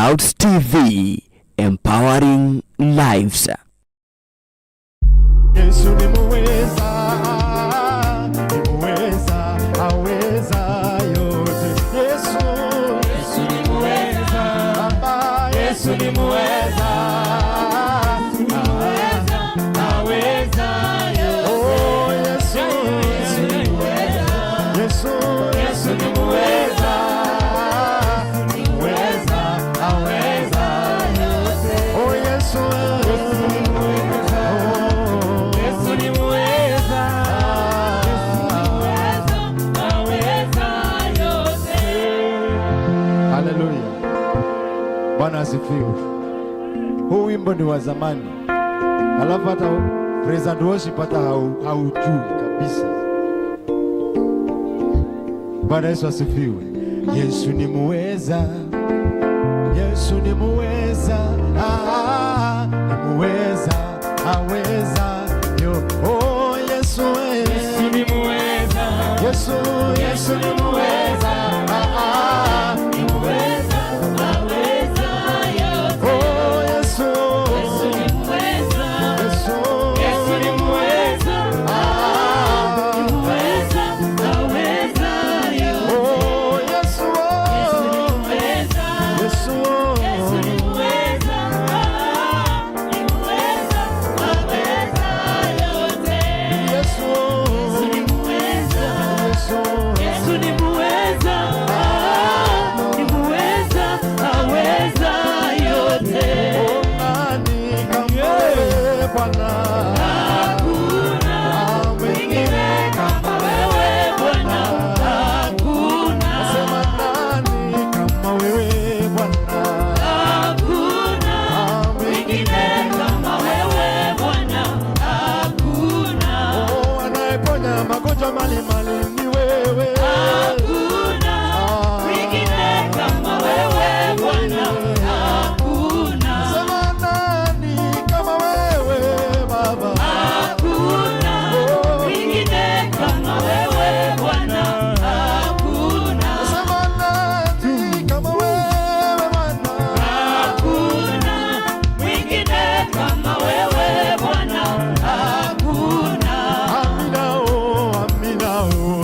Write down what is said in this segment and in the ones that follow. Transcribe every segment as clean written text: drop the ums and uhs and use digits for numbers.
Clouds TV, empowering lives. Yesu ni muweza, ni muweza, aweza yote. Yesu, Yesu ni muweza, Baba, Yesu ni muweza, aweza yote. Oh, Yesu, Yesu ni muweza, Yesu, Yesu ni muweza, muweza, aweza yote. Oh, Yesu, Yesu ni muweza, Oh, Yesu ni muweza, aweza yote. Haleluya. Bwana asifiwe. Huu wimbo ni wa zamani, alafu hata praise and worship hata haujui kabisa. Bwana Yesu asifiwe. Yesu ni muweza, Yesu ni muweza, ah, ni muweza, aweza yo. Oh, Yesu, eh. Yesu ni muweza, Yesu, Yesu ni muweza, ah, ah. Ni muweza, aweza yote. Oh, Yesu, Yesu ni muweza, Yesu, Yesu ni muweza, ah, muweza, aweza yote. Oh, Yesu, Yesu ni muweza, Yesu, Yesu ni muweza, ni muweza, aweza yote. Yesu, Yesu ni muweza, Yesu, Yesu ni muweza, ni muweza, aweza yote. Oh, nani kama wewe Bwana? Hakuna mwingine kama wewe Bwana, hakuna, Sema nani kama wewe Bwana? Hakuna mwingine kama wewe Bwana, hakuna, Oh, anayeponya magonjwa mbalimbali ni wewe. Hakuna mwingine kama wewe Bwana, hakuna, Sema nani kama wewe Baba? Hakuna mwingine kama wewe Bwana, hakuna. Sema nani kama wewe Bwana? Hakuna mwingine kama wewe Bwana, hakuna. Amina oh, amina oh.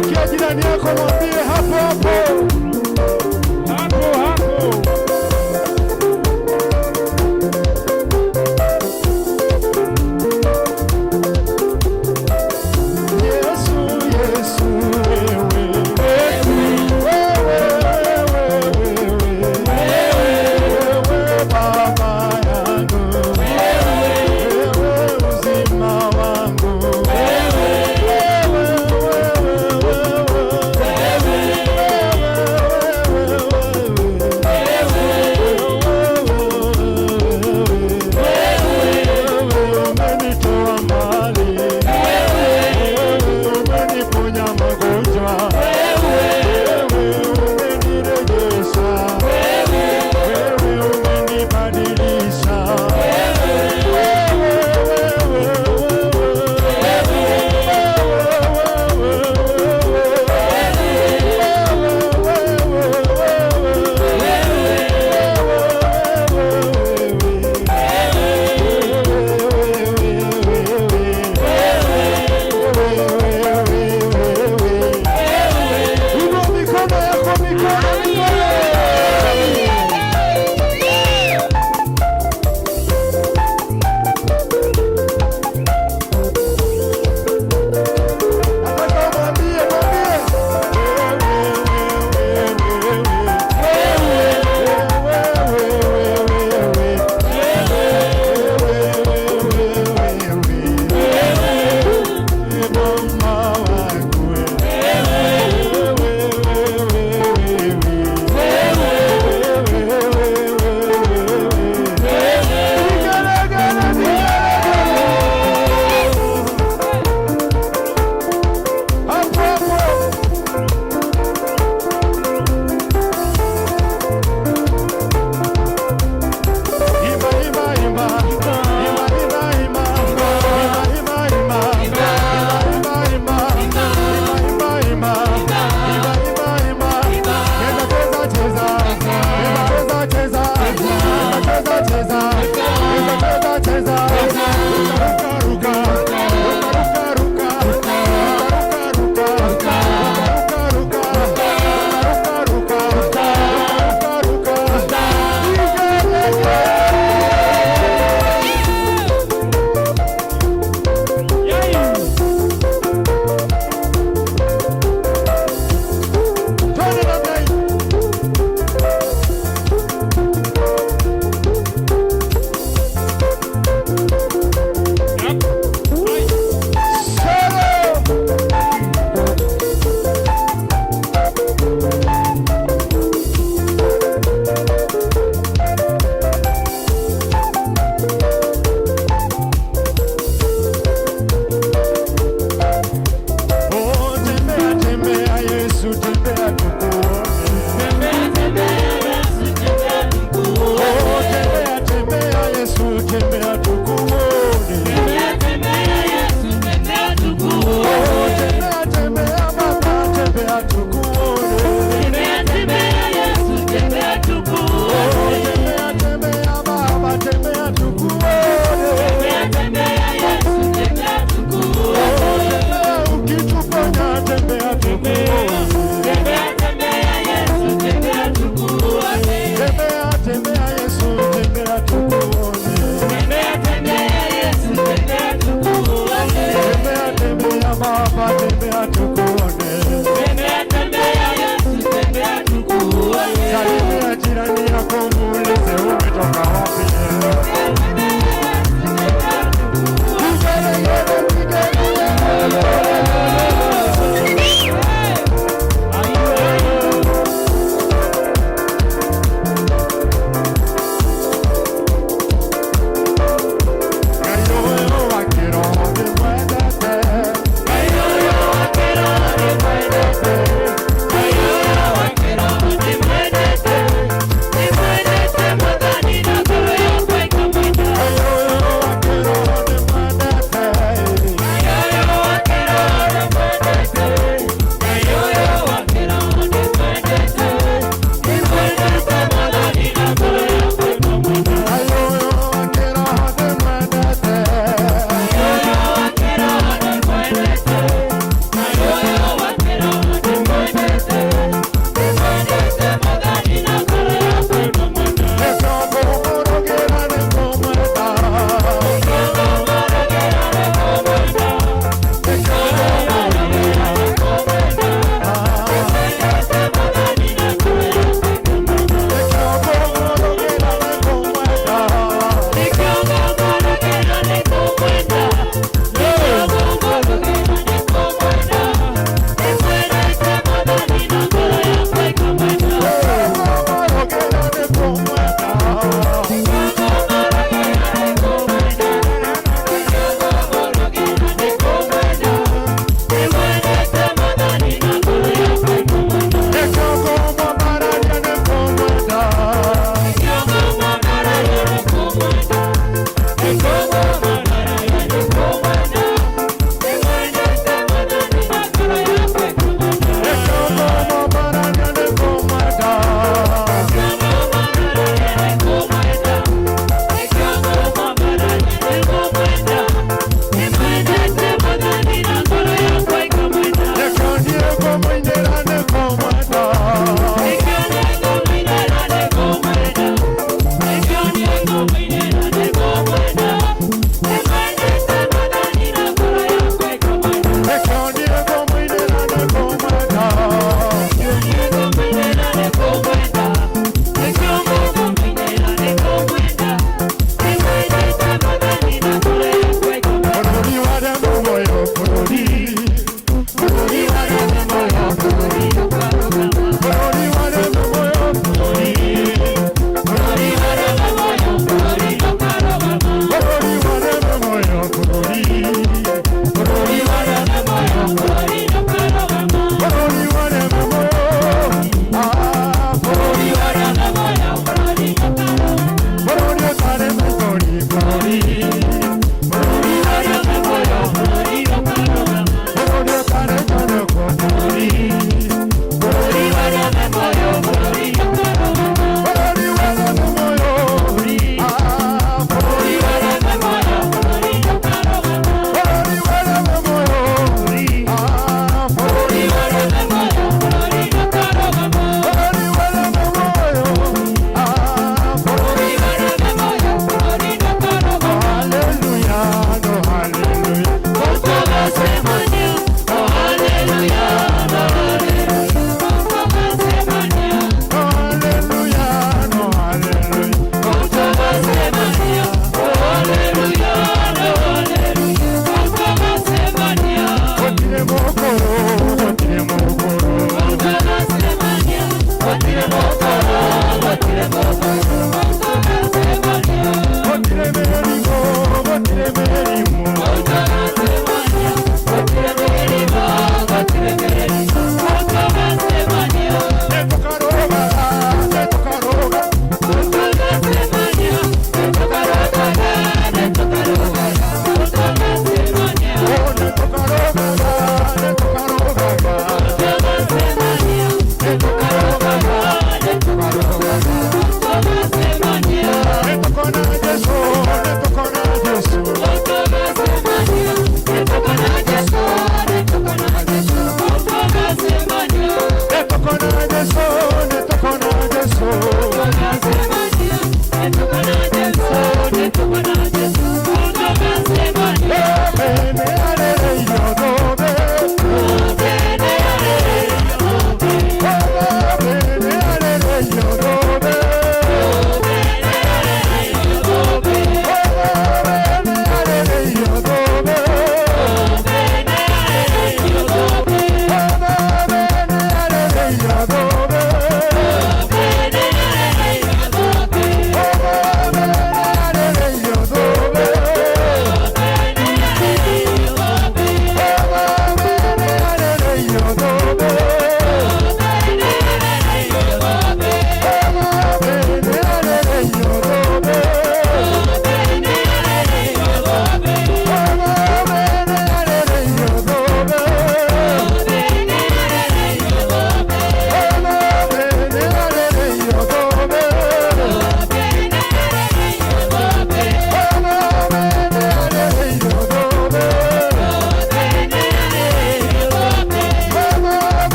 Geukia jirani yako mwambie hapo hapo. Hapo hapo. Yesu, Yesu, wewe. Wewe, wewe, wewe. Wewe Baba yangu. Wewe uzima wangu. Wewe, wewe, wewe. Wewe,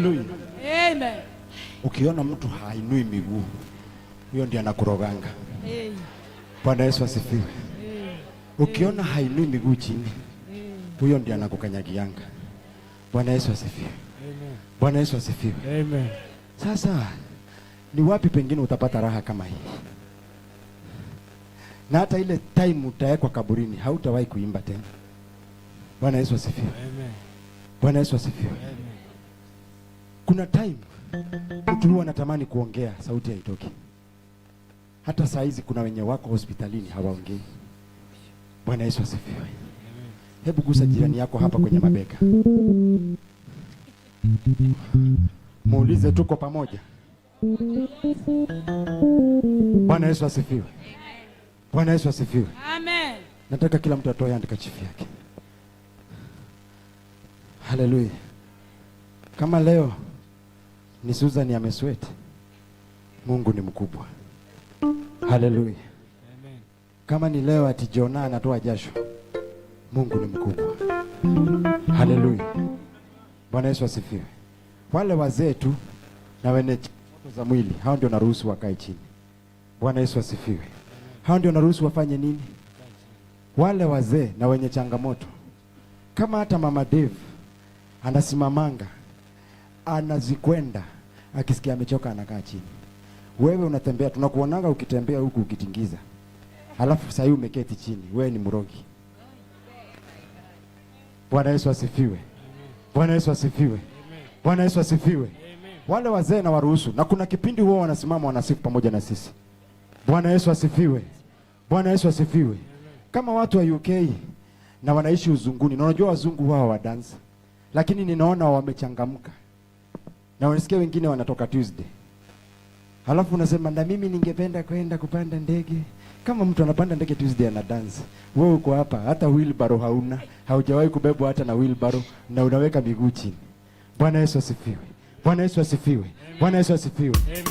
Haleluya. Amen. Ukiona mtu hainui miguu, huyo ndiye anakuroganga. Hey. Bwana Yesu asifiwe. Ukiona hainui miguu chini, huyo ndiye anakukanyagianga. Bwana Yesu asifiwe. Bwana Yesu asifiwe. Amen. Sasa ni wapi pengine utapata raha kama hii? Na hata ile time utawekwa kaburini, hautawahi kuimba tena. Bwana Yesu asifiwe. Amen. Bwana Yesu asifiwe. Kuna time mtu huwa anatamani kuongea, sauti haitoki. Hata saa hizi kuna wenye wako hospitalini hawaongei. Bwana Yesu asifiwe. Hebu gusa jirani yako hapa kwenye mabega, muulize tuko pamoja. Bwana Yesu asifiwe. Bwana Yesu asifiwe. Amen. Nataka kila mtu atoe handkerchief yake. Haleluya. Kama leo ni Susan amesweat, Mungu ni mkubwa. Haleluya. Kama ni leo ati Jona anatoa jasho, Mungu ni mkubwa. Haleluya. Bwana Yesu asifiwe. Wale wazee tu na wenye changamoto za mwili, hao ndio naruhusu wakae chini. Bwana Yesu asifiwe. Hao ndio naruhusu wafanye nini? Wale wazee na wenye changamoto, kama hata mama Dave anasimamanga, anazikwenda, akisikia amechoka anakaa chini. Wewe unatembea, tunakuonanga ukitembea huku ukitingiza, halafu sahii umeketi chini, wewe ni mrogi. Bwana Yesu asifiwe. Bwana Yesu asifiwe. Bwana Yesu asifiwe. Wale wazee na waruhusu, na kuna kipindi huwa wanasimama wanasifu pamoja na sisi. Bwana Yesu asifiwe. Bwana Yesu asifiwe. Kama watu wa UK na wanaishi uzunguni, na unajua wazungu wao wa dance, lakini ninaona wamechangamka, na unasikia wengine wanatoka Tuesday, halafu unasema na mimi ningependa kwenda kupanda ndege. Kama mtu anapanda ndege Tuesday ana dance, wewe uko hapa hata wheelbarrow hauna, haujawahi kubebwa hata na wheelbarrow, na unaweka miguu chini. Bwana Yesu asifiwe. Bwana Yesu asifiwe. Bwana Yesu asifiwe. Amen.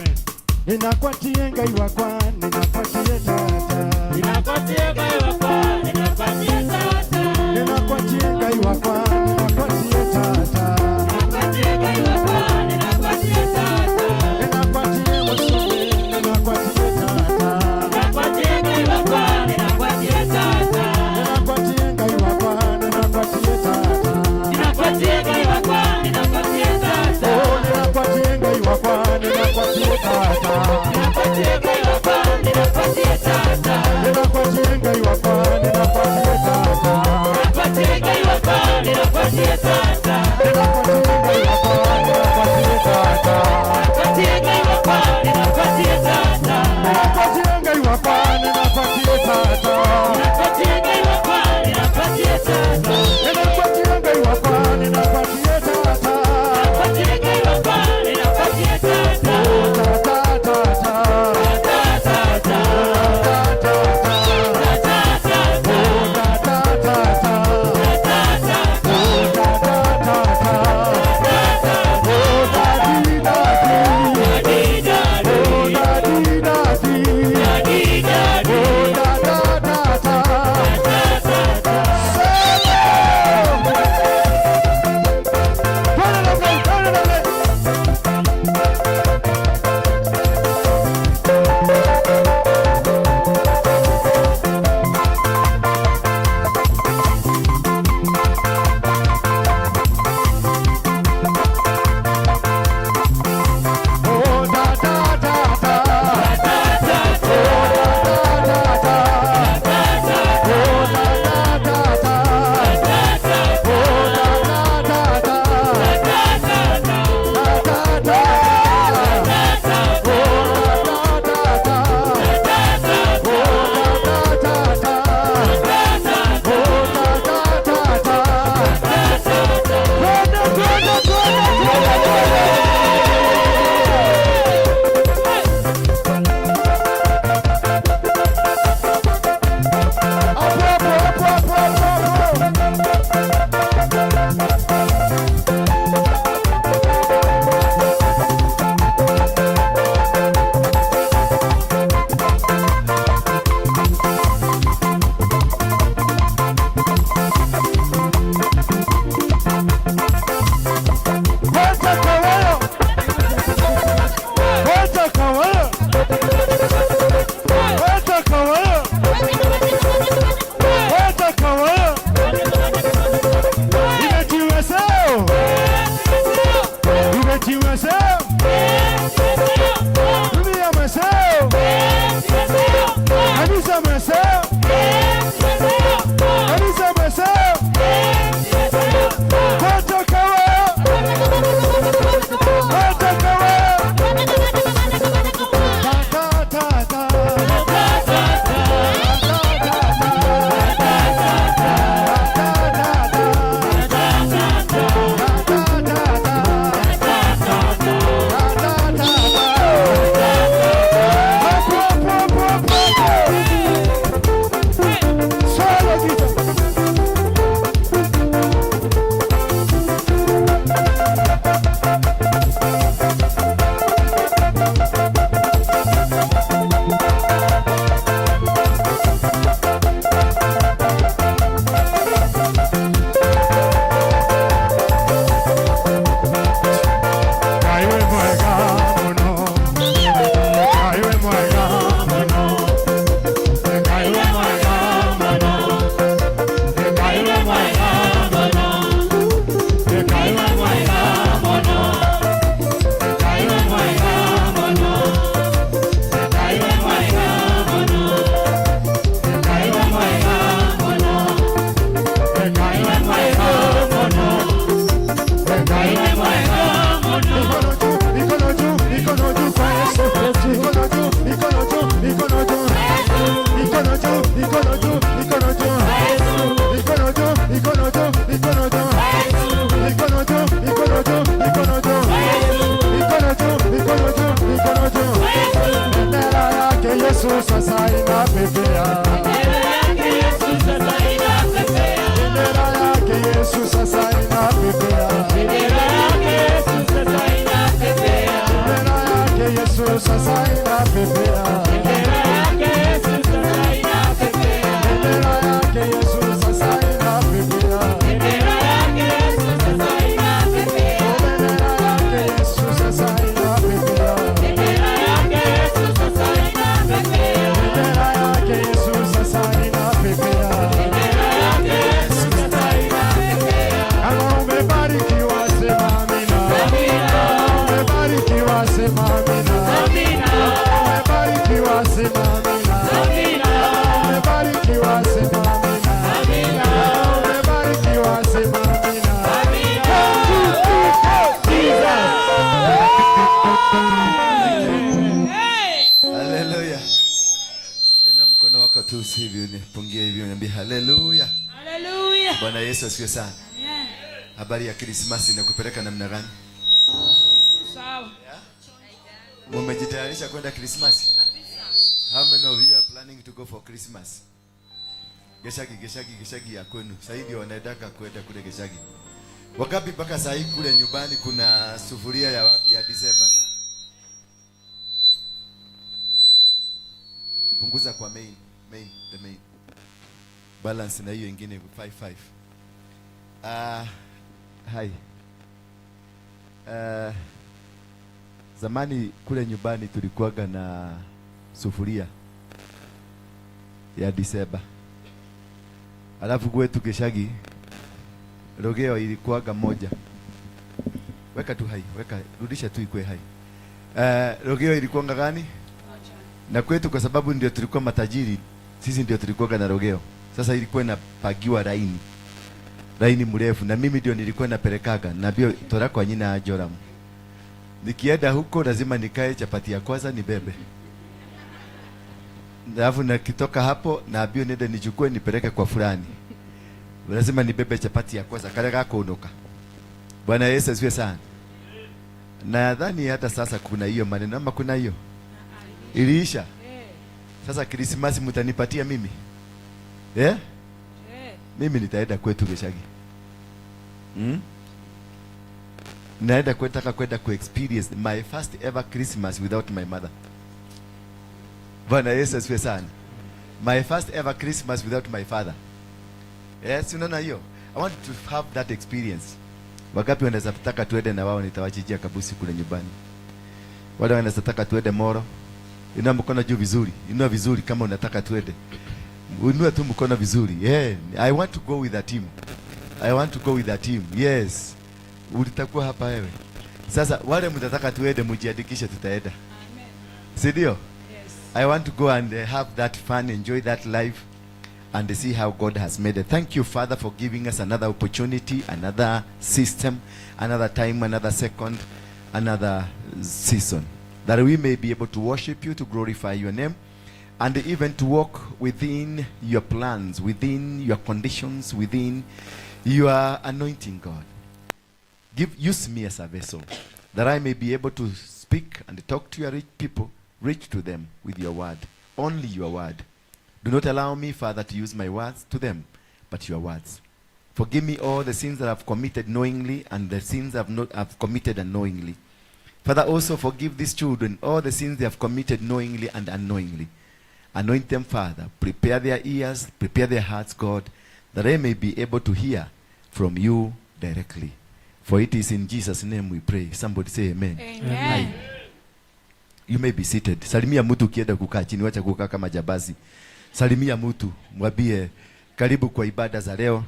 Ninakwatie Ngai wakwa, ninakwatie tata. Ninapatie Ngai wakwa, ninapatie tata. Ninakwatie Ngai wakwa, ninakwatie tata. Ninapatie Ngai wakwa, ninapatie tata. Ninakwatie Musome, ninakwatie tata. Ninapatie Ngai wakwa, ninapatie tata. Ninakwatie Ngai wakwa, ninakwatie tata. Ninapatie Ngai wakwa, ninapatie tata. Oh, ninakwatie Ngai wakwa, ninakwatie tata. Ninapatie Ngai wakwa, ninapatie tata. Ninakwatie Ngai wakwa, inapepea. Bendera yake Yesu sasa inapepea. Bendera yake Yesu sasa inapepea. Bendera yake Yesu sasa inapepea. Bendera yake Yesu sasa inapepea. Bendera yake Yesu sasa inapepea. Bendera yake Yesu sasa inapepea. Bendera yake Yesu sasa inapepea. Kama umebarikiwa sema amina. Amina. Kama umebarikiwa sema amina. Amina. Kama umebarikiwa sema amina. Amina. Kama umebarikiwa sema amina. Amina. Kama umebarikiwa sema amina. Amina. Jesus. Haleluya. Inua mkono wako tu hivi unipungie hivi uniambie haleluya. Hallelujah. Bwana Yesu asifiwe sana. Amen. Habari ya Krismasi inakupeleka namna gani? Sawa. Mumejitayarisha kwenda Krismasi? How many of you are planning to go for Christmas? Geshagi, Geshagi, Geshagi ya kwenu. Sasa hivi wanaendaka kwenda kule Geshagi. Wakapi mpaka saa hii kule nyumbani kuna sufuria ya December na punguza kwa main, the main balance na hiyo ingine 5 5. Hi. Zamani kule nyumbani tulikuwaga na sufuria ya Disemba. Alafu kwetu Geshagi rogeo ilikuwaga moja. Weka tu hai, weka rudisha tu ikue hai. Rogeo ilikuwanga gani? Na kwetu kwa sababu ndio tulikuwa matajiri, sisi ndio tulikuwaga na rogeo. Sasa ilikuwa inapagiwa laini, laini mrefu, na mimi ndio nilikuwa napelekaga na bio tora kwa nyina ya Joram. Nikienda huko lazima nikae chapati ya kwanza nibebe, alafu nakitoka hapo naambiwa niende nichukue nipeleke kwa fulani. Lazima nibebe chapati ya kwanza kale gakunuka. Bwana Yesu asifiwe sana. Nadhani hata sasa kuna hiyo maneno ama kuna hiyo iliisha. Sasa Krismasi mtanipatia mimi, eh? Mimi nitaenda kwetu Geshagi. Naenda kwetaka kwenda ku experience my first ever Christmas without my mother. Bwana Yesu asifiwe sana. My first ever Christmas without my father. Yes, unaona hiyo? I want to have that experience. Wagapi wanaweza taka tuende na wao, nitawachinjia kabusi kule nyumbani. Wale wanaweza taka tuende Moro. Inua mkono juu vizuri. Inua vizuri kama unataka tuende. Inua tu mkono vizuri. Yeah, I want to go with a team. I want to go with a team. Yes. Ulitakuwa hapa wewe. Sasa wale mtataka tuende mjiandikishe, tutaenda. Si ndio? Yes. I want to go and have that fun, enjoy that life, and see how God has made it. Thank you, Father, for giving us another opportunity, another system, another time, another second, another season, that we may be able to worship you, to glorify your name, and even to walk within your plans, within your conditions, within your anointing, God. Use me as a vessel, that I may be able to speak and talk to your rich people, reach to them with your word, only your word. Do not allow me, Father, to use my words to them, but your words. Forgive me all the sins that I've committed knowingly and the sins I've not have committed unknowingly. Father, also forgive these children all the sins they have committed knowingly and unknowingly. Anoint them, Father. Prepare their ears, prepare their hearts, God, that they may be able to hear from you directly. For it is in Jesus' name we pray. Somebody say amen. Amen. You may be seated. Salimia mtu ukienda kukaa chini, wacha kukaa kama jambazi. Salimia mtu, mwambie karibu kwa ibada za leo.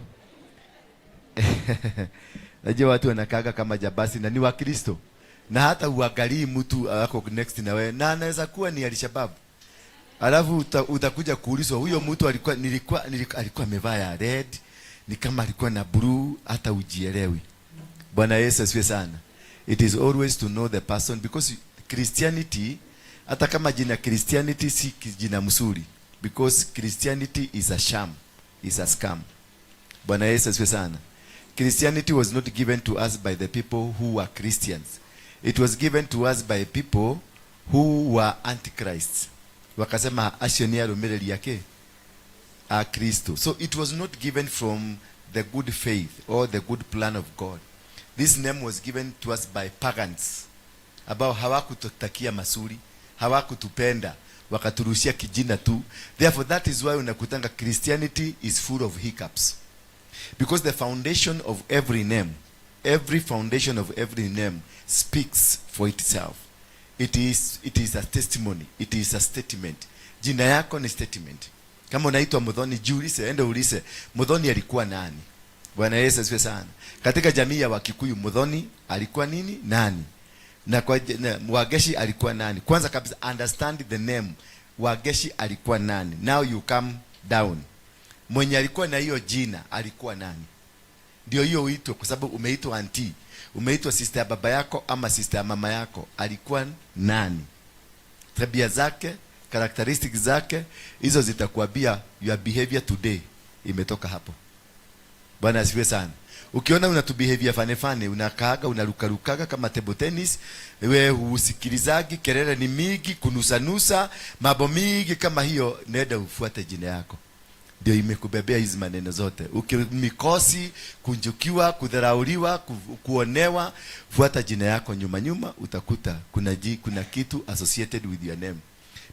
Najua watu wanakaaga kama jambazi na ni Wakristo. Na hata uangalii mtu ako next na wewe, na anaweza kuwa ni Alshabab. Alafu utakuja kuulizwa huyo mtu alikuwa nilikuwa, nilikuwa alikuwa amevaa ya red, ni kama alikuwa na blue, hata ujielewi. Bwana Yesu asifiwe sana. It is always to know the person because Christianity, hata kama jina Christianity si jina mzuri, because Christianity is a sham, is a scam. Bwana Yesu asifiwe sana. Christianity was not given to us by the people who were Christians. It was given to us by people who were antichrists. Wakasema acio nĩ arũmĩrĩri ake a Kristo. So it was not given from the good faith or the good plan of God. This name was given to us by pagans ambao hawakututakia mazuri, Hawakutupenda, wakaturushia kijina tu. Therefore, that is why unakutanga Christianity is full of hiccups, because the foundation of every name, every foundation of every name speaks for itself. It is a testimony, it is a statement. Jina yako ni statement. Kama unaitwa Muthoni, jiulize, ende ulize Muthoni alikuwa nani. Bwana Yesu asifiwe sana. Katika jamii ya Wakikuyu, Muthoni alikuwa nini, nani? Na Wageshi alikuwa nani? Kwanza kabisa, understand the name. Wageshi alikuwa nani? Now you come down, mwenye alikuwa na hiyo jina alikuwa nani? Ndio hiyo uitwe, kwa sababu umeitwa auntie, umeitwa sister ya baba yako ama sister ya mama yako, alikuwa nani? Tabia zake, characteristics zake, hizo zitakuambia your behavior today imetoka hapo. Bwana asifiwe sana. Ukiona una tu behavior funny funny, unakaaga, unarukarukaga kama table tennis, we husikilizagi, kelele ni mingi, kunusanusa, mambo mingi kama hiyo, nenda ufuate jina yako, ndio imekubebea hizi maneno zote. Ukimikosi, kunjukiwa, kudharauliwa, kuonewa, fuata jina yako nyuma nyuma, utakuta kuna kitu associated with your name,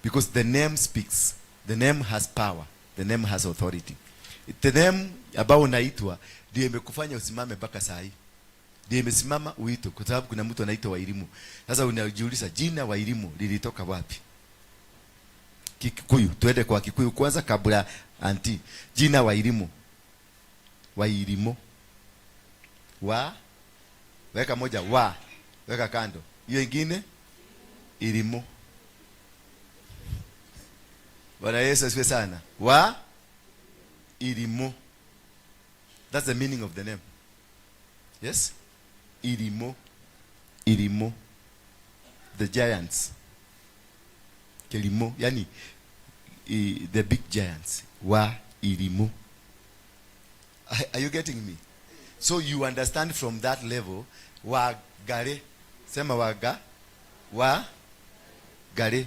because the name speaks, the name has power, the name has authority. The name ambao unaitwa ndio imekufanya usimame mpaka saa hii, ndio imesimama uitwe, kwa sababu kuna mtu anaitwa Wairimu. Sasa unajiuliza, jina Wairimu lilitoka wapi? Kikuyu, tuende kwa Kikuyu kwanza kabla auntie. Jina Wairimu, Wairimu, wa weka moja wa weka kando, hiyo ingine irimu. Bwana Yesu asifiwe sana. Wa irimu, that's the meaning of the name. Yes, irimo, irimo, the giants, kelimo, yani the big giants, wa irimo. Are you getting me? So you understand from that level. Wa gare, sema waga, wa gare.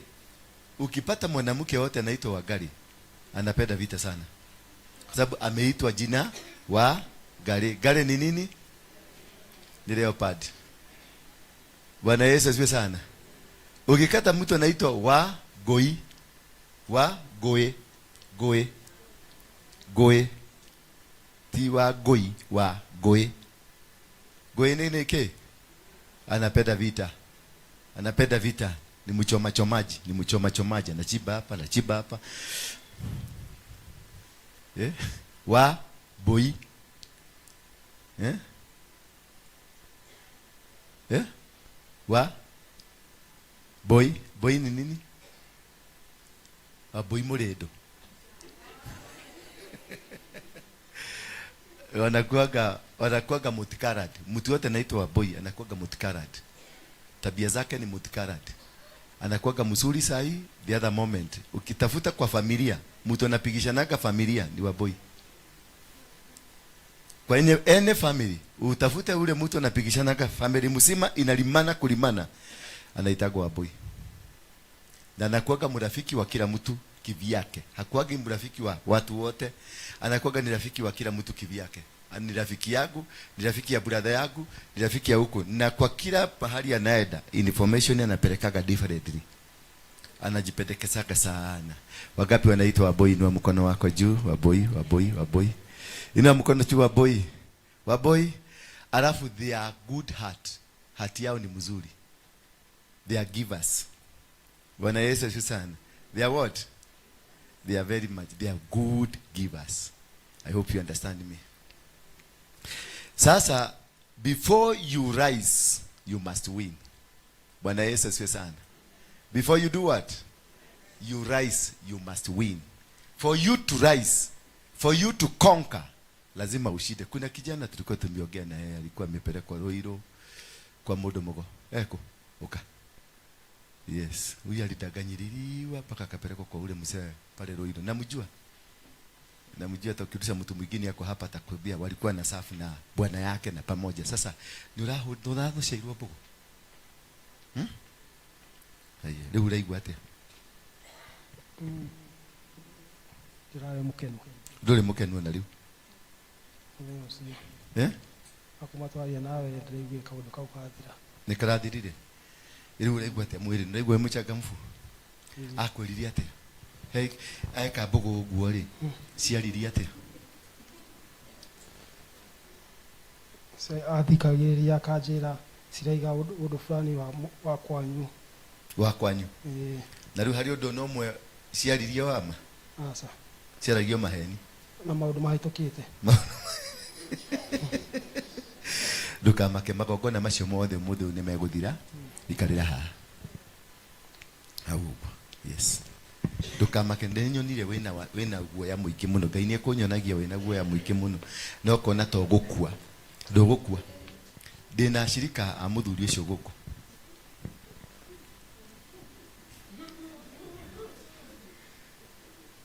Ukipata mwanamke wote anaitwa Wagari, anapenda vita sana, kwa sababu ameitwa jina wa gare. Gare ni nini? Ni leopard. Bwana Yesu asifiwe sana. Ukikata mtu anaitwa wa goi, wa goe, goe, goe, ti wa goi, wa goe. Goe nini ke? Anapenda vita, anapenda vita, ni mchoma chomaji, ni mchoma chomaji, anachimba hapa, anachimba hapa. Eh? Wa boi. Eh? Eh? Wa boy, boy ni nini? Wa boy muredo. Wanakuwaga multicolored. Mtu yote anaitwa boy anakuwaga multicolored. Tabia zake ni multicolored. Anakuwaga mzuri sahi, the other moment. Ukitafuta kwa familia, mtu anapigishanaga familia ni wa boy. Kwa ene family, utafute ule mtu anapigishanaga family mzima inalimana kulimana, anaitagwa boy. Na anakuwaga mrafiki wa kila mtu kivyake. Hakuwagi mrafiki wa watu wote, anakuwaga ni rafiki wa kila mtu kivyake. Ni rafiki yangu, ni rafiki ya brother yangu, ni rafiki ya huko. Na kwa kila pahali anaenda, information anapelekaga differently. Anajipendekezaga sana. Wangapi wanaitwa waboi? Inua mkono wako juu, waboi, waboi, waboi. Inua mkono juu, waboi. Waboi. Alafu they are good heart. Heart yao ni mzuri. They are givers. Bwana Yesu asifiwe sana. They are what? They are very much. They are good givers. I hope you understand me. Sasa, before you rise, you must win. Bwana Yesu asifiwe sana. Before you do what? You rise, you must win. For you to rise, for you to conquer, lazima ushinde. Kuna kijana tulikuwa tumeongea na yeye, alikuwa amepelekwa Ruiru kwa mudo mugo. Eko, uka. Yes, huyu alidanganyiliwa mpaka akapelekwa kwa ule mzee pale Ruiru. Namjua. Namjua, hata ukirusha mtu mwingine yako hapa atakwambia walikuwa na safu na bwana yake na pamoja. Sasa ni urahu nurathũceirwo mbogo. Haya, rĩu ũraigua atĩa? Ndĩrarĩ mũkenu. Ndũrĩ mũkenu ona rĩu? Mũthenya ũcio. Eh? Akuma twaria nawe ndĩraiguire kaũndũ kau kathira. Nĩ karathirire? Rĩu ũraigua atĩa mwĩrĩ? Nĩũraigua wĩ mũchangamfu? Akwĩrire atĩa? He eka mbũgũ ũguo rĩ, ciaririe atĩa? Athikagĩrĩria akanjĩra ciraiga ũndũ fulani wa kwanyu. Wa kwanyu. Ĩĩ. Na rĩu harĩ ũndũ ona ũmwe ciaririe wa ma? Aca. Ciaragio maheni. Na maũndũ mahĩtũkĩte. Ndũkamake, magongona macio mothe ũmũthĩ ũyũ nĩmegũthira. Ikarĩra haha. Hau ũguo. Yes. Ndũkamake, nĩnyonire wĩna guoya mũingĩ mũno. Ngai nĩekũnyonagia wĩna guoya mũingĩ mũno. Na ũkona ta ũgũkua. Ndũgũkua. Ndĩna ashirika a mũthuri ũcio gũkũ.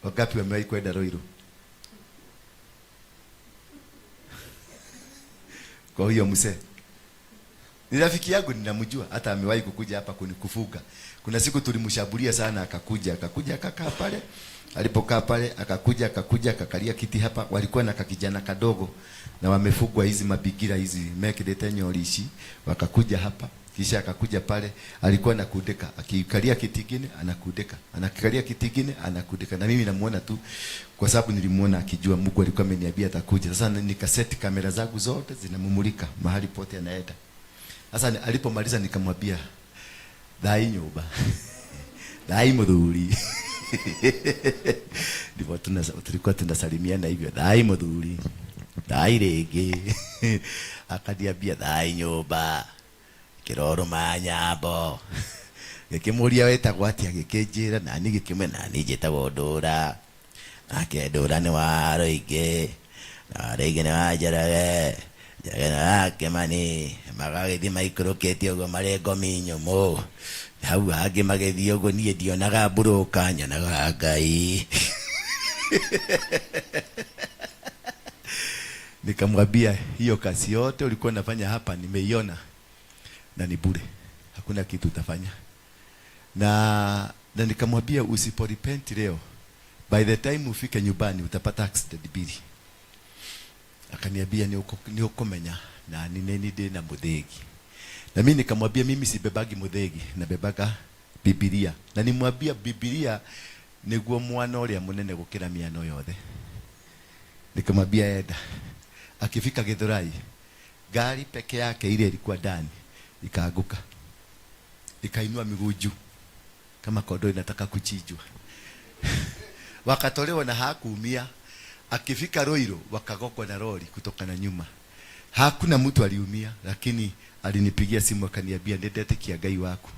Wangapi wamewahi kwenda Ruiru? Kwa huyo mzee. Ni rafiki yangu, ninamjua, hata amewahi kukuja hapa kunikufuga. Kuna siku tulimshambulia sana, akakuja akakaa pale. Alipokaa pale akakuja akakalia kiti hapa. Walikuwa na kakijana kadogo na wamefugwa hizi mabigira hizi mekirite nyori ici, wakakuja hapa. Kisha akakuja pale, alikuwa anakudeka, akikalia kiti kingine anakudeka, anakikalia kiti kingine anakudeka. Na mimi namuona tu kwa sababu nilimuona akijua Mungu alikuwa ameniambia atakuja. Sasa nikaseti kamera zangu zote zinamumulika mahali pote anaenda. Sasa alipomaliza nikamwambia, thai nyumba. Thai muthuri. Ndivyo tulikuwa tunasalimiana hivyo, thai muthuri. Thai rĩngĩ. Akaniambia thai nyumba. Kiroro manyambo. Gĩkĩmũria wĩtagwo atĩa, gĩkĩnjĩra, nani gĩkĩmwĩra, nani njĩtagwo Ndũra. Nake Ndũra nĩ wa Rũingĩ, na wa Rũingĩ nĩ wa Njoroge, Njoroge nĩ wa Kĩmani. Magagĩthiĩ maikũrũkĩte ũguo marĩ ngomi nyũmũ. Hau hangĩ magĩthiĩ ũguo, niĩ ndionaga mburũka, nyonaga Ngai. Nikamwambia hiyo kazi yote ulikuwa unafanya hapa nimeiona na ni bure, hakuna kitu utafanya. Na nikamwambia usiporepent leo, by the time ufike nyumbani utapata accident mbili. Akaniambia ni ukomenya na ni nini ndĩ na muthegi. Na mimi nikamwambia mimi sibebagi muthegi, nabebaga Biblia. Na nimwambia Biblia niguo mwana ũrĩa mũnene gũkĩra mĩano yothe. Nikamwambia enda. Akifika Githurai, gari peke yake ile ilikuwa ndani ikaanguka, ikainua miguu juu kama kondoo inataka kuchinjwa. Wakatolewa na hakuumia. Akifika Ruiru wakagongwa na lori kutoka na nyuma. Hakuna mtu aliumia, lakini alinipigia simu akaniambia nindetikia Ngai waku.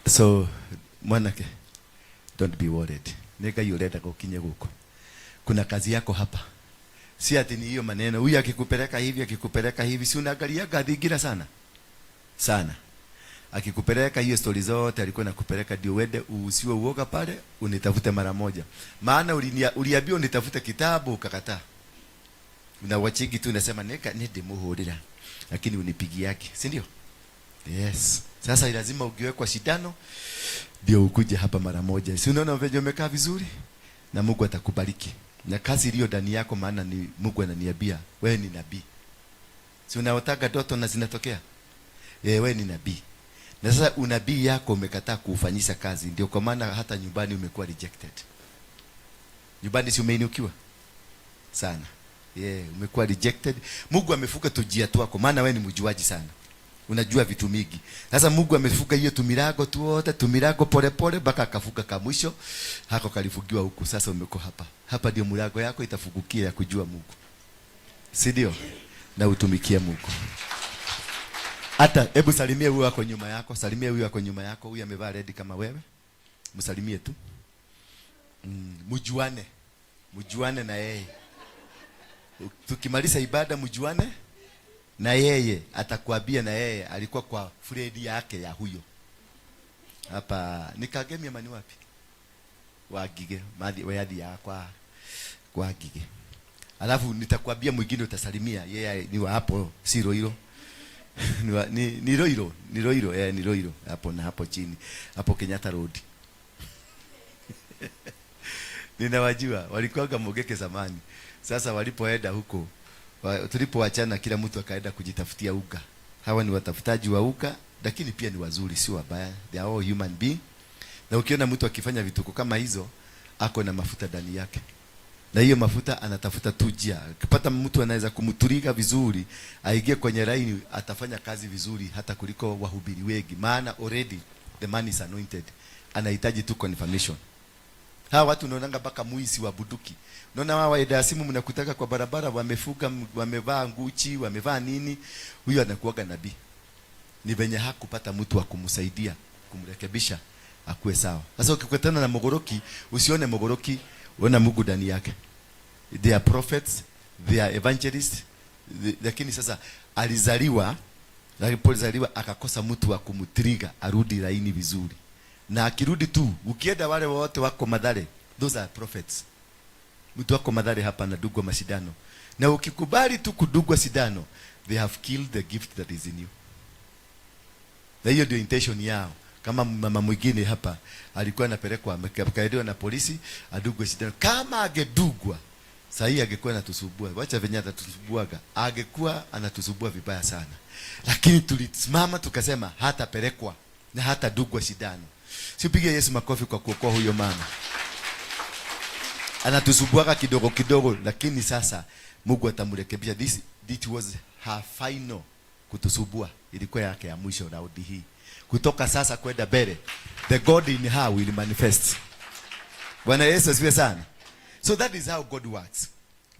So mwanake, don't be worried. Nĩ Ngai ũrenda gũkinye gũkũ. Kuna kazi yako hapa. Si ati ni hiyo maneno. Huyu akikupeleka hivi, akikupeleka hivi, si unaangalia thingira sana. Sana. Akikupeleka hiyo story zote alikuwa anakupeleka ndio uende usiwe uoga pale, unitafute mara moja. Maana uliambiwa unitafute kitabu ukakataa. Unawachigi tu unasema neka nende muhurira. Lakini unipigie yake, si ndio? Yes. Sasa lazima ukiwekwa shindano ndio ukuje hapa mara moja. Si unaona venye umekaa vizuri? Na Mungu atakubariki. Na kazi iliyo ndani yako, maana ni Mungu ananiambia wewe ni nabii. Si unaotaga ndoto na zinatokea? Wewe ni nabii. Na sasa unabii yako umekataa kuufanyisha kazi, ndio kwa maana hata nyumbani umekuwa rejected. Nyumbani si umeinukiwa sana. Umekuwa rejected. Mungu amefuka tujia twako, maana wewe ni mjuaji sana. Unajua vitu mingi. Sasa Mungu amefuka hiyo tumirago tuote, tumirago pole pole mpaka akafuka kamwisho. Hako kalifugiwa huku, sasa umeko hapa. Hapa ndio mirago yako itafugukia ya kujua Mungu. Si ndio? Na utumikie Mungu. Hata hebu salimie huyu wako nyuma yako, salimie huyu wako nyuma yako, huyu amevaa red kama wewe. Msalimie tu. Mjuane. Mjuane na yeye. Tukimaliza ibada mjuane na yeye, atakwambia na yeye alikuwa kwa friend yake ya huyo. Hapa nikagemia mani wapi? Wagige, mathi weathi ya kwa Ngige. Alafu nitakwambia mwingine utasalimia, yeye ni wa hapo si Ruiru. Ni wa, ni, ni Ruiru, ni Ruiru, ni Ruiru hapo na hapo chini, hapo Kenyatta Road. Ninawajua, walikuwa Mugeke zamani. Sasa walipoenda huko, tulipoachana kila mtu akaenda kujitafutia uga. Hawa ni watafutaji wa uka, lakini pia ni wazuri, si wabaya. They are all human being. Na ukiona mtu akifanya vituko kama hizo, ako na mafuta ndani yake, na hiyo mafuta anatafuta tu njia. Akipata mtu anaweza kumturiga vizuri, aingie kwenye laini, atafanya kazi vizuri hata kuliko wahubiri wengi, maana already the man is anointed, anahitaji tu confirmation. Hawa watu unaonanga mpaka mwizi wa buduki. Unaona hawa waenda simu mnakutaka kwa barabara wamefuga, wamevaa nguchi, wamevaa nini? Huyu anakuwaga nabii. Ni venye hakupata mtu wa kumsaidia, kumrekebisha akuwe sawa. Sasa ukikutana na mogoroki, usione mogoroki, uona Mungu ndani yake. They are prophets, they are evangelists. Lakini sasa alizaliwa, alipozaliwa akakosa mtu wa kumtriga arudi laini vizuri. Na akirudi tu, ukienda wale wote wako Mathare, those are prophets. Mtu wako Mathare hapa anadugwa mashindano. Na ukikubali tu kudugwa sindano, they have killed the gift that is in you. Na hiyo ndio intention yao. Kama mama mwingine hapa alikuwa anapelekwa, amekaeliwa na polisi adugwe sindano. Kama angedugwa saa hii angekuwa anatusumbua. Wacha venye atatusumbuaga. Angekuwa anatusumbua vibaya sana. Lakini tulisimama tukasema hatapelekwa na hatadugwa sindano. Sipige Yesu makofi kwa kuokoa huyo mama. Anatusumbuaga kidogo kidogo, lakini sasa Mungu atamrekebisha. This was her final kutusumbua, ilikuwa yake ya mwisho raundi hii. Kutoka sasa kwenda mbele, the God in her will manifest. Bwana Yesu asifiwe sana. So that is how God works.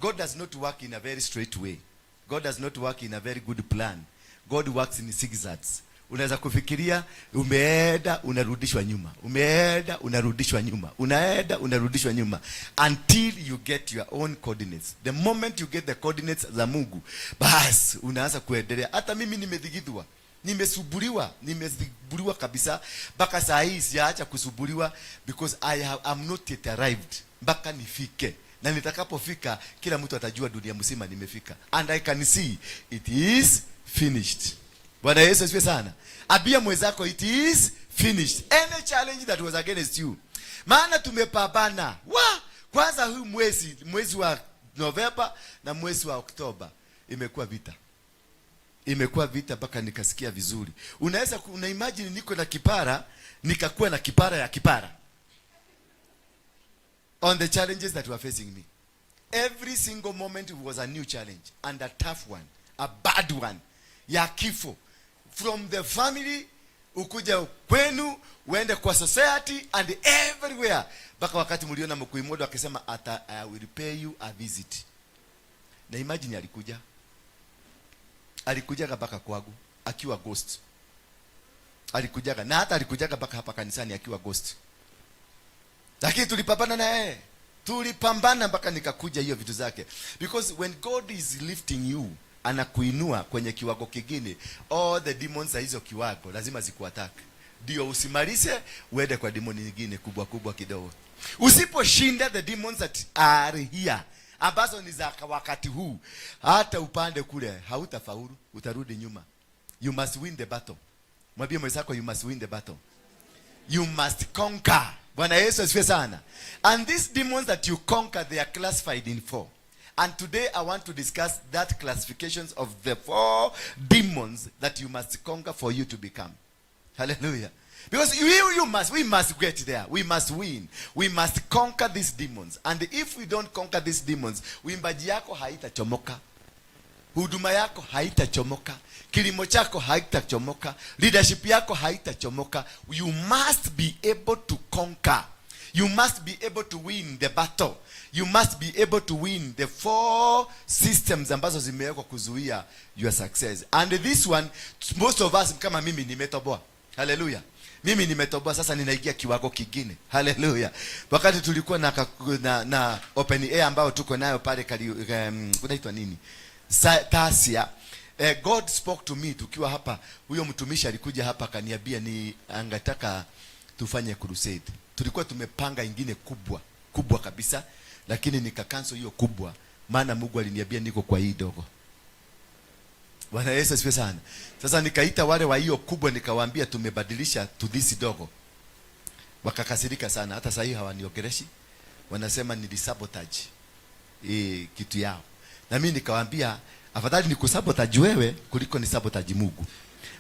God does not work in a very straight way. God does not work in a very good plan. God works in zigzags. Unaweza kufikiria umeenda unarudishwa nyuma, umeenda unarudishwa nyuma, unaenda unarudishwa nyuma until you get your own coordinates. The moment you get the coordinates za Mungu, bas unaanza kuendelea. Hata mimi nimedhigidhwa, nimesubuliwa, nimesubuliwa kabisa mpaka saa hii sijaacha kusubuliwa because I'm not yet arrived mpaka nifike, na nitakapofika kila mtu atajua dunia mzima nimefika, and I can see it is finished. Bwana Yesu asifiwe sana. Ambia mwenzako, "It is finished." Any challenge that was against you. Maana tumepambana. Wa kwanza huu mwezi, mwezi wa Novemba na mwezi wa Oktoba imekuwa vita. Imekuwa vita mpaka nikasikia vizuri. Unaweza una imagine niko na kipara, nikakuwa na kipara ya kipara. On the challenges that were facing me. Every single moment was a new challenge and a tough one, a bad one. Ya kifo. From the family ukuja kwenu, uende kwa society and everywhere, mpaka wakati mliona Mkuimodo akisema ata "I will pay you a visit." Na imagine alikuja, alikujaga mpaka kwangu akiwa ghost, alikujaga na hata alikujaga mpaka hapa kanisani akiwa ghost, lakini tulipambana na yeye, tulipambana mpaka nikakuja hiyo vitu zake, because when God is lifting you, anakuinua kwenye kiwango kingine, all the demons za hizo kiwango lazima zikuattack ndio usimalize uende kwa demon nyingine kubwa kubwa kidogo. Usiposhinda the demons that are here, ambazo ni za wakati huu, hata upande kule hautafaulu, utarudi nyuma. You must win the battle. Mwambie mwenzako, "You must win the battle." You must conquer. Bwana Yesu asifiwe sana. And these demons that you conquer, they are classified in four. And today I want to discuss that classifications of the four demons that you must conquer for you to become. Hallelujah. Because we must get there. We must win. We must conquer these demons. And if we don't conquer these demons, uimbaji yako haitachomoka, huduma yako haitachomoka, kilimo chako haitachomoka, leadership yako haitachomoka. You must be able to conquer. You must be able to win the battle. You must be able to win the four systems ambazo zimewekwa kuzuia your success. And this one, most of us, kama mimi, nimetoboa. Haleluya. Mimi nimetoboa, sasa ninaingia kiwango kingine. Haleluya. Wakati tulikuwa na open air ambayo tuko nayo pale kunaitwa nini, Tasia. God spoke to me tukiwa hapa. Huyo mtumishi alikuja hapa akaniambia ni angetaka tufanye crusade. Tulikuwa tumepanga ingine kubwa kubwa kabisa, lakini nikacancel hiyo kubwa, maana Mungu aliniambia niko kwa hii dogo. Bwana Yesu asifiwe sana. Sasa nikaita wale wa hiyo kubwa, nikawaambia tumebadilisha to this dogo. Wakakasirika sana, hata sasa hivi hawaniongereshi, wanasema nilisabotage hii kitu yao. Na mimi nikawaambia Afadhali ni kusabotage wewe kuliko ni sabotage Mungu.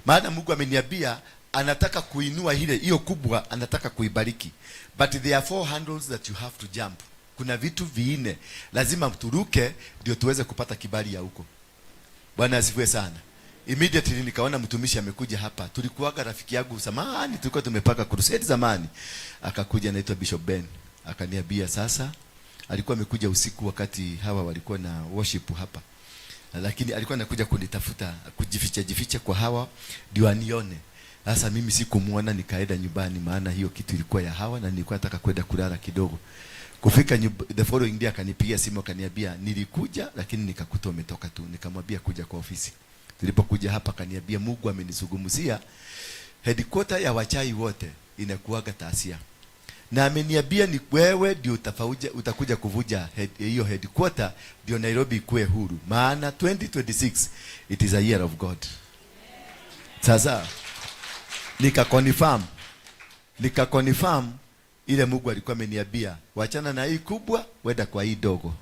Maana Mungu ameniambia anataka kuinua ile hiyo kubwa, anataka kuibariki. But there are four handles that you have to jump. Kuna vitu vinne lazima turuke ndio tuweze kupata kibali ya huko. Bwana asifiwe sana. Immediately nikaona mtumishi amekuja hapa. Tulikuwaga rafiki yangu zamani, tulikuwa tumepaka crusade zamani. Akakuja, anaitwa Bishop Ben. Akaniambia sasa, alikuwa amekuja usiku wakati hawa walikuwa na worship hapa. Lakini alikuwa anakuja kunitafuta, kujificha jificha kwa hawa ndio anione. Sasa mimi sikumuona, nikaenda nyumbani, maana hiyo kitu ilikuwa ya hawa na nilikuwa nataka kwenda kulala kidogo. Kufika the following day akanipigia simu akaniambia, nilikuja lakini nikakuta umetoka tu. Nikamwambia kuja kwa ofisi. Tulipokuja hapa akaniambia Mungu amenizungumzia, headquarter ya wachawi wote inakuwaga Tasia. Na ameniambia ni wewe ndio utakuja kuvuja hiyo headquarter ndio Nairobi ikuwe huru. Maana 2026 it is a year of God. Sasa nika confirm ile Mungu alikuwa ameniambia, wachana na hii kubwa, wenda kwa hii dogo.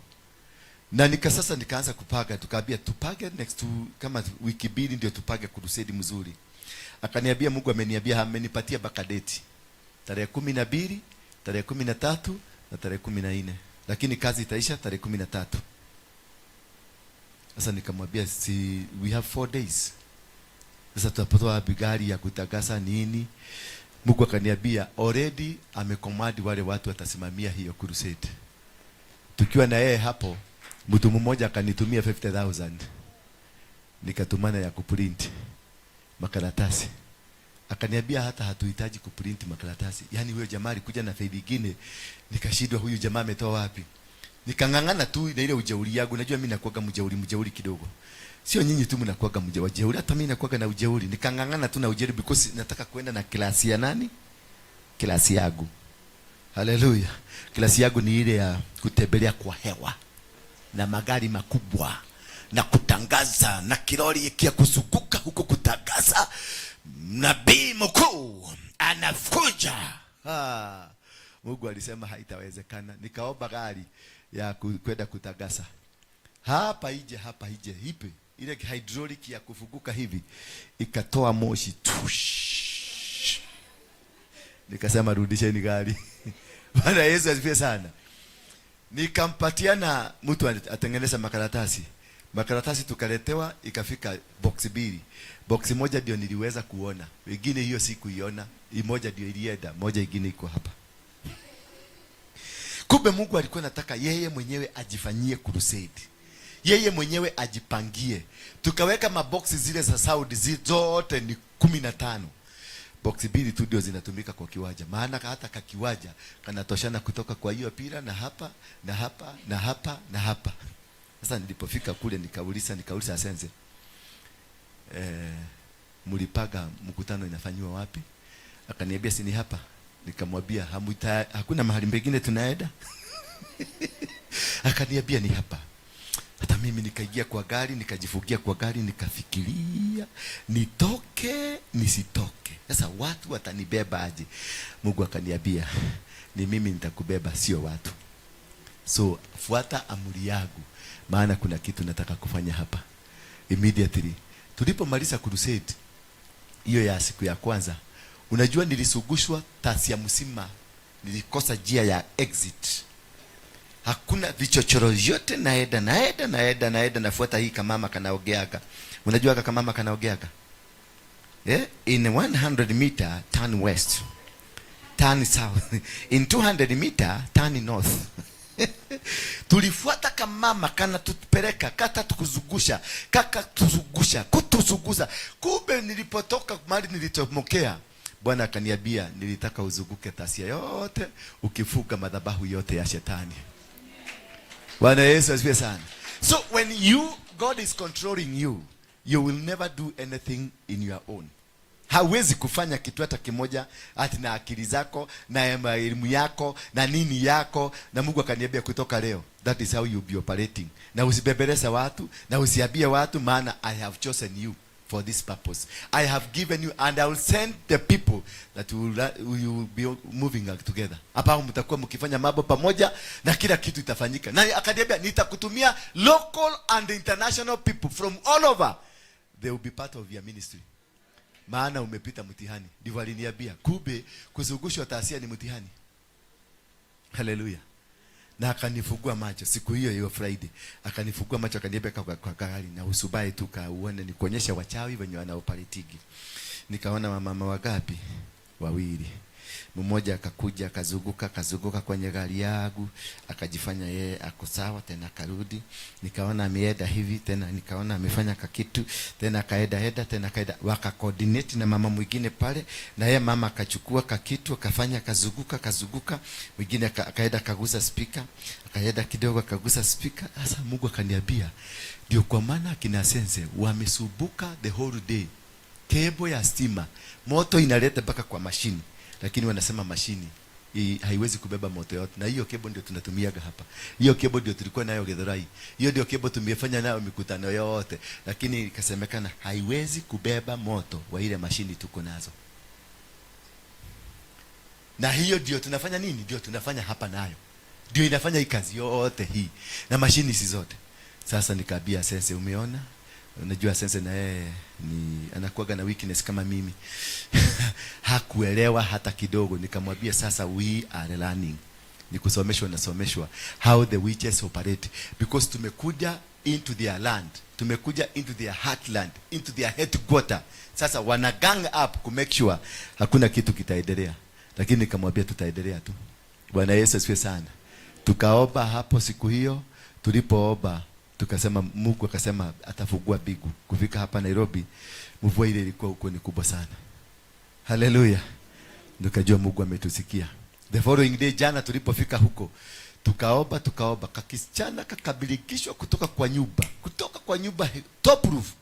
Na sasa nikaanza kupanga, tukaambia tupage next to, kama wiki 2 ndio tupage crusade mzuri. Akaniambia Mungu ameniambia, amenipatia mpaka date. Tarehe 12, tarehe 13 na tarehe 14. Lakini kazi itaisha tarehe 13. Sasa nikamwambia si we have 4 days. Sasa tutapata wapi gari ya kutakasa nini? Mungu akaniambia already amecommand wale watu watasimamia hiyo crusade. Tukiwa na yeye hapo, mtu mmoja akanitumia 50,000. Nikatumana ya kuprint makaratasi. Akaniambia hata hatuhitaji kuprint makaratasi. Yaani huyo jamaa alikuja na faida nyingine, nikashindwa huyu jamaa ametoa wapi. Nikang'ang'ana tu na ile ujeuri yangu. Najua mimi nakuwaga mjeuri kidogo. Sio nyinyi tu mnakuwaga wajeuri, hata mimi nakuwaga na ujeuri. Nikang'ang'ana tu na ujeuri because nataka kwenda na klasi ya nani? Klasi yangu. Haleluya. Klasi yangu ni ile ya kutembelea kwa hewa na magari makubwa na kutangaza na kilori kia kuzunguka huko kutangaza nabii mkuu anakuja. Mungu alisema haitawezekana. Nikaomba gari ya kwenda kutangaza hapa ije, hapa ije, ipe ile hydraulic ya kufunguka hivi, ikatoa moshi tush. Nikasema rudisheni gari. Bwana Yesu asifiwe sana. Nikampatia na mtu atengeneza makaratasi. Makaratasi tukaletewa, ikafika box 2. Box moja ndio niliweza kuona. Wengine hiyo sikuiona. Moja ndio ilienda, moja ingine iko hapa. Kumbe Mungu alikuwa anataka yeye mwenyewe ajifanyie crusade. Yeye mwenyewe ajipangie. Tukaweka maboksi zile za sound zote ni 15. Box 2 tu ndio zinatumika kwa kiwanja. Maana hata kakiwanja kanatoshana kutoka kwa hiyo pira na hapa na hapa na hapa na hapa. Sasa nilipofika kule nikauliza sense. Mlipaga mkutano inafanywa wapi? Akaniambia si ni hapa. Nikamwambia hakuna mahali pengine tunaenda. Akaniambia ni hapa. Hata mimi nikaingia kwa gari, nikajifungia kwa gari, nikafikiria nitoke nisitoke. Sasa watu watanibeba aje? Mungu akaniambia ni mimi nitakubeba, sio watu. So fuata amri yangu, maana kuna kitu nataka kufanya hapa. Immediately tulipomaliza crusade hiyo ya siku ya kwanza, unajua nilisugushwa Tasia mzima, nilikosa njia ya exit. Hakuna vichochoro yote, naenda naenda naenda naenda, nafuata hii kamama kanaogeaga. Unajua kamama kanaogeaga? In 100 meter turn west, turn south. In 200 meter turn north. Tulifuata kamama kana tupeleka kata tukuzungusha kaka tuzungusha kutuzunguza. Kumbe nilipotoka mahali nilitomokea, Bwana akaniambia nilitaka uzunguke Tasia yote ukifuka madhabahu yote ya shetani. Bwana Yesu asifiwe sana. So when God is controlling you, you will never do anything in your own. Hawezi kufanya kitu hata kimoja ati na akili zako na elimu yako na nini yako. Na Mungu akaniambia kutoka leo, that is how you be operating. Na usibembeleze watu na usiambie watu, maana I have chosen you for for this purpose. I have given you and I will send the people that you will be moving together. Hapa mtakuwa mkifanya mambo pamoja na kila kitu itafanyika. Na akaniambia, nitakutumia local and international people from all over. They will be part of your ministry. Maana umepita mtihani. Ndivyo aliniambia. Kumbe kuzungushwa tasia ni mtihani. Haleluya. Na akanifungua macho siku hiyo hiyo Friday, akanifungua macho, akaniambia kwa gari na usubae tu kauone nikuonyesha wachawi wenye wanaoparitigi. Nikaona wamama wangapi? Wawili. Mmoja akakuja, akazunguka, akazunguka kwenye gari yangu, akajifanya yeye ako sawa, tena akarudi. Nikaona ameenda hivi tena, nikaona amefanya kakitu tena, akaenda enda tena akaenda, waka coordinate na mama mwingine pale, na yeye mama akachukua kakitu akafanya, akazunguka, akazunguka, mwingine akaenda akagusa speaker, akaenda kidogo akagusa speaker. Sasa Mungu akaniambia, ndio kwa maana akina Sense wamesumbuka the whole day, cable ya stima moto inaleta mpaka kwa mashini, lakini wanasema mashini haiwezi kubeba moto yote, na hiyo cable ndio tunatumiaga hapa. Hiyo cable ndio tulikuwa nayo Githurai, hiyo ndio cable tumefanya nayo mikutano yote, lakini ikasemekana haiwezi kubeba moto wa ile mashini tuko nazo. Na hiyo ndio tunafanya nini? Ndio tunafanya hapa nayo, ndio inafanya hii kazi yote hii na mashini si zote. Sasa nikaambia Sense, umeona? Unajua Sense na yeye ni anakuwaga na weakness kama mimi. Hakuelewa hata kidogo. Nikamwambia, sasa we are learning. Ni kusomeshwa, nasomeshwa how the witches operate, because tumekuja into their land, tumekuja into their heartland, into their headquarter. Sasa wana gang up ku make sure hakuna kitu kitaendelea, lakini nikamwambia tutaendelea tu. Bwana Yesu asifiwe sana. Tukaomba hapo siku hiyo, tulipoomba tukasema, Mungu akasema atafungua mbingu. Kufika hapa Nairobi, mvua ile ilikuwa huko ni kubwa sana. Haleluya. Nikajua Mungu ametusikia. The following day, jana tulipofika huko, tukaomba, tukaomba, kakisichana kakabilikishwa kutoka kwa nyumba, kutoka kwa nyumba top roof,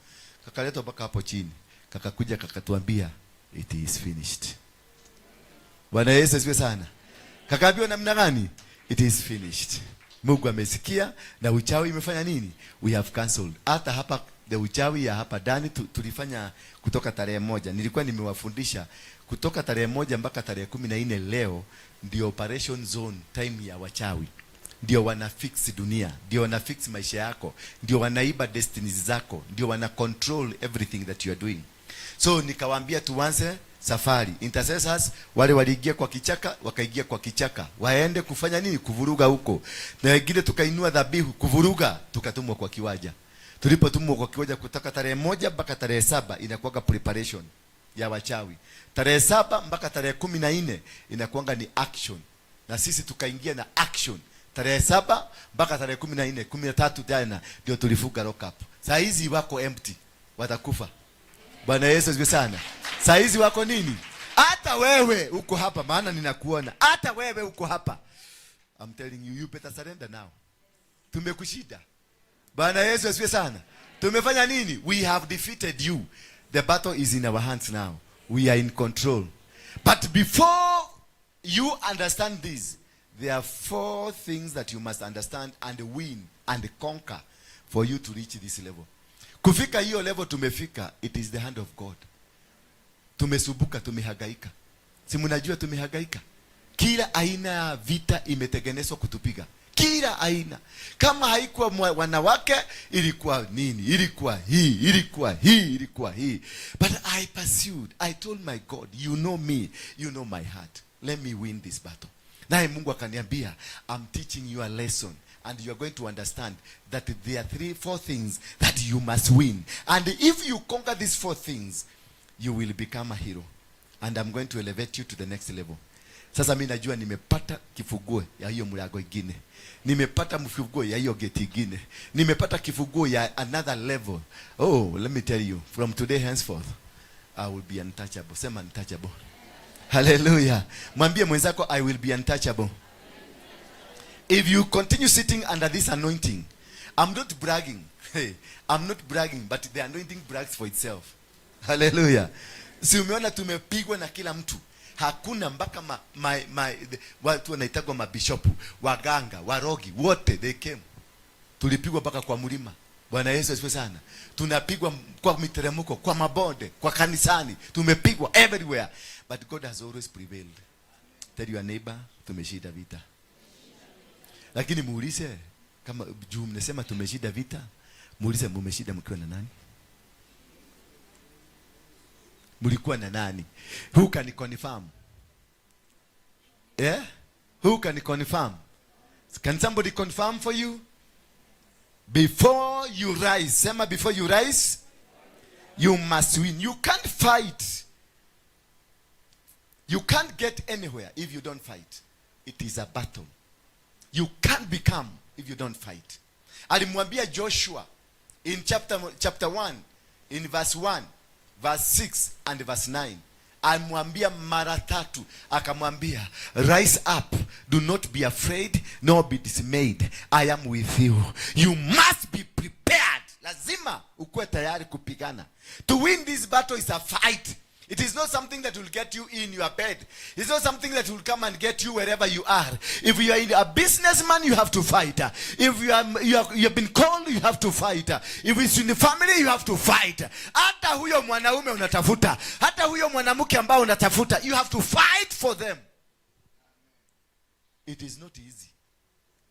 kakaletwa mpaka hapo chini, kakakuja kakatuambia, "It is finished." Bwana Yesu asifiwe sana. Kakaambiwa namna gani? "It is finished." Mungu amesikia na uchawi imefanya nini? We have cancelled. Hata hapa the uchawi ya hapa ndani tulifanya kutoka tarehe 1. Nilikuwa nimewafundisha kutoka tarehe 1 mpaka tarehe 14, leo ndio operation zone time ya wachawi. Ndio wana fix dunia, ndio wana fix maisha yako, ndio wanaiba destinies zako, ndio wana control everything that you are doing. So nikawaambia tuanze safari. Intercessors wale waliingia kwa kichaka, wakaingia kwa kichaka. Waende kufanya nini? Kuvuruga huko. Na wengine tukainua dhabihu kuvuruga, tukatumwa kwa kiwanja. Tulipotumwa kwa kiwanja kutoka tarehe 1 mpaka tarehe 7 inakuwaga preparation ya wachawi. Tarehe 7 mpaka tarehe 14 inakuanga ni action. Na sisi tukaingia na action. Tarehe 7 mpaka tarehe 14, 13 tena ndio tulifunga lock up. Saa hizi wako empty, watakufa. Bwana Yesu asifiwe sana. Saa hizi wako nini? Hata wewe uko hapa, maana ninakuona. Hata wewe uko hapa. I'm telling you, you better surrender now. Tumekushinda. Bwana Yesu asifiwe sana. Tumefanya nini? We have defeated you. The battle is in our hands now. We are in control. But before you understand this, there are four things that you must understand and win and conquer for you to reach this level. Kufika hiyo level tumefika, it is the hand of God. Tumesumbuka, tumehangaika. Si mnajua tumehangaika? Kila aina ya vita imetengenezwa kutupiga. Kila aina. Kama haikuwa wanawake, ilikuwa nini? Ilikuwa hii, ilikuwa hii, ilikuwa hii. But I pursued. I told my God, "You know me, you know my heart. Let me win this battle." Naye Mungu akaniambia, "I'm teaching you a lesson and you are going to understand that there are three, four things that you must win. And if you conquer these four things, you will become a hero. And I'm going to elevate you to the next level." Sasa mi najua nimepata kifunguo ya hiyo mlango ingine, nimepata mfunguo ya hiyo gate ingine, nimepata kifunguo ya another level. Oh, let me tell you, from today henceforth, I will be untouchable. Sema untouchable. Hallelujah. Mwambie mwenzako, "I will be untouchable." If you continue sitting under this anointing, I'm not bragging. Hey, I'm not bragging, but the anointing brags for itself. Hallelujah. Si umeona tumepigwa na kila mtu? Hakuna mpaka watu wanaitagwa mabishopu, waganga, warogi, wote they came. Tulipigwa mpaka kwa mlima. Bwana Yesu asifiwe sana. Tunapigwa kwa miteremko, kwa mabonde, kwa kanisani, tumepigwa everywhere, but God has always prevailed. Tell your neighbor, tumeshinda vita. Lakini muulize, kama juu mnasema tumeshinda vita, muulize, mumeshinda mkiwa na nani? Mlikuwa na nani? Who can confirm? Yeah? Who can confirm? Can somebody confirm for you? Before you rise, sema, before you rise, you must win. You can't fight. You can't get anywhere if you don't fight. It is a battle. You can't become if you don't fight. Alimwambia Joshua in chapter 1, in verse 1, verse 6 and verse 9. Alimwambia mara tatu, akamwambia, "Rise up, do not be afraid nor be dismayed. I am with you." You must be prepared. Lazima ukuwe tayari kupigana. To win this battle is a fight. It is not something that will get you in your bed. It's not something that will come and get you wherever you are. If you are a businessman, you have to fight. If you have been called, you have to fight. If it's in the family, you have to fight. Hata huyo mwanaume unatafuta, hata huyo mwanamke ambao unatafuta, you have to fight for them. It is not easy.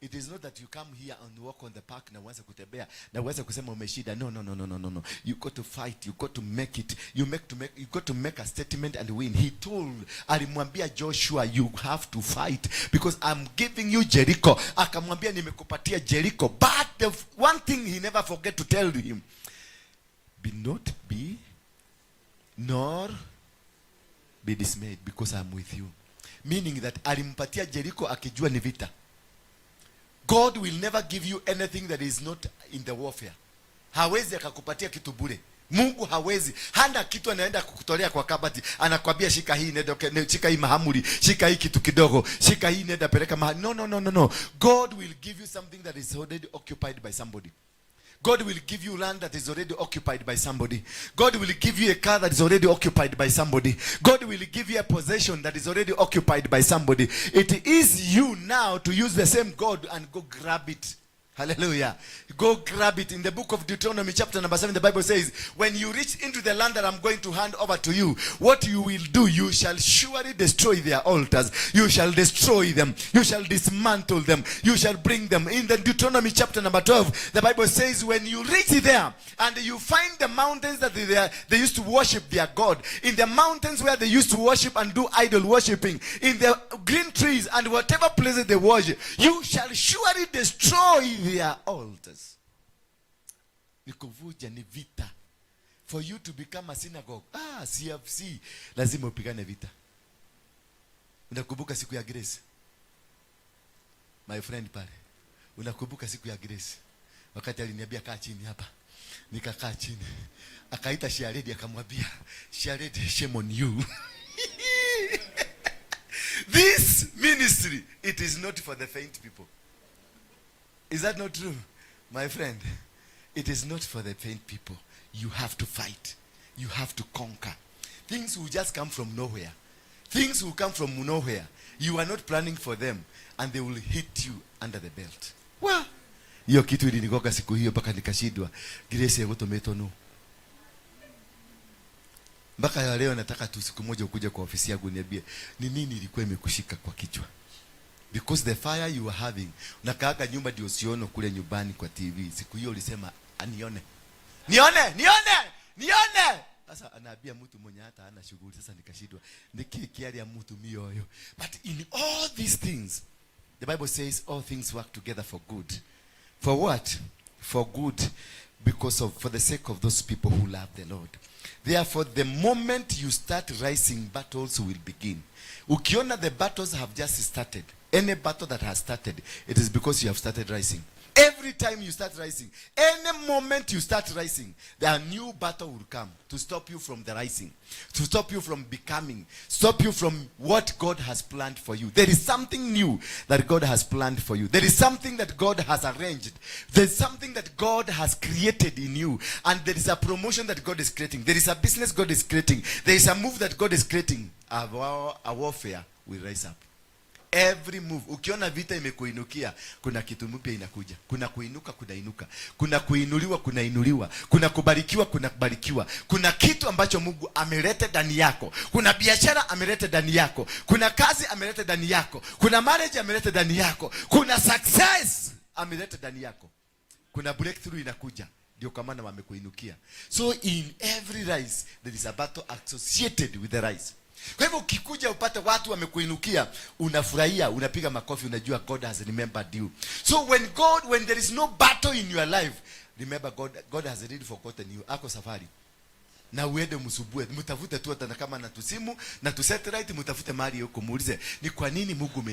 It is not that you come here and walk on the park na uanze kutembea na uanze kusema umeshinda. No, no, no, no, no, no, no. You got to fight. You got to make it. You got to make a statement and win. He told, alimwambia Joshua, "You have to fight because I'm giving you Jericho." Akamwambia, "Nimekupatia Jericho." But the one thing he never forget to tell him, "Be not be nor be dismayed because I'm with you." Meaning that alimpatia Jericho akijua ni vita. God will never give you anything that is not in the warfare. Hawezi akakupatia kitu bure. Mungu hawezi. Hana kitu anaenda kukutolea kwa kabati. Anakwambia, "Shika hii, nenda shika hii mahamuri, shika hii kitu kidogo, shika hii, nenda peleka mahali." No, no, no, no, no. God will give you something that is already occupied by somebody. God will give you land that is already occupied by somebody. God will give you a car that is already occupied by somebody. God will give you a possession that is already occupied by somebody. It is you now to use the same God and go grab it. Hallelujah. Go grab it. In the book of Deuteronomy, chapter number 7, the Bible says, "When you reach into the land that I'm going to hand over to you, what you will do, you shall surely destroy their altars. You shall destroy them. You shall dismantle them. You shall bring them." In the Deuteronomy chapter number 12, the Bible says, when you reach there and you find the mountains that they used to worship their God, in the mountains where they used to worship and do idol worshiping, in the green trees and whatever places they worship, you shall surely destroy their altars. Ni kuvuja, ni vita. For you to become a synagogue, ah, CFC, lazima upigane vita. Unakumbuka siku ya Grace? My friend pale. Unakumbuka siku ya Grace? Wakati aliniambia, "Kaa chini hapa." Nikakaa chini. Akaita Sharedi, akamwambia, "Sharedi, shame on you. This ministry, it is not for the faint people." Is that not true? My friend, it is not for the faint people. You have to fight. You have to conquer. Things will just come from nowhere. Things will come from nowhere. You are not planning for them and they will hit you under the belt. Well, hiyo kitu ilinigonga siku hiyo mpaka nikashindwa. Grace egũtũmĩtwo nũ? Mpaka ya leo nataka tu siku moja ukuje kwa ofisi yangu niambie ni nini ilikuwa imekushika kwa kichwa. Because the fire you were having, unakaaga nyumba ndio usione kule nyumbani kwa TV. Siku hiyo ulisema, "Anione. Nione, nione, nione." Sasa anaambia mtu mwenye hata hana shughuli. Sasa nikashindwa. Niki kiaria mtu mioyo. But in all these things, the Bible says all things work together for good. For what? For good. Because of, for the sake of those people who love the Lord. Therefore, the moment you start rising, battles will begin. Ukiona the battles have just started. Any battle that has started, it is because you have started rising. Every time you start rising, any moment you start rising, there a new battle will come to stop you from the rising, to stop you from becoming, stop you from what God has planned for you. There is something new that God has planned for you. There is something that God has arranged. There's something that God has created in you. And there is a promotion that God is creating. There is a business God is creating. There is a move that God is creating. A warfare will rise up. Every move, ukiona vita imekuinukia, kuna kitu mpya inakuja. Kuna kuinuka, kunainuka. Kuna kuinuliwa, kunainuliwa. Kuna kubarikiwa, kuna kubarikiwa. Kuna kitu ambacho Mungu ameleta ndani yako. Kuna biashara ameleta ndani yako. Kuna kazi ameleta ndani yako. Kuna marriage ameleta ndani yako. Kuna success ameleta ndani yako. Kuna breakthrough inakuja. Ndio kwa maana wamekuinukia. So in every rise there is a battle associated with the rise. Kwa hivyo ukikuja upate watu wamekuinukia, unafurahia, unapiga makofi, unajua God has remembered you. So when there is no battle in your life, remember God has already forgotten you. Ako safari. Na uende msubue, mtafute tu hata kama na tusimu na tu satellite, mtafute mahali huko muulize ni kwa nini Mungu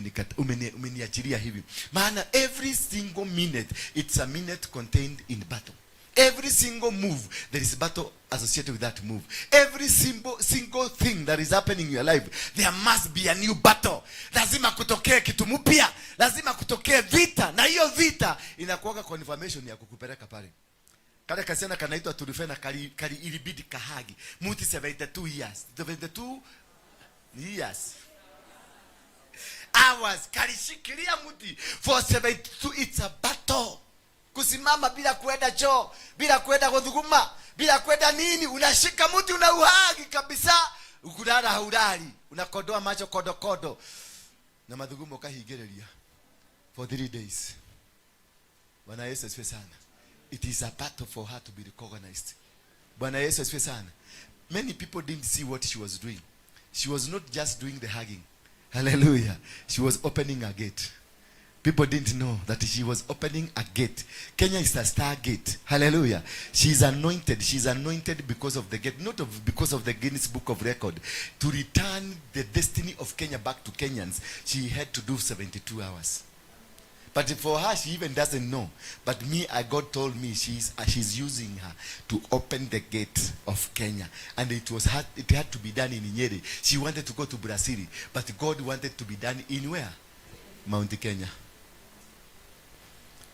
umeniachilia hivi. Maana every single minute, it's a minute contained in battle. Every single move, there is battle associated with that move. Every single thing that is happening in your life, there must be a new battle. Lazima kutokee kitu mpya, lazima kutokee vita, na hiyo vita inakuwaga confirmation ya kukupeleka pale. Kale kasichana kanaitwa Turufena kali ilibidi kahug muti 72 years. 72 years. Hours kalishikilia muti for 72. It's a battle. Kusimama bila kuenda choo, bila kuenda kuthuguma, bila kwenda nini, unashika mti unauhug kabisa, ukulala haulali, unakodoa macho kodo kodo na mathugumo ukahingĩrĩria for 3 days. Bwana Yesu asifiwe sana. It is a battle for her to be recognized. Bwana Yesu asifiwe sana. Many people didn't see what she was doing. She was not just doing the hugging. Hallelujah. She was opening a gate. People didn't know that she was opening a gate. Kenya is a star gate. Hallelujah. She is anointed. She is anointed because of the gate, not because of the Guinness Book of Record. To return the destiny of Kenya back to Kenyans, she had to do 72 hours. But for her, she even doesn't know. But me, God told me she's using her to open the gate of Kenya. And it had to be done in Nyeri. She wanted to go to Brazil, but God wanted to be done in where? Mount Kenya.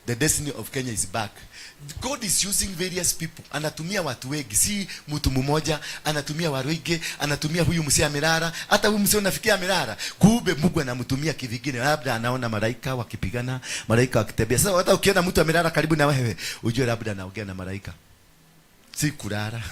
The destiny of Kenya is back. God is using various people. Anatumia watu wengi, si mtu mmoja. Anatumia Waruinge, anatumia huyu msee amelala, hata huyu msee unafikia amelala. Kumbe Mungu anamtumia kivingine, labda anaona malaika wakipigana, malaika wakitembea. Sasa hata ukiona mtu amelala karibu na wewe, ujue labda anaongea na malaika. Si kulala.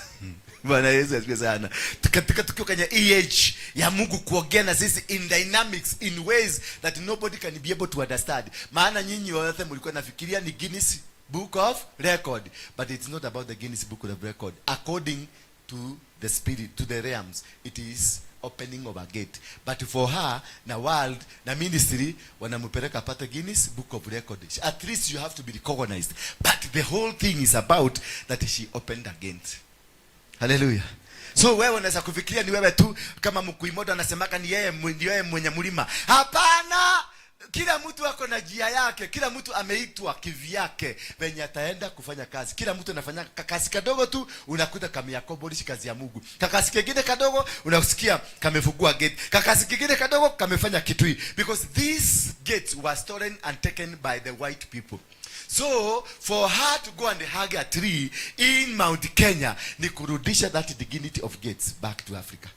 Bwana Yesu asifiwe sana. Katika tukiwa kwenye age ya Mungu kuongea na sisi in dynamics, in ways that nobody can be able to understand. Maana nyinyi wote mlikuwa nafikiria ni Guinness Book of Record, but it's not about the Guinness Book of Record. According to the spirit, to the realms, it is opening of a gate. But for her, na world, na ministry, wanampeleka apate Guinness Book of Record. At least you have to be recognized. But the whole thing is about that she opened a gate. Hallelujah. So wewe unaweza kufikiria ni wewe tu, kama Mkuimodo anasemaka ni yeye ni yeye mwenye mlima. Hapana! Kila mtu ako na njia yake, kila mtu ameitwa kivyake venye ataenda kufanya kazi. Kila mtu anafanya kazi kadogo tu, unakuta kameaccomplish kazi ya Mungu. Kakazi kingine kadogo unasikia kamefungua gate. Kakazi kingine kadogo kamefanya kitu hii. Because these gates were stolen and taken by the white people. So for her to go and hug a tree in Mount Kenya ni kurudisha that dignity of gates back to Africa.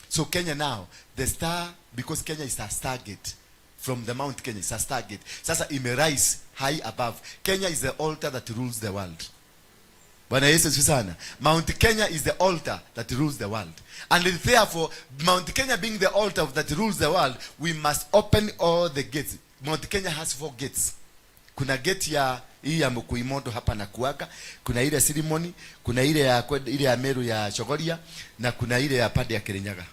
So Kenya now, the star, because Kenya is a star gate. From the Mount Kenya, it's a star gate. Sasa ime rise high above. Kenya is the altar that rules the world. Bwana Yesu asifiwe sana. Mount Kenya is the altar that rules the world. And therefore, Mount Kenya being the altar that rules the world, we must open all the gates. Mount Kenya has 4 gates. Kuna gate ya hii ya Mkuimondo hapa na kuaga, kuna ile Sirimoni, kuna ile ya Meru ya Chogoria, na kuna ile ya pande ya Kirinyaga.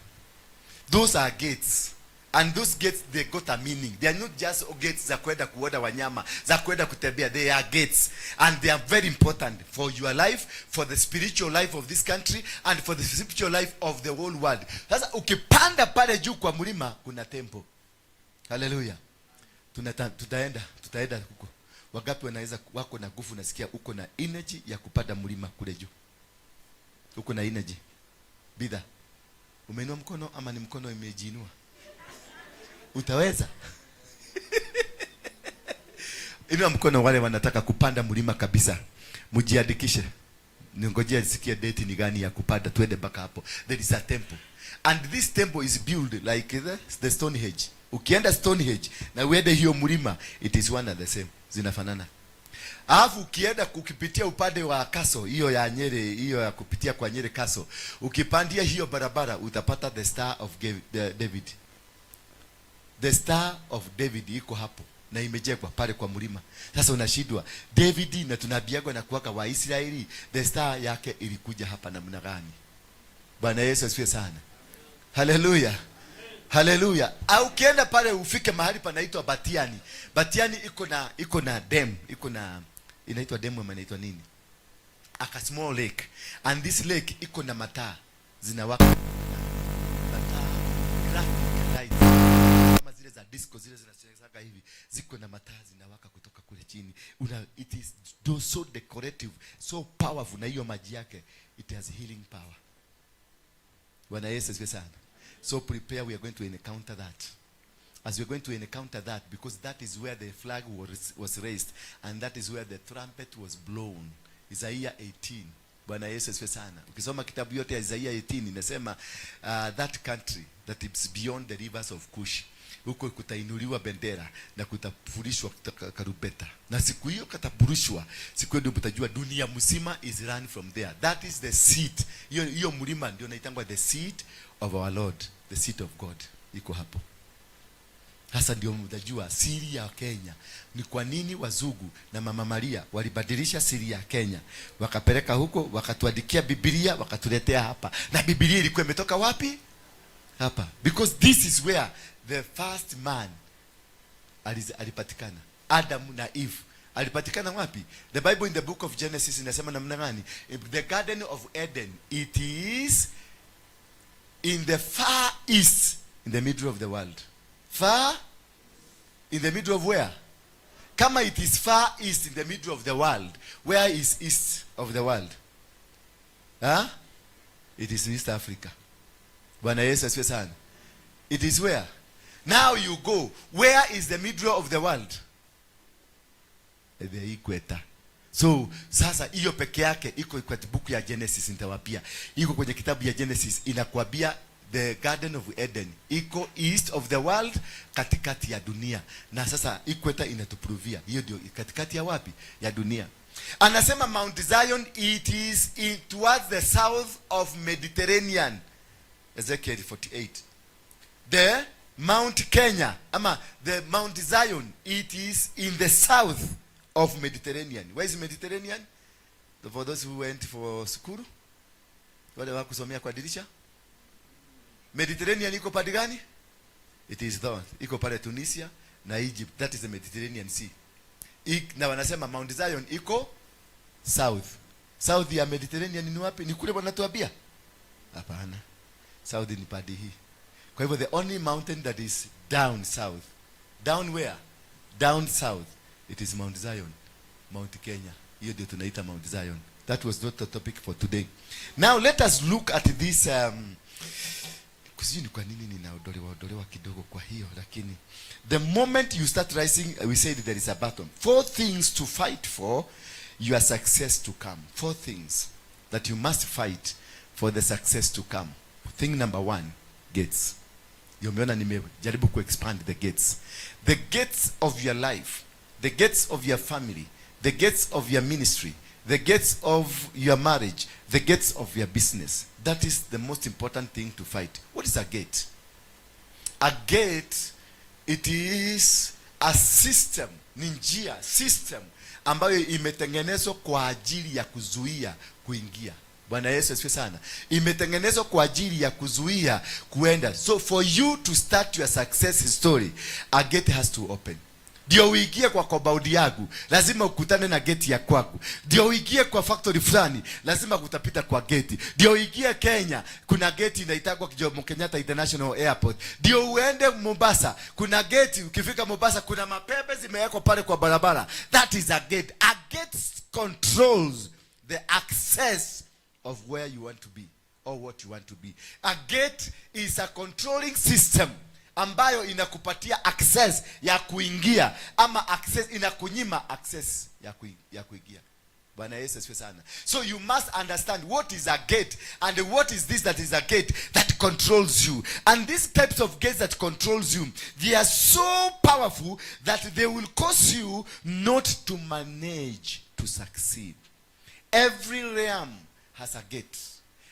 Those are gates. And those gates, they got a meaning. They are not just gates za kwenda kuona wanyama, za kwenda kutembea. They are gates. And they are very important for your life, for the spiritual life of this country, and for the spiritual life of the whole world. Sasa ukipanda pale juu kwa mlima, kuna temple. Hallelujah. Tutaenda huko. Wangapi wanaweza wako na nguvu, nasikia uko na energy ya kupanda mlima kule juu? Uko na energy. Bidha. Umeinua mkono ama ni mkono imejiinua? Utaweza? Inua mkono wale wanataka kupanda mlima kabisa. Mjiandikishe. Ningojea nisikie date ni gani ya kupanda, twende mpaka hapo. There is a temple. And this temple is built like the Stonehenge. Ukienda Stonehenge na uende hiyo mlima, it is one and the same, zinafanana. Alafu ukienda ukipitia upande wa Kaso, hiyo ya Nyeri, hiyo ya kupitia kwa Nyeri Castle, ukipandia hiyo barabara utapata the Star of David. The Star of David iko hapo na imejengwa pale kwa mlima. Sasa unashindwa, David na tunaambiagwa na kuwaka wa Israeli, the star yake ilikuja hapa namna gani? Bwana Yesu asifiwe sana. Haleluya. Haleluya. Au ukienda pale ufike mahali panaitwa Batiani. Batiani iko na dam, iko na, inaitwa dam ama inaitwa nini? Aka small lake. And this lake iko na mataa zinawaka. Mataa, graphic lights, kama zile za disco, zile zinachezaga hivi, ziko na mataa zinawaka kutoka kule chini. It is so decorative, so powerful. Na hiyo maji yake, it has healing power. Bwana Yesu asifiwe sana. So prepare, we are going to encounter that. As we are going to encounter that, because that is where the flag was raised and that is where the trumpet was blown. Isaiah 18. Bwana Yesu asifiwe sana. Ukisoma kitabu yote ya Isaiah 18, inasema that country that is beyond the rivers of Cush, huko kutainuliwa bendera na kutapulishwa karumbeta, na siku hiyo katapulishwa, siku hiyo ndio mtajua dunia mzima is run from there. That is the seat. Hiyo hiyo mlima ndio naitangwa the seat of our Lord, the seat of God iko hapo. Sasa ndio mtajua siri ya Kenya ni kwa nini wazungu na Mama Maria walibadilisha siri ya Kenya, wakapeleka huko, wakatuandikia Biblia, wakatuletea hapa. Na Biblia ilikuwa imetoka wapi? Hapa, because this is where the first man alipatikana. Adam na Eve alipatikana wapi? The Bible in the book of Genesis inasema namna gani? In the Garden of Eden, it is in the far east, in the middle of the world. Far in the middle of where? Kama it is far east in the middle of the world, where is east of the world? Huh? It is East Africa. Bwana Yesu asifiwe sana. It is where? Now you go, where is the middle of the world? The equator. So sasa hiyo peke yake iko kwa book ya Genesis, nitawapia. Iko kwenye kitabu ya Genesis, inakwambia the Garden of Eden iko east of the world, katikati ya dunia. Na sasa equator inatuprovia hiyo ndio katikati ya wapi? Ya dunia. Anasema Mount Zion, it is in towards the south of Mediterranean. Ezekiel 48. The Mount Kenya ama the Mount Zion, it is in the south of Mediterranean. Where is Mediterranean? For those who went for school, wale wa kusomea kwa dirisha, Mediterranean iko pande gani? It is north. Iko pale Tunisia na Egypt. That is the Mediterranean Sea. Na wanasema Mount Zion iko south. South ya Mediterranean ni wapi? Ni kule wanatuambia? Hapana, south ni pande hii. Kwa hivyo the only mountain that is down south, down where? Down south, it is Mount Zion, Mount Kenya. Hiyo ndio tunaita Mount Zion. That was not the topic for today. Now let us look at this. Sijui ni kwa nini ninaodolewa odolewa kidogo kwa hiyo, lakini the moment you start rising, we said there is a battle. Four things to fight for your success to come. Four things that you must fight for the success to come. Thing number one, gates. Umeona nimejaribu kuexpand the gates. The gates of your life, the gates of your family, the gates of your ministry, the gates of your marriage, the gates of your business. That is the most important thing to fight. What is a gate? A gate, it is a system, ni njia, system ambayo imetengenezwa kwa ajili ya kuzuia kuingia. Bwana Yesu asifiwe sana. Imetengenezwa kwa ajili ya kuzuia kuenda. So for you to start your success story, a gate has to open. Ndio uingie kwa compound yangu, lazima ukutane na gate ya kwangu. Ndio uingie kwa factory fulani, lazima utapita kwa gate. Ndio uingie Kenya, kuna gate inaitagwa Jomo Kenyatta International Airport. Ndio uende Mombasa, kuna gate. Ukifika Mombasa, kuna mapembe zimewekwa pale kwa barabara. That is a gate. A gate controls the access of where you want to be or what you want to be. A gate is a controlling system ambayo inakupatia access ya kuingia ama access inakunyima access ya kuingia. Bwana Yesu asifiwe sana. So you must understand what is a gate and what is this that is a gate that controls you. And these types of gates that controls you, they are so powerful that they will cause you not to manage to succeed. Every realm has a gate.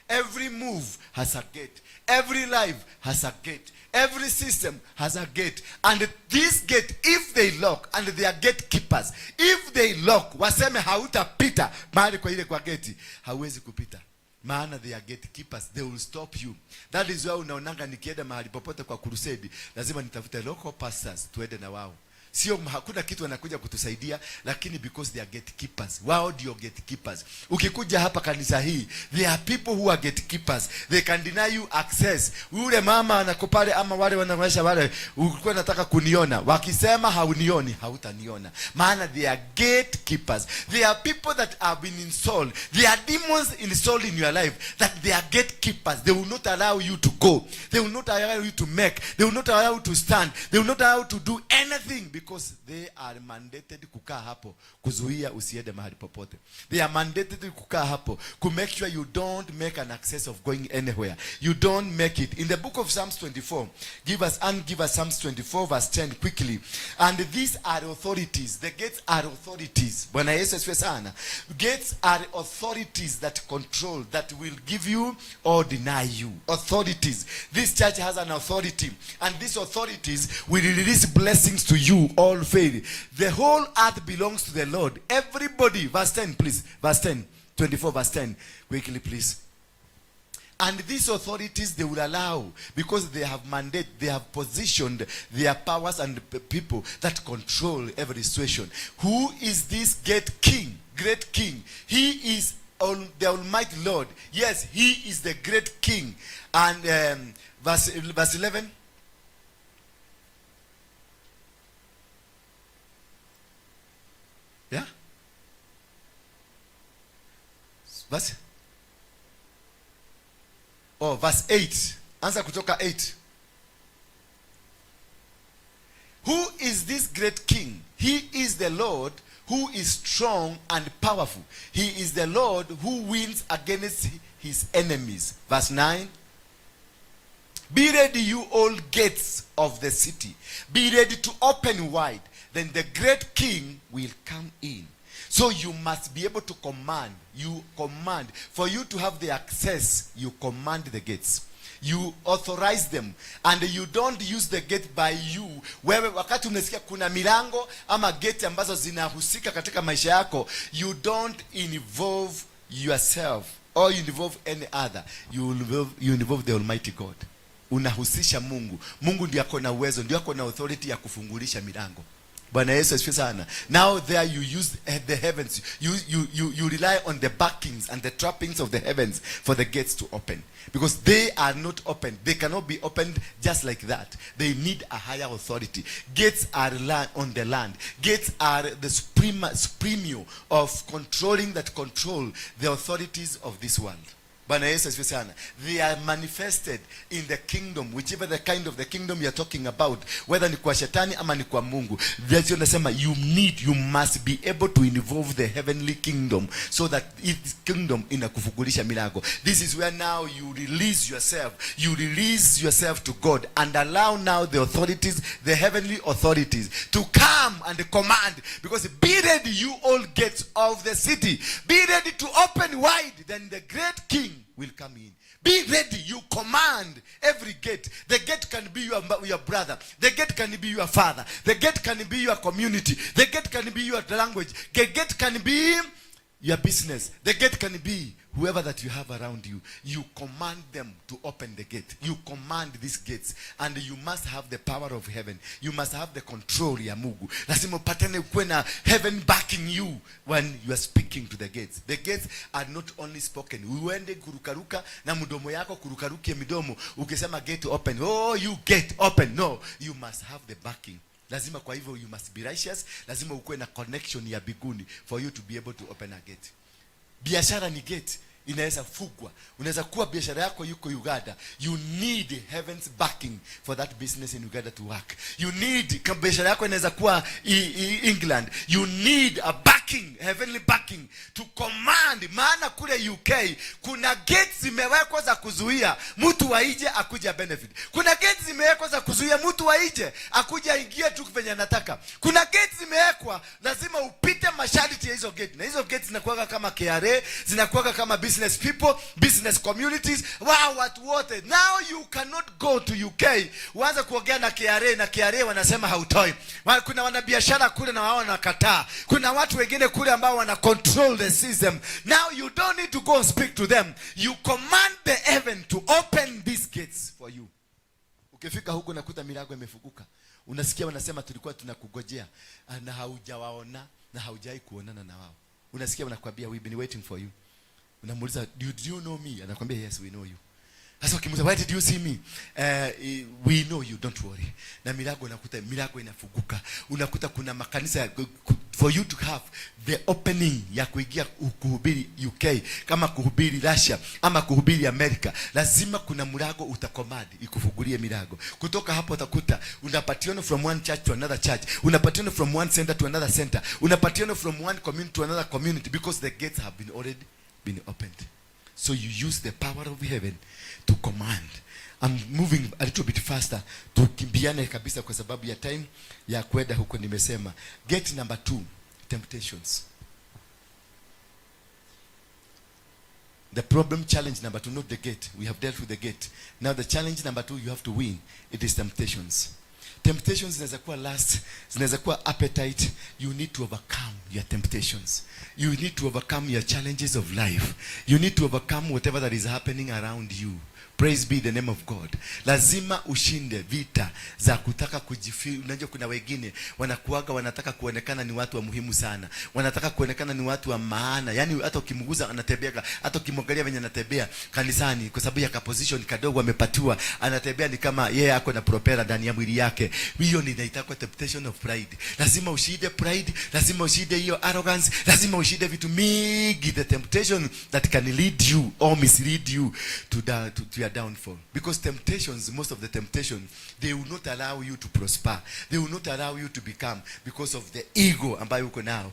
Every move has a gate. Every life has a gate. Every system has a gate. And this gate, if they lock, and they are gatekeepers, if they lock, waseme hautapita mahali kwa ile kwa geti, hauwezi kupita. Maana they are gatekeepers, they will stop you. That is why unaonanga nikienda mahali popote kwa crusade, lazima nitafute local pastors tuende na wao. Sio hakuna kitu wanakuja kutusaidia, lakini because they are gatekeepers. Wao ndio gatekeepers. Ukikuja hapa kanisa hii, there are people who are gatekeepers. They can deny you access. Yule mama anako pale ama wale wanaonyesha wale, ulikuwa nataka kuniona, wakisema haunioni, hautaniona. Maana they are gatekeepers. There are people that have been installed. There are demons installed in your life that they are gatekeepers. They will not allow you to go. They will not allow you to make. They will not allow you to stand. They will not allow you to do anything because they are mandated kukaa hapo kuzuia usiende mahali popote. They are mandated kukaa hapo ku make sure you don't make an access of going anywhere. You don't make it. In the book of Psalms 24, give us Psalms 24 verse 10 quickly. And these are authorities. The gates are authorities. Bwana Yesu asifiwe sana. Gates are authorities that control, that will give you or deny you. Authorities. This church has an authority, and these authorities will release blessings to you all fail. The whole earth belongs to the Lord. Everybody, verse 10, please. Verse 10, 24, verse 10. Quickly, please. And these authorities, they will allow, because they have mandate, they have positioned their powers and people that control every situation. Who is this great king? Great king. He is the Almighty Lord. Yes, he is the great king. And verse 11. Yeah? Verse? Oh, verse 8. Anza kutoka 8. Who is this great king? He is the Lord who is strong and powerful. He is the Lord who wins against his enemies. Verse 9. Be ready, you all gates of the city. Be ready to open wide. Then the great king will come in. So you must be able to command. You command. For you to have the access, you command the gates. You authorize them. And you don't use the gate by you. Wewe wakati unasikia kuna milango ama gate ambazo zinahusika katika maisha yako, you don't involve yourself or you involve any other. You involve the Almighty God. Unahusisha Mungu. Mungu ndiye ako na uwezo, ndiye ako na authority ya kufungulisha milango. Bwana Yesu asifiwe sana. Now there you use the heavens. You rely on the backings and the trappings of the heavens for the gates to open. Because they are not open. They cannot be opened just like that. They need a higher authority. Gates are land on the land. Gates are the supreme of controlling that control the authorities of this world. Bwana Yesu asifiwe sana. They are manifested in the kingdom, whichever the kind of the kingdom you are talking about, whether ni kwa shetani ama ni kwa Mungu. That's why nasema you must be able to involve the heavenly kingdom so that its kingdom inakufungulisha milango. This is where now you release yourself. You release yourself to God and allow now the authorities, the heavenly authorities, to come and command. Because be ready, you all gates of the city. Be ready to open wide. Then the great king will come in. Be ready. You command every gate. The gate can be your brother. The gate can be your father. The gate can be your community. The gate can be your language. The gate can be your business. The gate can be whoever that you have around you. You command them to open the gate. You command these gates. And you must have the power of heaven. You must have the control ya Mungu. Lazima upatane ukuwe na heaven backing you when you are speaking to the gates. The gates are not only spoken. Uende kurukaruka na mdomo yako kurukarukie midomo ukisema gate open. Oh, you gate open. No, you must have the backing. Lazima kwa hivyo you must be righteous. Lazima ukuwe na connection ya biguni for you to be able to open a gate. Biashara ni gate inaweza fugwa. Unaweza kuwa biashara yako yuko Uganda, you need heaven's backing for that business in Uganda to work. You need biashara yako inaweza kuwa England, you need a backing. backing, heavenly backing to command. Maana kule UK kuna gates zimewekwa za kuzuia mtu wa nje akuja benefit. Kuna gates zimewekwa za kuzuia mtu wa nje akuja aingie tu venye anataka. Kuna gates zimewekwa, lazima upite masharti ya hizo gate, na hizo gates zinakuwaga kama KRA, zinakuwaga kama business people, business communities, wao watu wote. Now you cannot go to UK uanze kuongea na KRA na KRA wanasema hautoi. Kuna wanabiashara kule na wao wanakataa. Kuna watu wengine kule ambao wana control the system. Now you don't need to go and speak to them. You command the heaven to open these gates for you. Ukifika huko nakuta milango imefunguka. Unasikia wanasema, "Tulikuwa tunakugojea," na haujawaona na haujai kuonana na wao. Unasikia wanakwambia, "We've been waiting for you." Unamuuliza, Do you know me?" Anakwambia, "Yes, we know you." Sasa ukimuuliza, "Why did you see me?" "We know you, don't worry." Na milango, unakuta milango inafunguka. Unakuta kuna makanisa for you to have the opening ya kuingia kuhubiri UK kama kuhubiri Russia ama kuhubiri America, lazima kuna mlango utacommand ikufungulie milango. Kutoka hapo utakuta unapatiana from one church to another church, unapatiana from one center to another center, unapatiana from one community to another community, because the gates have been already been opened. So you use the power of heaven to command. I'm moving a little bit faster, tukimbiane kabisa kwa sababu ya time ya kwenda huko. Nimesema gate number two, temptations. The problem, challenge number two, not the gate. We have dealt with the gate. Now the challenge number two you have to win, it is temptations. Temptations zinaweza kuwa lust, zinaweza kuwa appetite. You need to overcome your temptations. You need to overcome your challenges of life. You need to overcome whatever that is happening around you. Praise be the name of God. Lazima ushinde vita za kutaka kujifi. Unajua kuna wengine wanakuaga wanataka kuonekana ni watu wa muhimu sana, wanataka kuonekana ni watu wa maana. Yaani hata ukimguza anatembea, hata ukimwangalia venye anatembea kanisani, kwa sababu ya ka position kadogo amepatiwa, anatembea ni kama yeye ako na propeller ndani ya mwili yake. Hiyo ni inaitwa temptation of pride. Lazima ushinde pride, lazima ushinde hiyo arrogance, lazima ushinde vitu mingi, the temptation that can lead you or mislead you to your downfall. Because temptations, most of the temptation, they will not allow you to prosper. They will not allow you to become, because of the ego ambayo uko nao.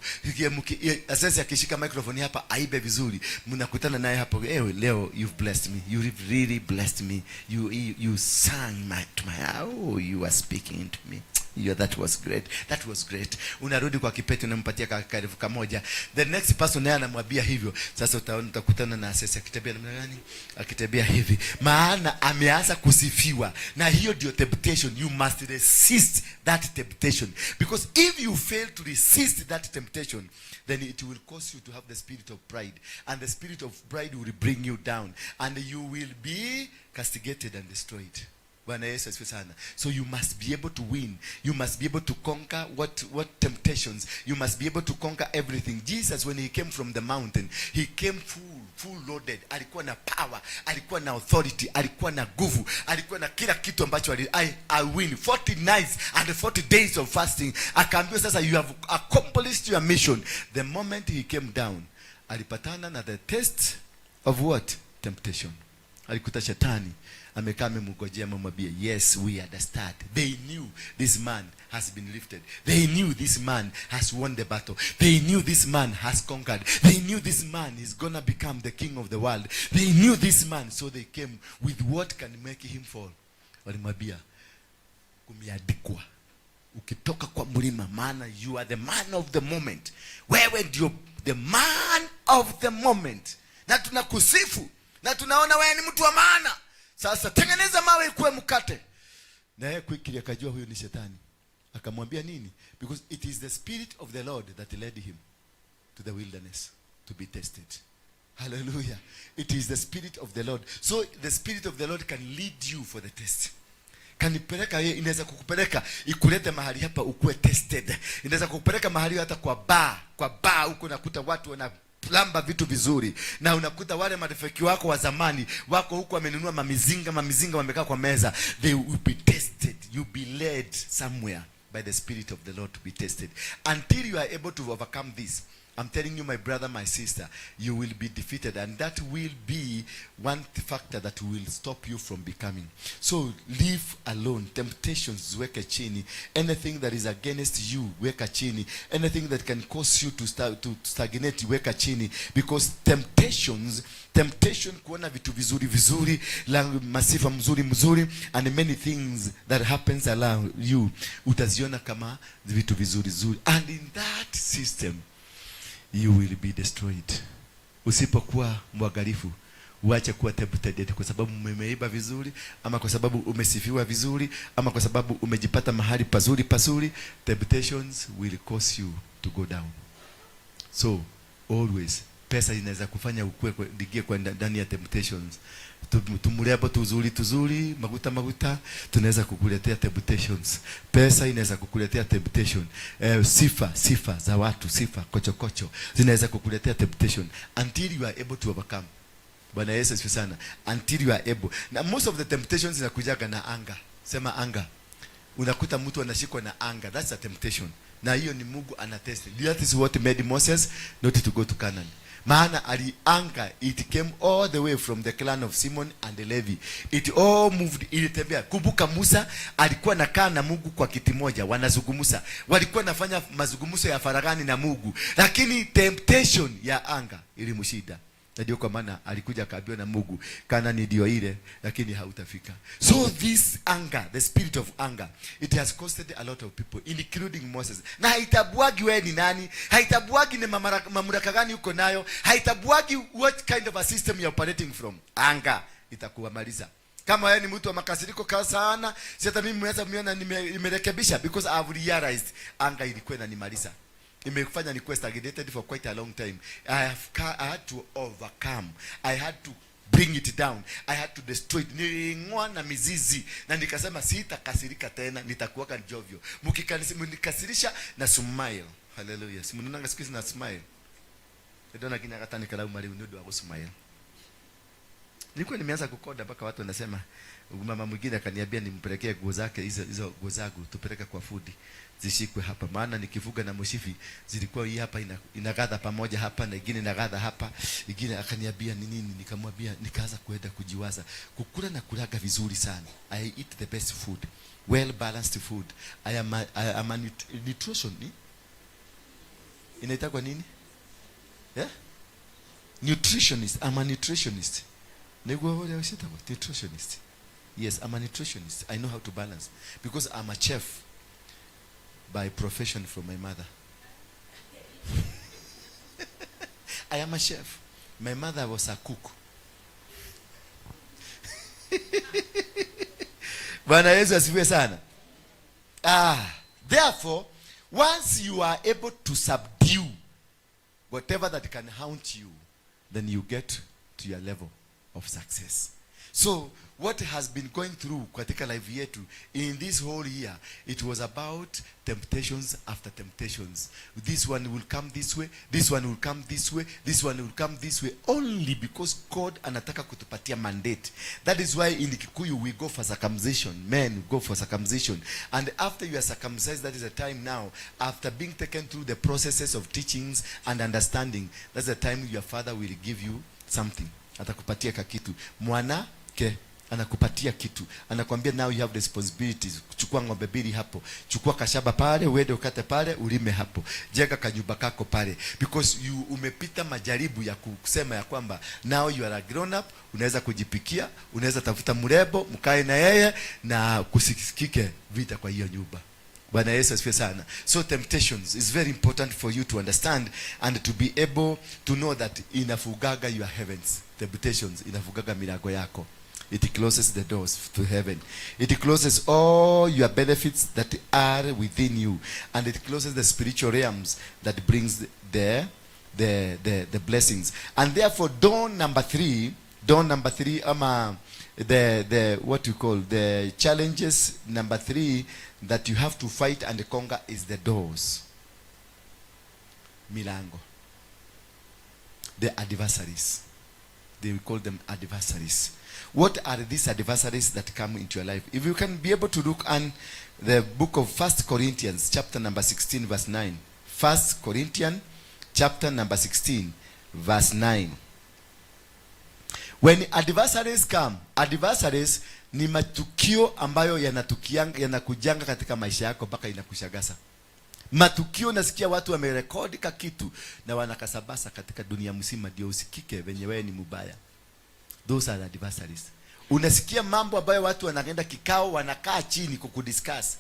Asasi akishika microphone hapa aibe vizuri, mnakutana naye hapo, "Eh, leo you've blessed me. You really blessed me. You sang my to my oh, you are speaking to me. Yeah, that was great. That was great." Unarudi kwa kipeti, unampatia karifu kamoja. The next person naye anamwambia hivyo. Sasa utaona utakutana na Asesi akitembea namna gani? Akitembea hivi. Maana ameanza kusifiwa. Na hiyo ndio temptation. You must resist that temptation. Because if you fail to resist that temptation, then it will cause you to have the spirit of pride. And the spirit of pride will bring you down. And you will be castigated and destroyed. Bwana Yesu asifiwe sana. So you must be able to win. You must be able to conquer what temptations. You must be able to conquer everything. Jesus, when he came from the mountain, he came full loaded. Alikuwa na power, alikuwa na authority, alikuwa na nguvu, alikuwa na kila kitu ambacho I win 40 nights and 40 days of fasting. Akaambiwa, "Sasa you have accomplished your mission." The moment he came down, alipatana na the test of what? Temptation. Alikuta shetani amekaa amemngojea, amemwambia, "Yes, we understand." They knew this man has been lifted. They knew this man has won the battle. They knew this man has conquered. They knew this man is gonna become the king of the world. They knew this man, so they came with what can make him fall. Walimwambia, "Kumeandikwa, ukitoka kwa mlima, maana you are the man of the moment. Wewe ndio the man of the moment, na tunakusifu na tunaona wewe ni mtu wa maana. Sasa tengeneza mawe ikuwe mkate." Na yeye quickly akajua huyu ni shetani. Akamwambia nini? Because it is the spirit of the Lord that led him to the wilderness to be tested. Hallelujah. It is the spirit of the Lord. So the spirit of the Lord can lead you for the test. Kanipeleka yeye, inaweza kukupeleka ikulete mahali hapa ukuwe tested. Inaweza kukupeleka mahali hata kwa bar huko unakuta watu wana lamba vitu vizuri, na unakuta wale marafiki wako wa zamani wako huku wamenunua mamizinga mamizinga, wamekaa kwa meza. They will be tested. You be led somewhere by the spirit of the Lord to be tested until you are able to overcome this. I'm telling you, my brother, my sister, you will be defeated, and that will be one factor that will stop you from becoming. So leave alone temptations, weka chini. Anything that is against you, weka chini. Anything that can cause you to start to stagnate, weka chini, because temptations, temptation kuona vitu vizuri vizuri la masifa mzuri mzuri and many things that happens around you, utaziona kama vitu vizuri zuri, and in that system you will be destroyed. Usipokuwa mwangalifu, uache kuwa tempted kwa sababu umeiba vizuri, ama kwa sababu umesifiwa vizuri, ama kwa sababu umejipata mahali pazuri pazuri, temptations will cause you to go down. So always, pesa inaweza kufanya ukue ingie kwa ndani ya temptations. Tumurembo tuzuri tuzuri, maguta maguta, tunaweza kukuletea temptations. Pesa inaweza kukuletea temptation. Sifa sifa za watu, sifa kocho kocho zinaweza kukuletea temptation until you are able to overcome. Bwana Yesu asifiwe sana. Until you are able. Na most of the temptations zinakujaga na anger. Sema anger. Unakuta mtu anashikwa na anger. That's a temptation. Na hiyo ni Mungu anatest. That is what made Moses not to go to Canaan. Maana ali anger, it came all the way from the clan of Simon and Levi. It all moved, ilitembea. Kumbuka Musa alikuwa nakaa na Mungu kwa kiti moja, wanazungumza. Walikuwa nafanya mazungumzo ya faraghani na Mungu. Lakini temptation ya anger ilimshinda. Na ndio kwa maana alikuja akaambiwa na Mungu, Kanani ndio ile, lakini hautafika. So this anger, the spirit of anger, it has costed a lot of people, including Moses. Na haitabuagi wewe ni nani, haitabuagi ni mamlaka gani uko nayo, haitabuagi what kind of a system you're operating from. Anger itakuwamaliza. Kama wewe ni mtu wa makasiriko kaa sana, si hata mimi mweza miona nimerekebisha because I've realized anger ilikuwa inanimaliza, imefanya nikuwe stagnated for quite a long time. I had to overcome. I had to bring it down. I had to destroy it. Niling'oa na mizizi na nikasema sitakasirika tena, nitakuwaka jovial. Mkinikasirisha na smile. Hallelujah. Si mnaonanga siku hizi na smile. Ndona kinya katani karauma rĩu nĩ ũndũ wa gũsmile. Nilikuwa nimeanza kukonda mpaka watu wanasema, mama mwingine akaniambia nimpelekee nguo zake, hizo hizo nguo zangu tupeleke kwa fundi zishikwe hapa, maana nikifuga na mshipi zilikuwa hii hapa inagadha pamoja hapa na ingine inagadha hapa ingine. Akaniambia ni nini? Nikamwambia, nikaanza kuenda kujiwaza kukula na kulaga vizuri sana. I eat the best food, well balanced food. I am a nutrition ni inaitwa nini? Yeah? Nutritionist. I'm a nutritionist. Niguo ũrĩa ũciĩtagwo nutritionist. Yes, I'm a nutritionist. I know how to balance because I'm a chef by profession from my mother. I am a chef. My mother was a cook. Bwana Yesu asifiwe sana. Therefore, once you are able to subdue whatever that can haunt you, then you get to your level of success. So what has been going through katika life yetu in this whole year, it was about temptations after temptations. This one will come this way, this one will come this way, this one will come this way, only because God anataka kutupatia mandate. That is why in Kikuyu we go for circumcision. Men go for circumcision. And after you are circumcised, that is the time now, after being taken through the processes of teachings and understanding, that's the time your father will give you something. Atakupatia kakitu. Mwanake anakupatia kitu, anakwambia, "Now you have responsibilities. Chukua ng'ombe mbili hapo, chukua kashamba pale, uende ukate pale, ulime hapo, jenga kanyumba kako pale," because you umepita majaribu ya kusema ya kwamba now you are a grown up, unaweza kujipikia, unaweza tafuta mrembo, mkae na yeye na kusikike vita kwa hiyo nyumba. Bwana Yesu asifiwe sana. So temptations is very important for you to understand and to be able to know that inafugaga your heavens. Temptations inafugaga milango yako. It closes the doors to heaven. It closes all your benefits that are within you, and it closes the spiritual realms that brings the blessings. And therefore, door number three, door number three, ama the what you call the challenges number three that you have to fight and conquer is the doors. Milango. The adversaries. They will call them adversaries. What are these adversaries that come into your life? If you can be able to look on the book of First Corinthians, chapter number 16, verse 9. First Corinthians, chapter number 16, chapter number 16 verse 9. When adversaries come, adversaries ni matukio ambayo yanakujanga katika maisha yako mpaka inakushagaza. Matukio nasikia watu wamerekodi ka kitu na wanakasabasa katika dunia mzima ndio usikike venye wewe ni mubaya. Those are adversaries. Unasikia mambo ambayo watu wanaenda kikao, wanakaa chini kukudiscuss.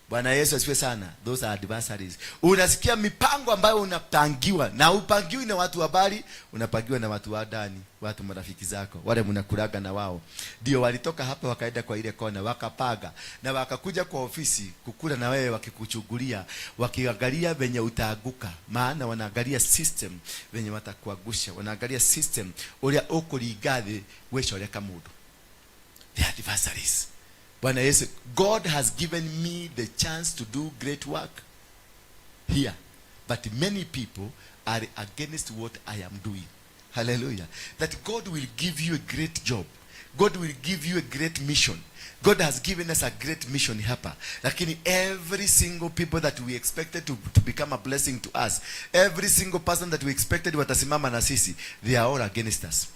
Bwana Yesu asifiwe sana. Those are adversaries. Unasikia mipango ambayo unapangiwa, na upangiwi na watu wa habari, unapangiwa na watu wa ndani, watu marafiki zako, wale mnakulaga na wao. Ndio walitoka hapa wakaenda kwa ile kona, wakapaga na wakakuja kwa ofisi kukula na wewe, wakikuchungulia, wakiangalia venye utaaguka, maana wanaangalia system venye watakuagusha, wanaangalia system uria ukuringa thi gwicoreka mundu. The adversaries. Bwana Yesu, God has given me the chance to do great work here. But many people are against what I am doing. Hallelujah. That God will give you a great job. God will give you a great mission. God has given us a great mission hapa. Lakini every single people that we expected to become a blessing to us, every single person that we expected watasimama na sisi, they are all against us.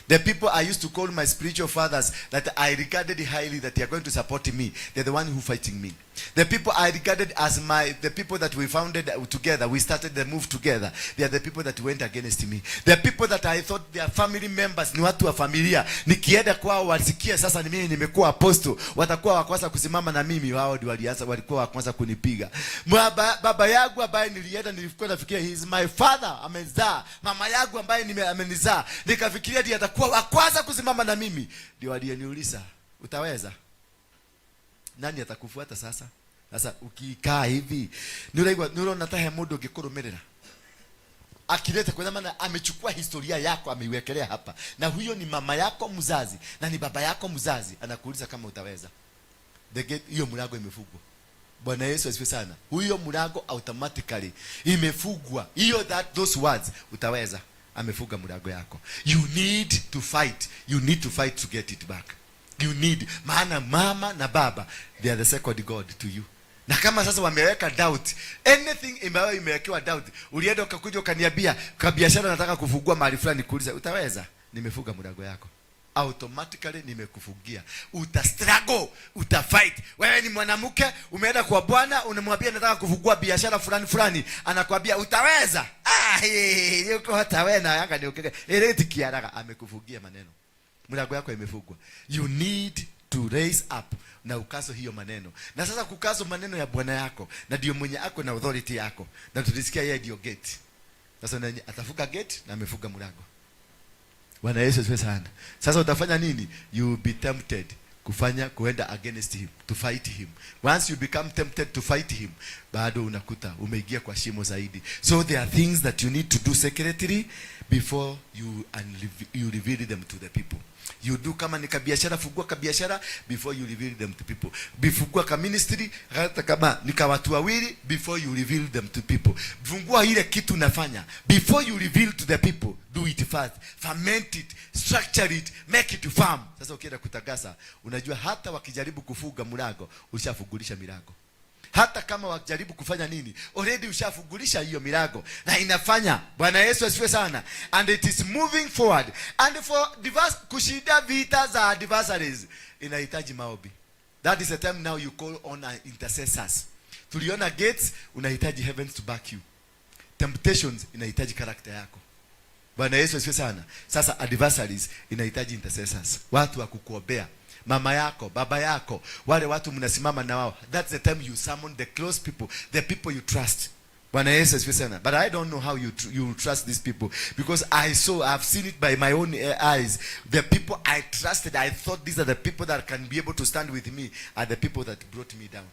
The people I used to call my spiritual fathers that I regarded highly, that they are going to support me, they're the one who fighting me. The people I regarded as the people that we founded together, we started the move together, they are the people that went against me. The people that I thought they are family members, ni watu wa familia, nikienda kwao wasikie sasa ni mimi nimekuwa apostle, watakuwa wa kwanza kusimama na mimi, wao ndio walianza, walikuwa wa kwanza kunipiga. Baba yangu ambaye nilienda, nilikuwa nafikiria he is my father, amezaa. Mama yangu ambaye amenizaa, nikafikiria ndiye atakuwa wa kwanza kusimama na mimi, ndio aliyeniuliza, "Utaweza? Nani atakufuata sasa?" Sasa ukikaa hivi, nĩ ũrona ta he mũndũ ũngĩkũrũmĩrĩra akileta kwa maana amechukua historia yako, ameiwekelea hapa, na huyo ni mama yako mzazi na ni baba yako mzazi, anakuuliza kama utaweza. The gate, hiyo mlango imefungwa. Bwana Yesu asifiwe sana. Huyo mlango automatically imefungwa. Hiyo that those words, "Utaweza," amefunga mlango yako. You need to fight. You need to fight to get it back. You need, maana mama na baba, they are the second God to you. Na kama sasa wameweka doubt, anything ambayo imewekewa doubt, ulienda ukakuja ukaniambia kwa biashara nataka kufungua mahali fulani, kuuliza utaweza, nimefunga mlango yako automatically, nimekufungia. Uta struggle, uta fight. Wewe ni mwanamke, umeenda kwa bwana, unamwambia nataka kufungua biashara fulani fulani, anakwambia, "Utaweza? Ah, yuko hata wewe na yanga ni ukeke ile tikiaraga." Amekufungia maneno, mlango yako imefungwa. You need to raise up na ukazo hiyo maneno. Na sasa kukazo maneno ya bwana yako, na ndio mwenye ako na authority yako, na tulisikia yeye ndio gate. Sasa nani atafunga gate na amefunga mlango? Bwana Yesu asifiwe sana. Sasa utafanya nini? You will be tempted kufanya kuenda against him, to fight him. Once you become tempted to fight him, bado unakuta umeingia kwa shimo zaidi. So there are things that you need to do secretly before you reveal them to the people. You do, kama ni kabiashara, fungua kabiashara before you reveal them to people. Bifungua ka ministry, hata kama ni ka watu wawili, before you reveal them to people. Fungua ile kitu unafanya before you reveal to the people. Do it first, ferment it, structure it, make it firm. Sasa ukienda kutangaza, unajua hata wakijaribu kufunga mlango, ushafungulisha milango. Hata kama wakijaribu kufanya nini, already ushafungulisha hiyo milango na inafanya. Bwana Yesu asifiwe sana. And it is moving forward. And for diverse, kushinda vita za adversaries inahitaji maombi. That is the time now you call on our intercessors. Tuliona gates, unahitaji heavens to back you. Temptations inahitaji character yako. Bwana Yesu asifiwe sana. Sasa adversaries inahitaji intercessors, watu wa kukuombea, mama yako, baba yako, wale watu mnasimama na wao. That's the time you summon the close people, the people you trust. Bwana Yesu asifiwe sana. But I don't know how you trust these people, because I've seen it by my own eyes. The people I trusted, I thought these are the people that can be able to stand with me, are the people that brought me down,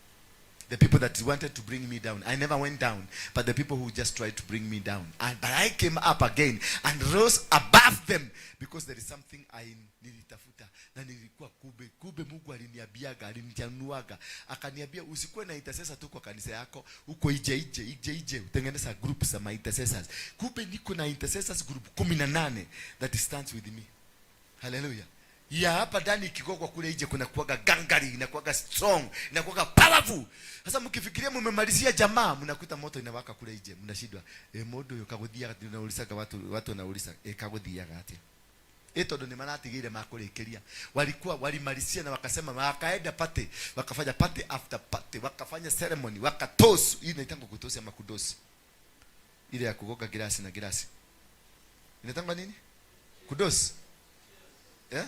the people that wanted to bring me down. I never went down, but the people who just tried to bring me down. But I came up again and rose above them because there is something I nilitafuta na nilikuwa kumbe Mungu aliniambiaga, alinichanuaga, akaniambia usikuwe na intercessor tu kwa kanisa yako huko ije ije ije ije, utengeneza groups za my intercessors. Kumbe niko na intercessors group 18 that stands with me. Hallelujah. Ya hapa ndani ikigongwa kule nje kuna kuwaga gangari, inakuwaga strong, inakuwaga powerful. Sasa mkifikiria mmemalizia jamaa, mnakuta moto inawaka kule nje, mnashindwa. E, mundu uyu kaguthiaga, unaulizaga watu, watu wanauliza, e, kaguthiaga atia? E, tondu ni maratigire makurikiria. Walikuwa walimalizia na wakasema, wakaenda party, wakafanya party after party, wakafanya ceremony, wakatoast. Hii inaitangwa kutoast ama kudosi? Ile ya kugonga girasi na girasi inaitangwa nini? Kudosi, eh?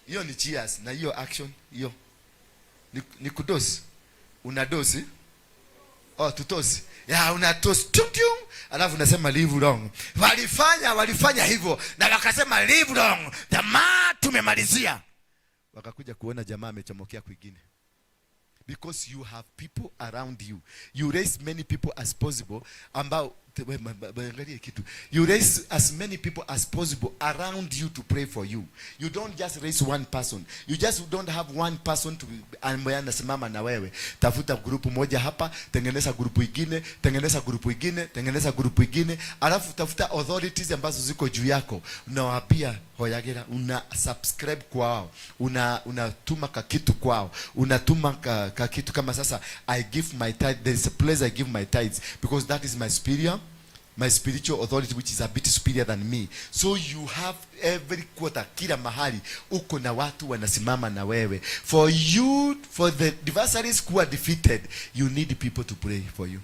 Hiyo ni cheers, na hiyo action hiyo ni kudosi. Unadosi, oh, tutoast ya una toast tum tum, alafu unasema "Live long." Walifanya hivyo na wakasema, "Live long, jamaa, tumemalizia." Wakakuja kuona jamaa amechomokea kwingine, because you have people around you. You raise many people as possible ambao angalia kitu, you raise as many people as possible around you to pray for you. You don't just raise one person. You just don't have one person to ambaye anasimama na wewe. Tafuta grupu moja hapa, tengeneza grupu ingine, tengeneza grupu ingine, tengeneza grupu ingine, alafu tafuta authorities ambazo ziko juu yako, unawaambia hoyagira, una subscribe kwao, unatuma ka kitu kwao, unatuma ka kitu. Kama sasa I give my tithe, there is a place I give my tithes because that is my spiritual authority, which is a bit superior than me. So you have every quarter, kila mahali uko na watu wanasimama na wewe. For you, for the adversaries who are defeated, you need people to pray for you.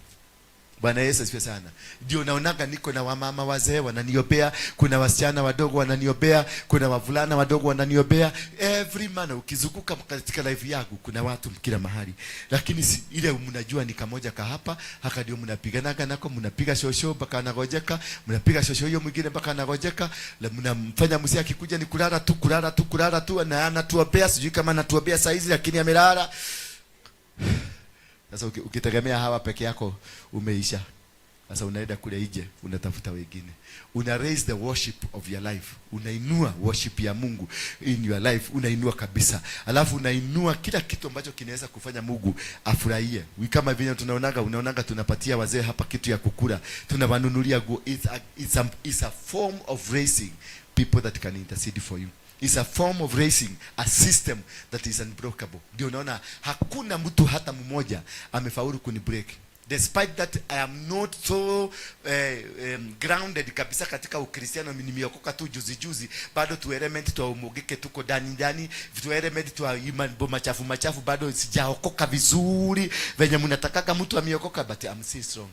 Bwana Yesu asifiwe sana. Ndio naonaga niko na wamama wazee wananiombea, kuna wasichana wadogo wananiombea, kuna wavulana wadogo wananiombea. Every man ukizunguka katika life yangu kuna watu kila mahali. Lakini si, ile mnajua ni kamoja ka hapa, haka ndio mnapiganaga nako, mnapiga shosho mpaka anagojeka, mnapiga shosho hiyo mwingine mpaka anagojeka, mnamfanya mzee akikuja ni kulala tu, kulala tu, kulala tu, na anatuombea, sijui kama anatuombea saizi lakini amelala. Sasa ukitegemea hawa peke yako, umeisha. Sasa unaenda kule nje unatafuta wengine. Una raise the worship of your life. Unainua worship ya Mungu in your life, unainua kabisa. Alafu unainua kila kitu ambacho kinaweza kufanya Mungu afurahie. Kama vile tunaonaga, unaonaga tunapatia wazee hapa kitu ya kukula, tunawanunulia nguo. It's a form of raising people that can intercede for you. It's a form of raising a system that is unbreakable. Ndio unaona hakuna mtu hata mmoja amefaulu kunibreak. Despite that I am not so grounded kabisa katika Ukristiano, nimeokoka tu juzi juzi, bado tu element twa umugike tuko ndani ndani, tu element twa mambo machafu machafu, bado sijaokoka vizuri venye mnatakaga mtu ameokoka, but I'm still strong.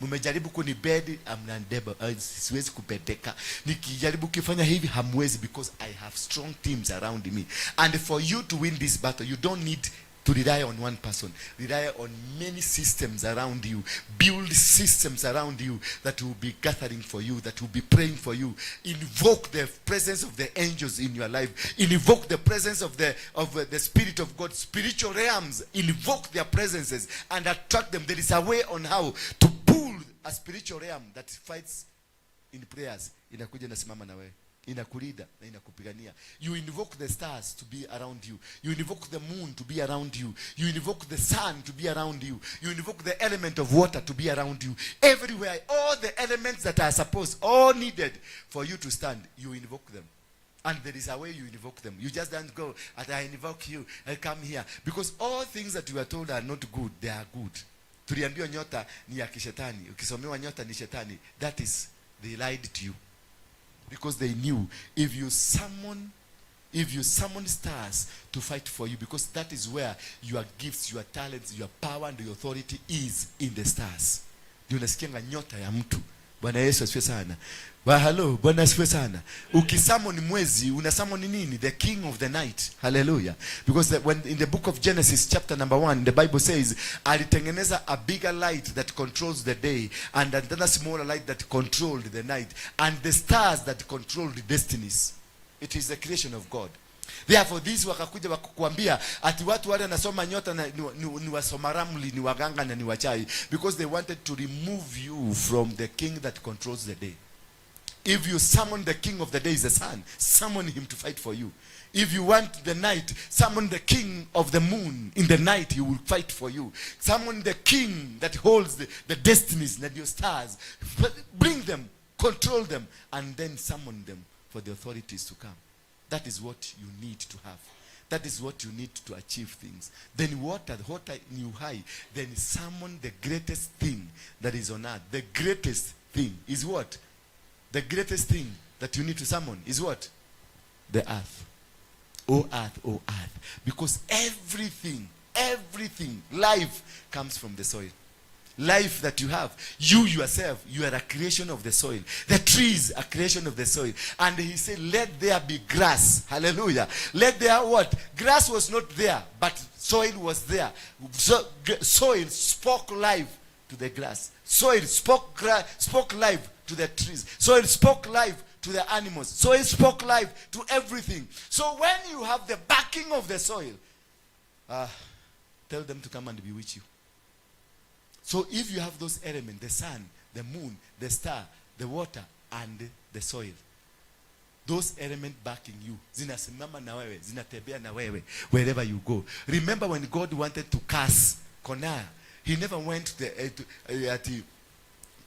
Mmejaribu kunibend, I'm unable, siwezi kubendeka. Nikijaribu kufanya hivi, hamwezi, because I have strong teams around me. And for you to win this battle, you don't need to rely on one person. Rely on many systems around you. Build systems around you that will be gathering for you, that will be praying for you. Invoke the presence of the angels in your life. Invoke the presence of the Spirit of God, spiritual realms. Invoke their presences and attract them. There is a way on how to pull a spiritual realm that fights in prayers. Inakuja inasimama na wewe, inakulinda na inakupigania. You invoke the stars to be around you. You invoke the moon to be around you. You invoke the sun to be around you. You invoke the element of water to be around you. Everywhere, all the elements that are supposed, all needed for you to stand, you invoke them. And there is a way you invoke them. You just don't go and "I invoke you, I come here." Because all things that you are told are not good, they are good. Tuliambiwa nyota ni ya kishetani. Ukisomewa nyota ni shetani. That is, they lied to you. Because they knew if you summon stars to fight for you, because that is where your gifts, your talents, your power and your authority is, in the stars. Ndio unasikianga nyota ya mtu. Bwana Yesu asifiwe sana. Wa hello, Bwana asifiwe sana. Ukisummon mwezi, unasummon nini? The king of the night. Hallelujah. Because when in the book of Genesis chapter number 1, the Bible says alitengeneza a bigger light that controls the day and another smaller light that controlled the night and the stars that controlled the destinies. It is the creation of God. Therefore these wakakuja wakakuambia ati watu wale wanasoma nyota na, ni wasoma ramli, ni waganga na ni wachawi, because they wanted to remove you from the king that controls the day. If you summon the king of the day is the sun, summon him to fight for you. If you want the night, summon the king of the moon. In the night, he will fight for you. Summon the king that holds the destinies and your stars. Bring them, control them, and then summon them for the authorities to come. That is what you need to have. That is what you need to achieve things. Then water, water ni uhai. Then summon the greatest thing that is on earth. The greatest thing is what? The greatest thing that you need to summon is what? The earth. Oh earth, oh earth. Because everything, everything, life comes from the soil. Life that you have, you yourself, you are a creation of the soil. The trees are creation of the soil. And he said, "Let there be grass." Hallelujah. Let there what? Grass was not there, but soil was there. So, soil spoke life to the grass. Soil spoke life to the trees. Soil spoke life to the animals. Soil spoke life to everything. So when you have the backing of the soil, tell them to come and bewitch you. So if you have those elements, the sun, the moon, the star, the water, and the soil, those elements backing you, zinasimama na wewe, zinatembea na wewe, wherever you go. Remember when God wanted to curse Coniah, he never went to, ati,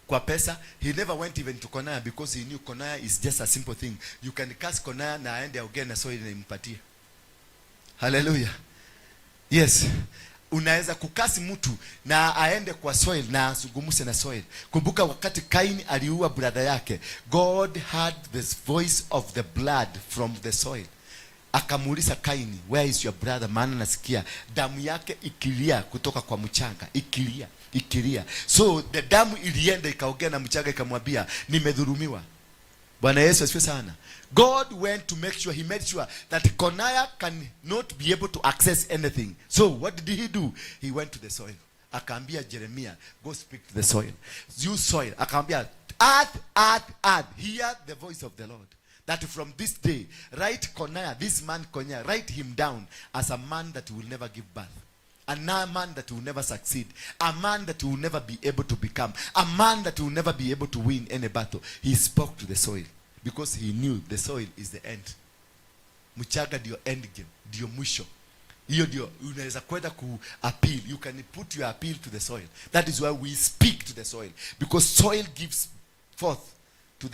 kwa pesa. He never went even to Coniah because he knew Coniah is just a simple thing. You can curse Coniah na aende aongee na soil na impatie. Hallelujah. Yes. Unaweza kucurse mtu na aende kwa soil na azungumze na soil. Kumbuka wakati Kain aliua brother yake, God heard the voice of the blood from the soil. Akamuuliza Kaini, "Where is your brother? Maana nasikia damu yake ikilia kutoka kwa mchanga, ikilia, ikilia." So the damu ilienda ikaongea na mchanga ikamwambia, "Nimedhulumiwa." Bwana Yesu asifiwe sana. God went to make sure, he made sure that Coniah cannot be able to access anything. So what did he do? He went to the soil. Akaambia Jeremiah, "Go speak to the soil. You soil." Akaambia, "Earth, earth, earth, hear the voice of the Lord. That from this day, write Coniah, this man Coniah, write him down as a man that will never give birth. A man that will never succeed. A man that will never be able to become. A man that will never be able to win any battle." He spoke to the soil because he knew the soil is the end. Mchanga ndio end game, ndio mwisho. Hiyo ndio unaweza kwenda ku appeal. You can put your appeal to the soil. That is why we speak to the soil, because soil gives forth to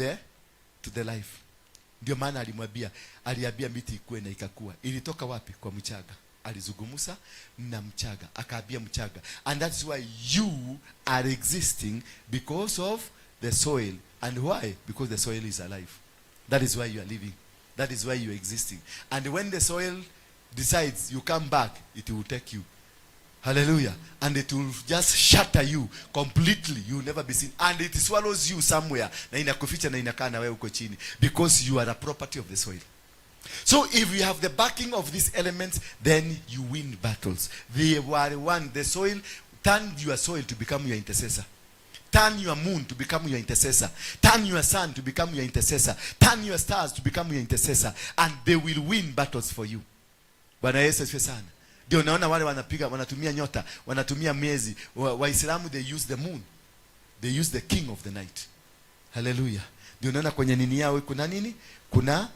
the life. Ndio maana alimwambia, aliambia miti ikue na ikakua. Ilitoka wapi? Kwa mchanga. Alizungumza na mchanga, akaambia mchanga. And that's why you are existing, because of the soil. And why? Because the soil is alive. That is why you are living. That is why you are existing. And when the soil decides you come back, it will take you. Hallelujah. And it will just shatter you completely. You will never be seen. And it swallows you somewhere. Na inakuficha na inakaa na wewe huko chini. Because you are a property of the soil. So if you have the backing of these elements, then you win battles. They were one. The soil, turn your soil to become your intercessor. Turn your moon to become your intercessor. Turn your sun to become your intercessor. Turn your stars to become your intercessor. And they will win battles for you. Bwana Yesu asifiwe sana. Ndio unaona wale wanapiga, wanatumia nyota, wanatumia miezi. Waislamu, they use the moon. They use the king of the night. Hallelujah. Ndio unaona kwenye nini yao kuna nini? Kuna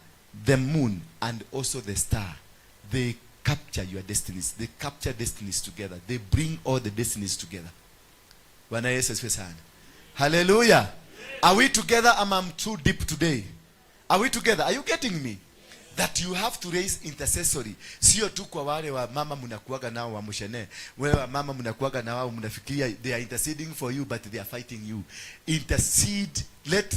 the moon and also the star. They capture your destinies. They capture destinies together. They bring all the destinies together. Bwana Yesu asifiwe sana. Hallelujah. Are we together? Am I too deep today? Are we together? Are you getting me? That you have to raise intercessory. Sio tu kwa wale wa mama mnakuaga nao wa mushene. Wale wa mama mnakuaga na wao mnafikiria they are interceding for you, but they are fighting you. Intercede. Let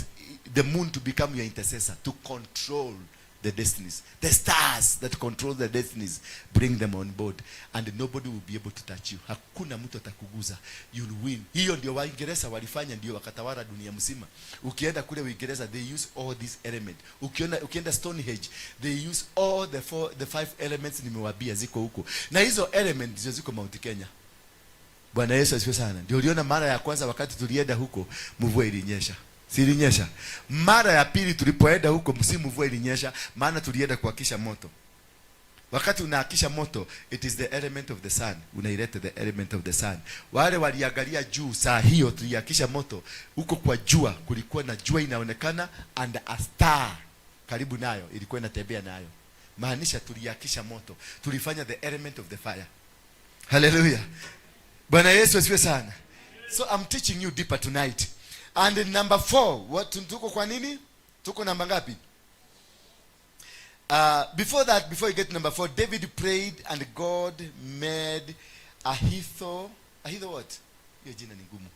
the moon to become your intercessor to control the destinies. The stars that control the destinies, bring them on board and nobody will be able to touch you. Hakuna mtu atakuguza. You'll win. Hiyo ndio Waingereza walifanya, ndio wakatawala dunia mzima. Ukienda kule Uingereza, they use all these elements. Ukienda Stonehenge, they use all the four, the five elements nimewambia ziko huko. Na hizo elements ndio ziko Mount Kenya. Bwana Yesu asifiwe sana. Ndio uliona mara ya kwanza wakati tulienda huko mvua ilinyesha. Si ilinyesha? Mara ya pili tulipoenda huko msimu mvua ilinyesha, maana tulienda kuwakisha moto. Wakati unaakisha moto, it is the element of the sun. Unaileta the element of the sun. Wale waliangalia juu saa hiyo tuliakisha moto, huko kwa jua kulikuwa na jua inaonekana and a star karibu nayo ilikuwa inatembea nayo. Maanisha tuliakisha moto. Tulifanya the element of the fire. Hallelujah. Bwana Yesu asifiwe sana. So I'm teaching you deeper tonight. And number four, what, tuko kwa nini? Tuko namba ngapi? Before that, before you get to number 4, David prayed and God made Ahitho, Ahitho what? Hiyo jina ni ngumu.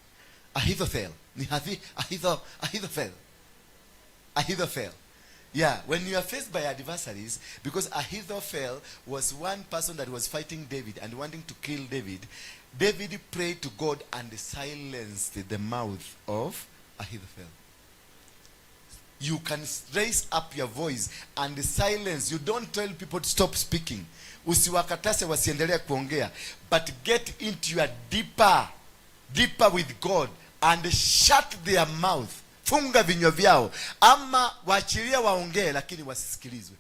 Ahithophel. Ni hathi, Ahitho, Ahithophel. Ahithophel. Yeah, when you are faced by adversaries, because Ahithophel was one person that was fighting David and wanting to kill David, David prayed to God and silenced the mouth of Ahithophel. You can raise up your voice and silence. You don't tell people to stop speaking. Usiwakatase wasiendelee kuongea. But get into your deeper, deeper with God and shut their mouth. Funga vinywa vyao. Ama waachilie waongee lakini wasisikilizwe.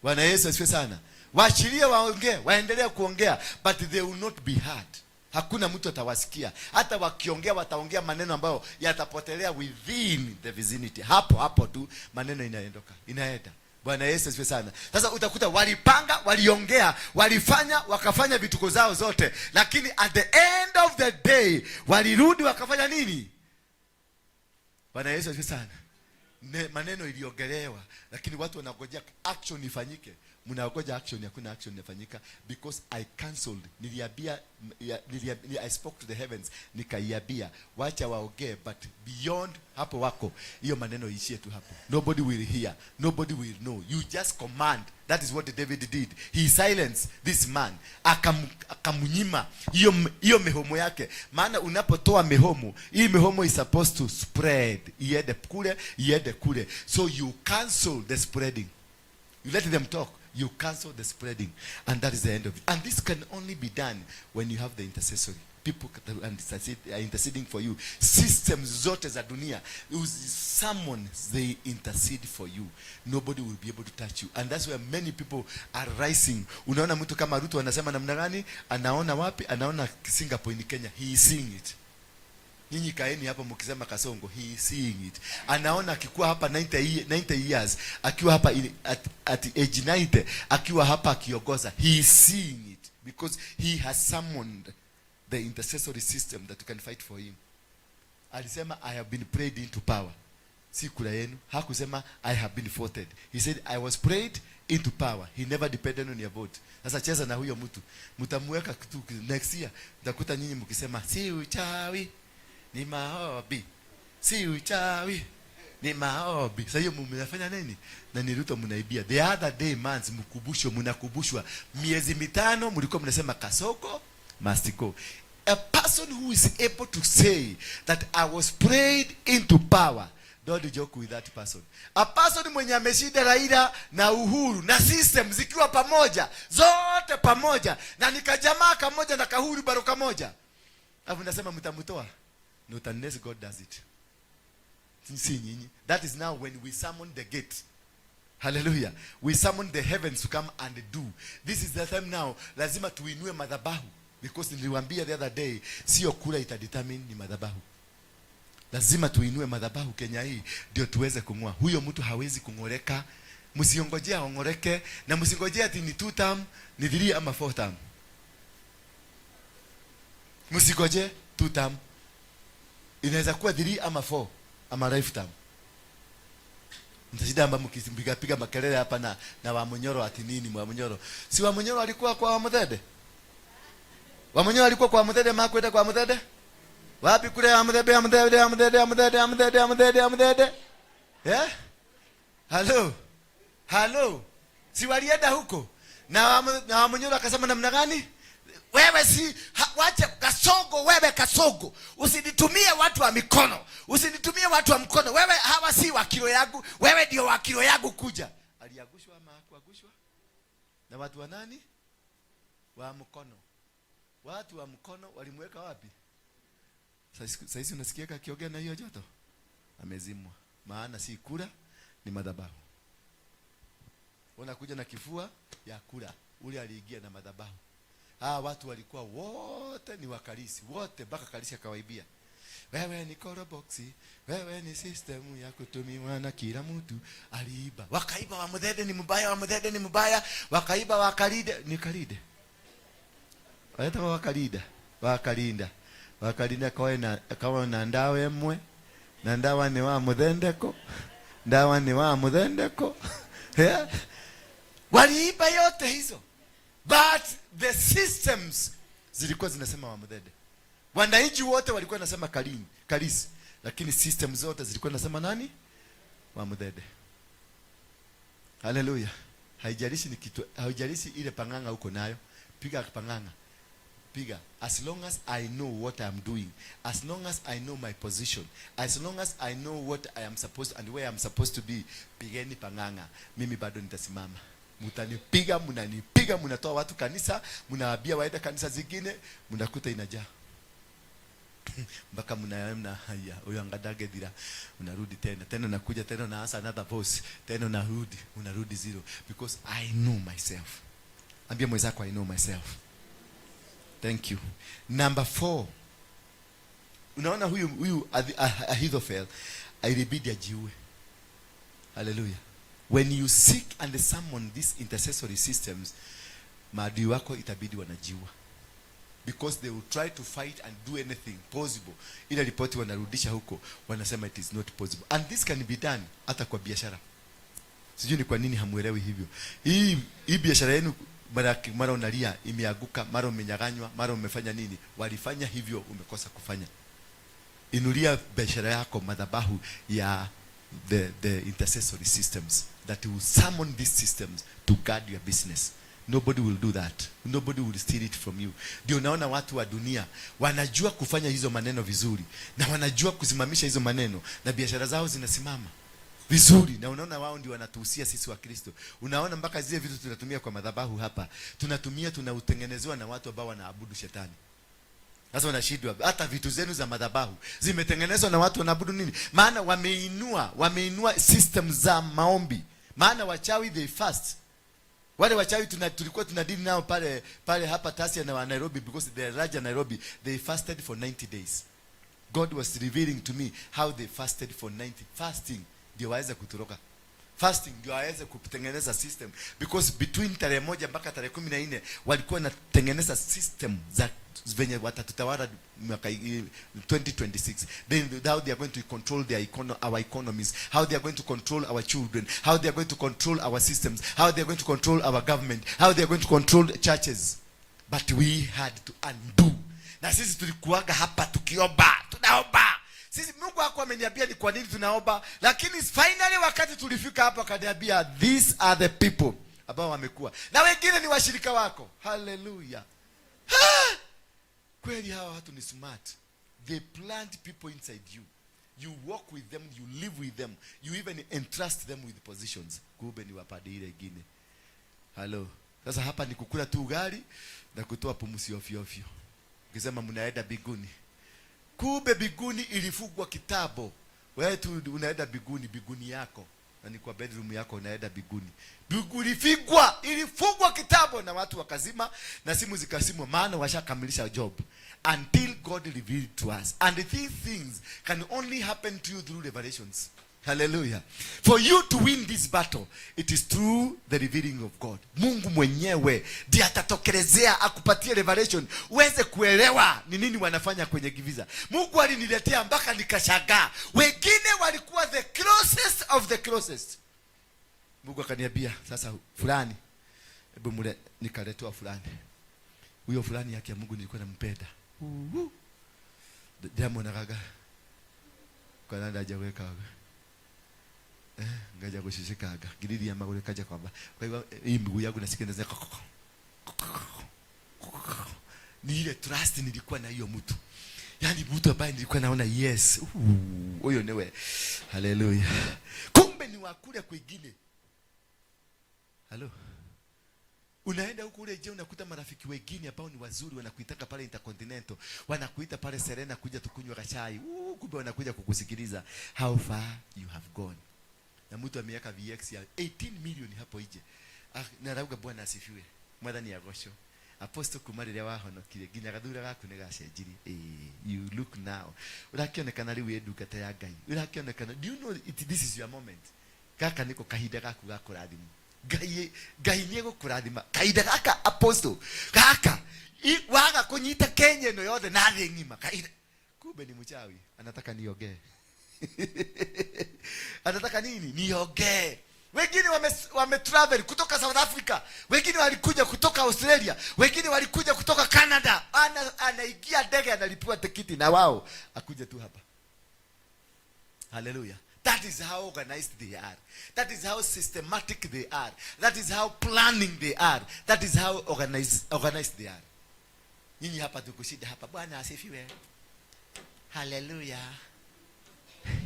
Bwana Yesu asifiwe sana. Waachilie waongee, waendelee kuongea, but they will not be heard. Hakuna mtu atawasikia. Hata wakiongea wataongea maneno ambayo yatapotelea within the vicinity. Hapo hapo tu maneno inaendoka, inaenda. Bwana Yesu asifiwe sana. Sasa utakuta walipanga, waliongea, walifanya, wakafanya vituko zao zote, lakini at the end of the day walirudi wakafanya nini? Bwana Yesu asifiwe sana. Maneno iliongelewa, lakini watu wanangojea action ifanyike. Mnangoja action, hakuna action inafanyika because I cancelled. Niliambia, I spoke to the heavens, nikaiambia wacha waongee, but beyond hapo wako hiyo maneno ishie tu hapo. Nobody will hear, nobody will know. You just command. That is what David did. He silenced this man. Akamnyima hiyo mihomo yake. Maana unapotoa mihomo, hii mihomo is supposed to spread. Iende kule, iende kule. So you cancel the spreading. You let them talk. You cancel the spreading. And that is the end of it. And this can only be done when you have the intercessory. People that are interceding for you. Systems zote za dunia, summon, they intercede for you. Nobody will be able to touch you. And that's where many people are rising. Unaona mtu kama Ruto anasema namna gani? Anaona wapi? Anaona Singapore in Kenya. He is seeing it. Nyinyi kaeni hapa mkisema Kasongo, he is seeing it. Anaona akikuwa hapa 90 years, akiwa hapa at age 90, akiwa hapa akiongoza, he is seeing it because he has summoned the intercessory system that can fight for him. Alisema I have been prayed into power. Si kura yenu. Hakusema I have been voted. He said I was prayed into power. He never depended on your vote. Sasa cheza na huyo mtu. Mtamuweka tu next year. Mtakuta nyinyi mkisema si uchawi ni maombi. Si uchawi ni maombi. Sasa hiyo mnafanya nini? Na ni Ruto mnaibia. The other day months mkubushwa, mnakubushwa. Miezi 5 mlikuwa mnasema Kasongo must go. A person who is able to say that I was prayed into power, don't joke with that person. A person mwenye ameshinda Raila na Uhuru na system zikiwa pamoja, zote pamoja, na nikajamaa kamoja na kahuru baro kamoja. Alafu nasema mtamtoa. Not unless God does it. Si nyinyi. That is now when we summon the gate. Hallelujah. We summon the heavens to come and do. This is the time now. Lazima tuinue madhabahu. Because niliwaambia the other day, sio kura itadetermine, ni madhabahu. Lazima tuinue madhabahu Kenya hii ndio tuweze kung'oa. Huyo mtu hawezi kung'oreka. Msiongojee aongoreke na msingojee ati ni 2 term, ni 3 ama 4 term. Msingojee 2 term. Inaweza kuwa 3 ama 4 ama lifetime. Mtashinda amba mkipiga piga makelele hapa na Wamunyoro ati nini Wamunyoro. Si Wamunyoro alikuwa kwa Wamuthende? Wamunyoro alikuwa kwa Wamuthende, makwenda kwa Wamuthende? Wapi kule Wamuthende, Wamuthende, Wamuthende, Wamuthende, Wamuthende, Wamuthende, Wamuthende? Eh? Hello. Hello. Si walienda huko? Na Wamunyoro akasema namna gani? Wewe si ha, wacha Kasongo, wewe Kasongo, usinitumie watu wa mikono, usinitumie watu wa mkono. Wewe hawa si wa kilo yangu, wewe ndio wa kilo yangu kuja. Aliagushwa ama hakuagushwa? Na watu wa nani? Wa mkono. Watu wa mkono walimweka wapi? Sasa unasikia akiongea na hiyo joto? Amezimwa. Maana si kura, ni madhabahu. Wanakuja na kifua ya kura. Ule aliingia na madhabahu. Hawa watu walikuwa wote ni wakalisi, wote mpaka kalisi akawaibia. Wewe ni koroboksi, wewe ni system ya kutumiwa na kila mtu. Aliiba. Wakaiba wa Muthende ni mbaya, wa Muthende ni mbaya. Wakaiba wa Kalide, ni Kalide. Waita wa Kalida, wa Kalinda. Wa Kalinda kawa na ndawa emwe. Na ndawa ni wa Muthendeko. Ndawa ni wa Muthendeko. Yeah. Waliiba yote hizo, but the systems zilikuwa zinasema Wamuthende. Wananchi wote walikuwa nasema Kalisi, lakini system zote zilikuwa nasema nani? Wamuthende. Haleluya. Haijalishi ni kitu, haijalishi ile pang'ang'a uko nayo, piga pang'ang'a. Piga. As long as I know what I am doing, as long as I know my position, as long as I know what I am supposed and where I am supposed to be, pigeni pang'ang'a. Mimi bado nitasimama. Mutanipiga, mnanipiga, mnatoa watu kanisa, mnawaambia waende kanisa zingine, mnakuta inajaa mpaka mnaona, haya, huyo angadagethira, unarudi tena tena, unakuja tena, unaanza another voice tena, unarudi, unarudi zero, because I know myself. Ambia mwenzako, "I know myself." Thank you. Number 4, unaona huyu Ahithophel ilibidi ajiue. Hallelujah. When you seek and summon these intercessory systems, maadui wako itabidi wanajiua, because they will try to fight and do anything possible. Ile ripoti wanarudisha huko, wanasema it is not possible. And this can be done hata kwa biashara. Sijui ni kwa nini hamuelewi hivyo. Hii biashara yenu, mara unalia imeanguka, mara umenyang'anywa, mara umefanya nini. Walifanya hivyo, umekosa kufanya. Inulia biashara yako madhabahu ya the intercessory systems that will summon these systems to guard your business. Nobody will do that. Nobody will steal it from you. Ndio unaona watu wa dunia wanajua kufanya hizo maneno vizuri na wanajua kusimamisha hizo maneno na biashara zao zinasimama vizuri, na unaona wao ndio wanatuhusia sisi wa Kristo. Unaona mpaka zile vitu tunatumia kwa madhabahu hapa, tunatumia, tunautengenezewa na watu ambao wanaabudu shetani. Sasa wanashindwa, hata vitu zenu za madhabahu zimetengenezwa na watu wanaabudu nini? Maana wameinua system za maombi. Maana wachawi, they fast. Wale wachawi tulikuwa tunadili nao pale pale hapa Tasia na wa Nairobi, because the Raja Nairobi, they fasted for 90 days. God was revealing to me how they fasted for 90, fasting ndio waweze kutoroka, fasting ndio waweze kutengeneza system, because between tarehe 1 mpaka tarehe 14 walikuwa wanatengeneza system za venye watatutawala mwaka 2026, then how they are going to control our economies, how they are going to control our children, how they are going to control our systems, how they are going to control our government, how they are going to control churches. But we had to undo. Na sisi tulikuwaga hapa tukiomba, tunaomba sisi. Mungu hakuwa ameniambia ni kwa nini tunaomba, lakini finally wakati tulifika hapa akaniambia, "These are the people ambao wamekuwa na wengine ni washirika wako." Haleluya! Ah! Kweli hawa watu ni smart. They plant people inside you. You walk with them, you live with them, you even entrust them with positions, kumbe ni wapande ile ingine. Halo, sasa hapa ni kukula tu ugali na kutoa pumzi ovyo ovyo, ukisema mnaenda biguni. Kumbe biguni ilifugwa kitambo. Wewe tu unaenda biguni, biguni yako, na ni kwa bedroom yako unaenda biguni. Biguni ilifugwa kitambo na watu wakazima na simu zikasimwa, maana washakamilisha job, until God revealed to us. And these things can only happen to you through revelations. Hallelujah. For you to win this battle, it is through the revealing of God. Mungu mwenyewe ndiye atatokelezea akupatie revelation uweze kuelewa ni nini wanafanya kwenye giza. Mungu aliniletea mpaka nikashangaa. Wengine walikuwa the closest of the closest. Mungu akaniambia, "Sasa fulani, hebu mule." Nikaletewa fulani. Huyo fulani, yake ya Mungu, nilikuwa nampenda. Uhu. Ndiamuonagaga kana ndajagwekaga ngaja gucicikaga ngiriria maguru kaja kwamba kwa hivyo hii miguu yangu nasikia inaweza, ni ile trust nilikuwa na hiyo mtu, yaani mtu ambaye nilikuwa naona, yes, huyo niwe. Haleluya! Kumbe ni wa kule kwingine. Halo, unaenda huku ule je, unakuta marafiki wengine ambao ni wazuri, wanakuitaka pale Intercontinental, wanakuita pale Serena, kuja tukunywa kachai. Kumbe wanakuja kukusikiliza how far you have gone. Na mtu ameweka VX ya 18 million hapo nje. Ah, na rauga, "Bwana asifiwe, Mwathani agocwo. Apostle, kuma rĩrĩa wahonokire nginya gathura gaku nĩ gacenjirie. You look now, ũrakĩonekana rĩu wĩ ndungata ya Ngai, ũrakĩonekana." Do you know it, this is your moment? Gaka nĩko kahinda gaku ga kũrathimwo. Ngai, Ngai nĩ egũkũrathima kahinda gaka, apostle. Gaka waga kũnyita Kenya ĩno yothe na thĩ ng'ima kahinda. Kumbe ni mchawi, anataka niongee. Anataka nini? Niongee. Wengine wame travel kutoka South Africa, wengine walikuja kutoka Australia, wengine walikuja kutoka Canada. Anaingia ndege, analipiwa tikiti na wao akuja tu hapa. Hallelujah. That is how organized they are. That is how systematic they are. That is how planning they are. That is how organized they are. Nyinyi hapa tukushida hapa. Bwana asifiwe. Hallelujah.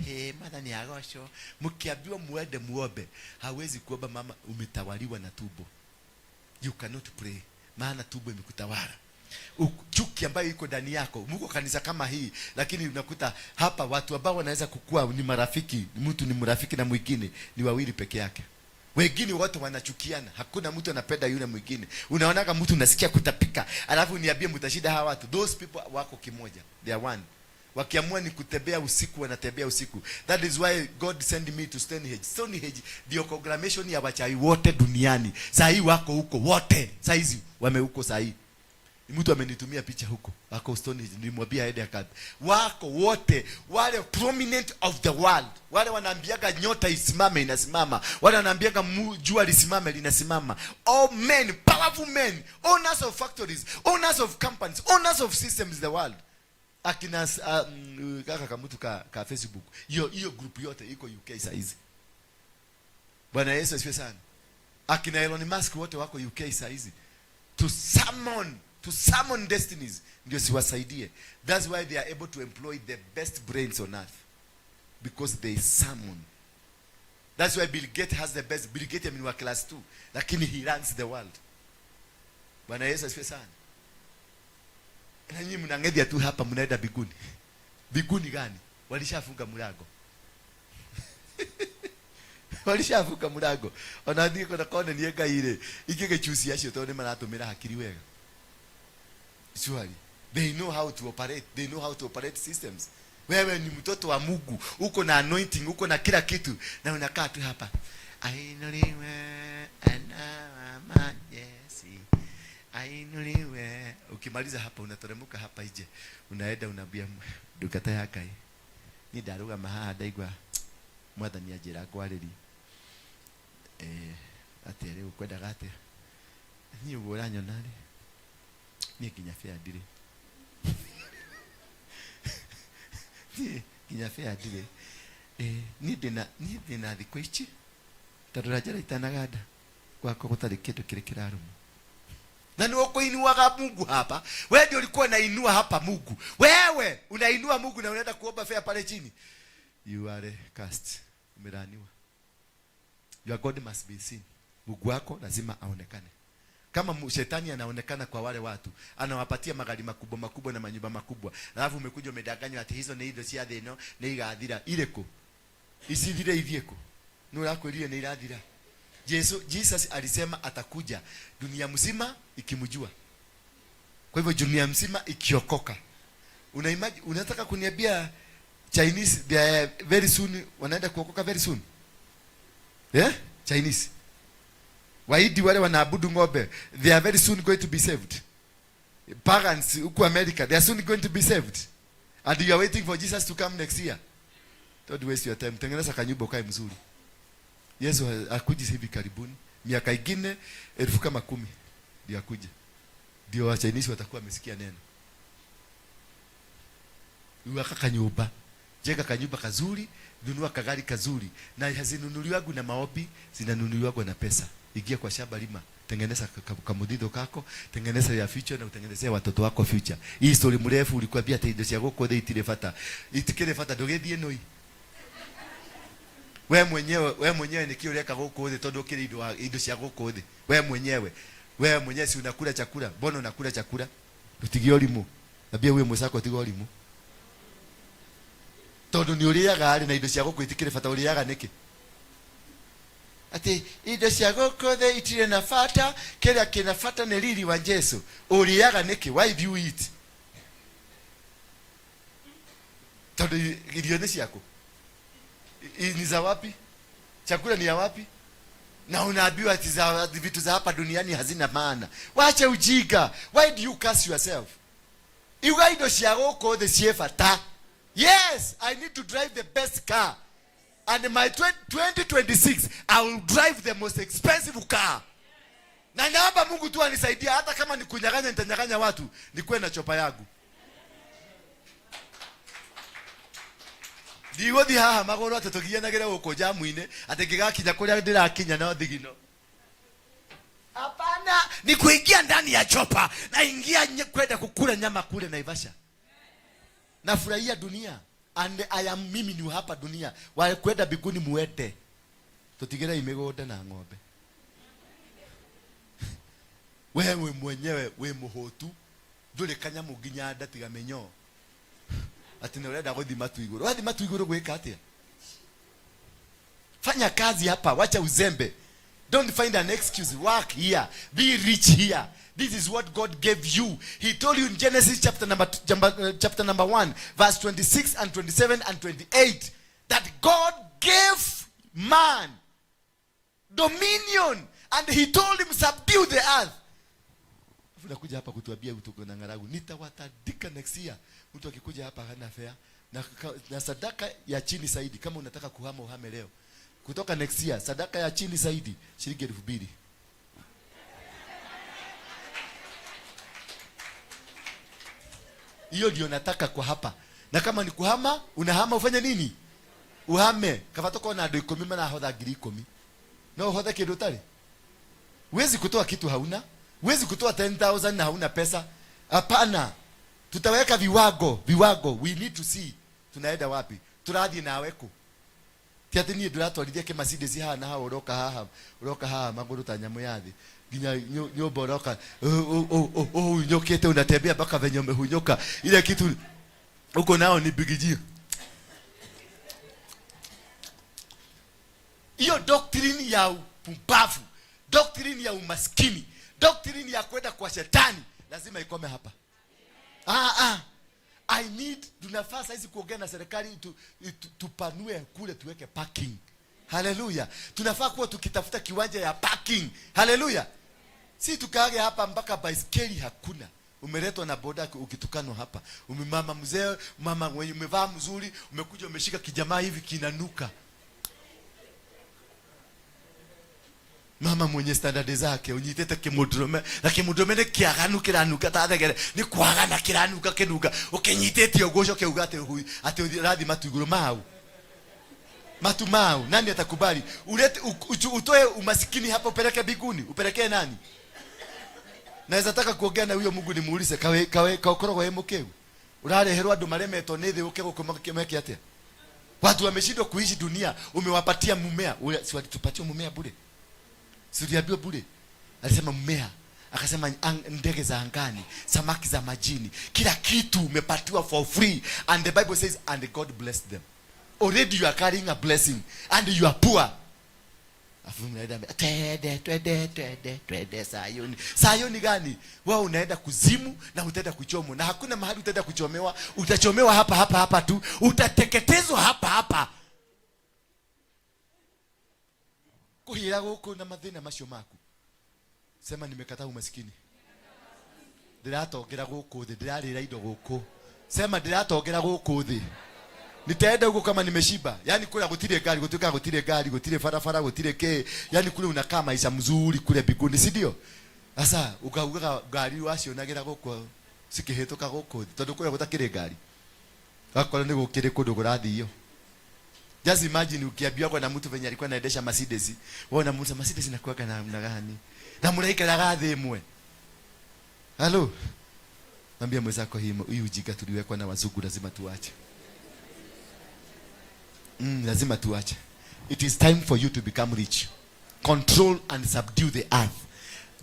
Hey, mother ni agosho. Mkiambiwa muende muombe, hawezi kuomba mama, umetawaliwa na tumbo. You cannot pray. Maana tumbo imekutawala. Chuki ambayo iko ndani yako. Mko kanisa kama hii, lakini unakuta hapa watu ambao wanaweza kukua ni marafiki, mtu ni mrafiki na mwingine ni wawili peke yake. Wengine wote wanachukiana, hakuna mtu anapenda yule mwingine. Unaonaga mtu unasikia kutapika, alafu niambie mtashinda hawa watu. Those people wako kimoja, they are one. Wakiamua ni kutembea usiku, wanatembea usiku. That is why God sent me to Stonehenge. Stonehenge ndio congregation ya wachawi wote duniani. Saa hii wako huko wote, saa hizi wame huko saa hii. Mtu amenitumia picha huko, wako Stonehenge, nilimwambia aende akabe. Wako wote wale prominent of the world, wale wanaambiaga nyota isimame inasimama, wale wanaambiaga jua lisimame linasimama. All men, powerful men, owners of factories, owners of companies, owners of systems in the world. Akina kaka kamutu ka Facebook, hiyo group yote iko UK saa hizi. Bwana Yesu asifiwe sana. Akina Elon Musk wote wako UK saa hizi. To summon destinies ndio siwasaidie. That's why they are able to employ the best brains on earth, because they summon. That's why Bill Gates has the best. Bill Gates ni wa class 2, lakini he runs the world. Bwana Yesu asifiwe sana. Na nyinyi mnang'ethia tu hapa, mnaenda biguni. Biguni gani? Walishafunga mlango. Walishafunga mlango. Ona thiĩ kona kone nĩ Ngai rĩ, ingĩgĩchucia acio tondũ nĩ maratũmĩra hakiri wega. Surely they know how to operate. They know how to operate systems. Wewe ni mtoto wa Mungu, uko na anointing, uko na kila kitu, na unakaa tu hapa. Ainuliwe ana wa majeshi, ainuliwe. Ukimaliza hapa unateremka hapa nje, unaenda unaambia ndungata ya Ngai, ni ndarũgama haha ndaigua Mwathani anjĩra ngwarĩrie. Atĩa rĩu kwendaga atĩa? Niĩ ũguo ũranyona rĩ, niĩ nginya fare ndirĩ. Niĩ nginya fare ndirĩ. Niĩ ndĩna thikũ ici, tondũ ranjara itanaganda, gwakwa gũtarĩ kĩndũ kĩrĩ kĩrarũma. Na ni ukuinuaga Mungu hapa. Wewe ndio ulikuwa unainua hapa Mungu. Wewe unainua Mungu na unaenda kuomba fare pale chini. You are cursed. Umelaaniwa. Your God must be seen. Mungu wako lazima aonekane. Kama shetani anaonekana kwa wale watu, anawapatia magari makubwa makubwa na manyumba makubwa. Alafu umekuja umedanganywa ati hizo ni indo cia thĩ ĩno, nĩ igathira. Irĩkũ? Icithire ithiĩ kũ? Nĩ ũrakwĩrire nĩ irathira. Jesus alisema atakuja dunia mzima ikimjua. Kwa hivyo dunia mzima ikiokoka. Una imagine, unataka kuniambia Chinese they are very soon wanaenda kuokoka very soon? Yeah? Chinese. Wahindi wale wanaabudu ng'ombe, they are very soon going to be saved. Pagans huku America, they are soon going to be saved. And you are waiting for Jesus to come next year. Don't waste your time. Tengeneza kanyumba ukae mzuri. Yesu akuji hivi karibuni. Miaka ingine 10,000 ndio akuje. Ndio wa Chinese watakuwa wamesikia neno. Waka kanyumba. Jenga kanyumba kazuri, nunua kagari kazuri. Na hazinunuliwagwi na maombi, zinanunuliwagwa na pesa. Ingia kwa shamba, lima, tengeneza kamudhido kako, tengeneza ya future na utengenezee watoto wako future. Hii story mrefu ulikuambia ati indo cia gũkũ thĩ itirĩ bata. Itikĩrĩ bata, ndũgĩthiĩ nũi. We mwenyewe nĩkĩ ũreka gũkũ thĩ tondũ ũkĩrĩ indo cia gũkũ thĩ? We mwenyewe. We mwenyewe si unakula chakula? Mbona unakula chakula? Utige ũrimũ. Ambia huyo mwenzako tiga ũrimũ. Tondũ nĩ ũrĩaga rĩ na indo cia gũkũ itikĩrĩ bata, ũrĩaga nĩkĩ? Ati indo cia gũkũ thĩ itirĩ na bata, kĩrĩa kĩna bata nĩ riri wa Jesu. Ũrĩaga nĩkĩ? Why do you eat? Tondũ irio nĩ ciaku. Ni za wapi? Chakula ni ya wapi? Na unaambiwa ati vitu za hapa duniani hazina maana. Wacha ujinga. Why do you curse yourself? Iuga indo cia gũkũ thĩ ciĩ bata. Yes, I need to drive the best car. And my 2026 I will drive the most expensive car. Na naomba Mungu tu anisaidie, hata kama ni kunyang'anya nitanyang'anya watu, nikuwe na chopa yangu. Ndigũthiĩ haha magũrũ atĩ tũgianagĩre gũkũ jamu-inĩ atĩ ngĩgakinya kũrĩa ndĩrakinya no thigino. Hapana, ni kuingia ndani ya chopa na ingia kwenda kukula nyama kule Naivasha. Nafurahia dunia and I am, mimi ni hapa dunia. Wa kwenda mbinguni muende. Tutigire mĩgũnda na ng'ombe. Wewe mwenyewe wĩ mũhũtu, ndũrĩ kanyamũ nginya nda tiga mĩnyoo. Ati nĩ ũrenda gũthiĩ matu igũrũ. Wathiĩ matu igũrũ gwĩka atĩa? Fanya kazi hapa, wacha uzembe. Don't find an excuse. Work here. Be rich here. This is what God gave you. He told you in Genesis chapter number 1, verse 26 and 27 and 28, that God gave man dominion and he told him, subdue the earth. Unakuja hapa kutuambia utuko na ng'aragu. Nitawatandika next year. Mtu akikuja hapa hana fare. Na sadaka ya chini zaidi, kama unataka kuhama uhame leo. Kutoka next year, sadaka ya chini zaidi shilingi 2000. Hiyo ndio nataka kwa hapa. Na kama ni kuhama, unahama ufanye nini? Uhame. Kaba tuko na andũ ikũmi marahotha ngiri ikũmi. No uhothe kĩndũ ũtarĩ? Huwezi kutoa kitu hauna. Huwezi kutoa 10,000 na hauna pesa. Hapana. Tutaweka viwango, viwango. We need to see tunaenda wapi. Turathiĩ nawe kũ? Ti atĩ niĩ ndĩratwarithia kĩ Mercedes haha na haha, ũroka haha, ũroka haha magũrũ ta nyamũ ya thĩ. Nginya nyũmba ũroka, uhunyũkĩte, unatembea mpaka venye umehunyũka. Ile kitu uko nao ni bigiji. Hiyo doctrine ya upumbavu, doctrine ya umaskini, doctrine ya kwenda kwa shetani lazima ikome hapa. I need, tunafaa saizi kuongea na serikali tupanue kule tuweke parking. Hallelujah. Tunafaa kuwa tukitafuta kiwanja ya parking. Hallelujah. Si tukaage hapa mpaka baiskeli hakuna. Umeletwa na boda ukitukanwa hapa. Umemama mzee, mama mwenye umevaa mzuri, umekuja umeshika kijamaa hivi kinanuka. Mama mwenye standard zake unyitete kimudrume na kimudrume ni kiaganu kiranuka ta thegere ni kwagana kiranuka kinuka ukinyitete uguo ucoke uga ati hui ati urathi matu iguru mau matu mau. Nani atakubali ulete utoe umasikini hapo upeleke biguni? Upelekee nani? Naweza taka kuongea na huyo Mungu nimuulize, kawe kawe kaokorogwo we mukeu urareherwo andu maremetwo ni thi uke guku meke atia? Watu wameshindwa kuishi dunia, umewapatia mumea. Ule, si walitupatia mumea bure? Si uliambiwa bure? Alisema mmea, akasema ndege za angani, samaki za majini, kila kitu umepatiwa for free. And the Bible says, and God blessed them. Already you are carrying a blessing and you are poor. Afu mnaenda twende, twende, twende, twende Sayuni. Sayuni gani? Wewe unaenda kuzimu na utaenda kuchomwa. Na hakuna mahali utaenda kuchomewa. Utachomewa hapa hapa hapa tu. Utateketezwa hapa hapa. Kuhira guku na mathina macio maku. Sema nimekataa umaskini. Ndiratongera guku thi, ndirarira indo guku. Sema ndiratongera guku thi. Nitaenda huko kama nimeshiba. Yaani kule gutire gari, gutuka gutire gari, gutire farafara, gutire ke. Yaani kule unakaa maisha mzuri kule biguni, si ndio? Sasa ukauga gari wacionagira guku cikihituka guku tondu kule gutakire gari. Akorwo ni gukire kundu kurathio. Just imagine ukiambiwa kwa na mtu venye alikuwa anaendesha Mercedes. Wewe unamuuliza Mercedes inakuwa na namna gani? Na mraikaraga thĩ ĩmwe. Hello. Mwambie mwenzako hii ujinga tuliwekwa na wazungu lazima tuache. Lazima tuache. It is time for you to become rich. Control and subdue the earth.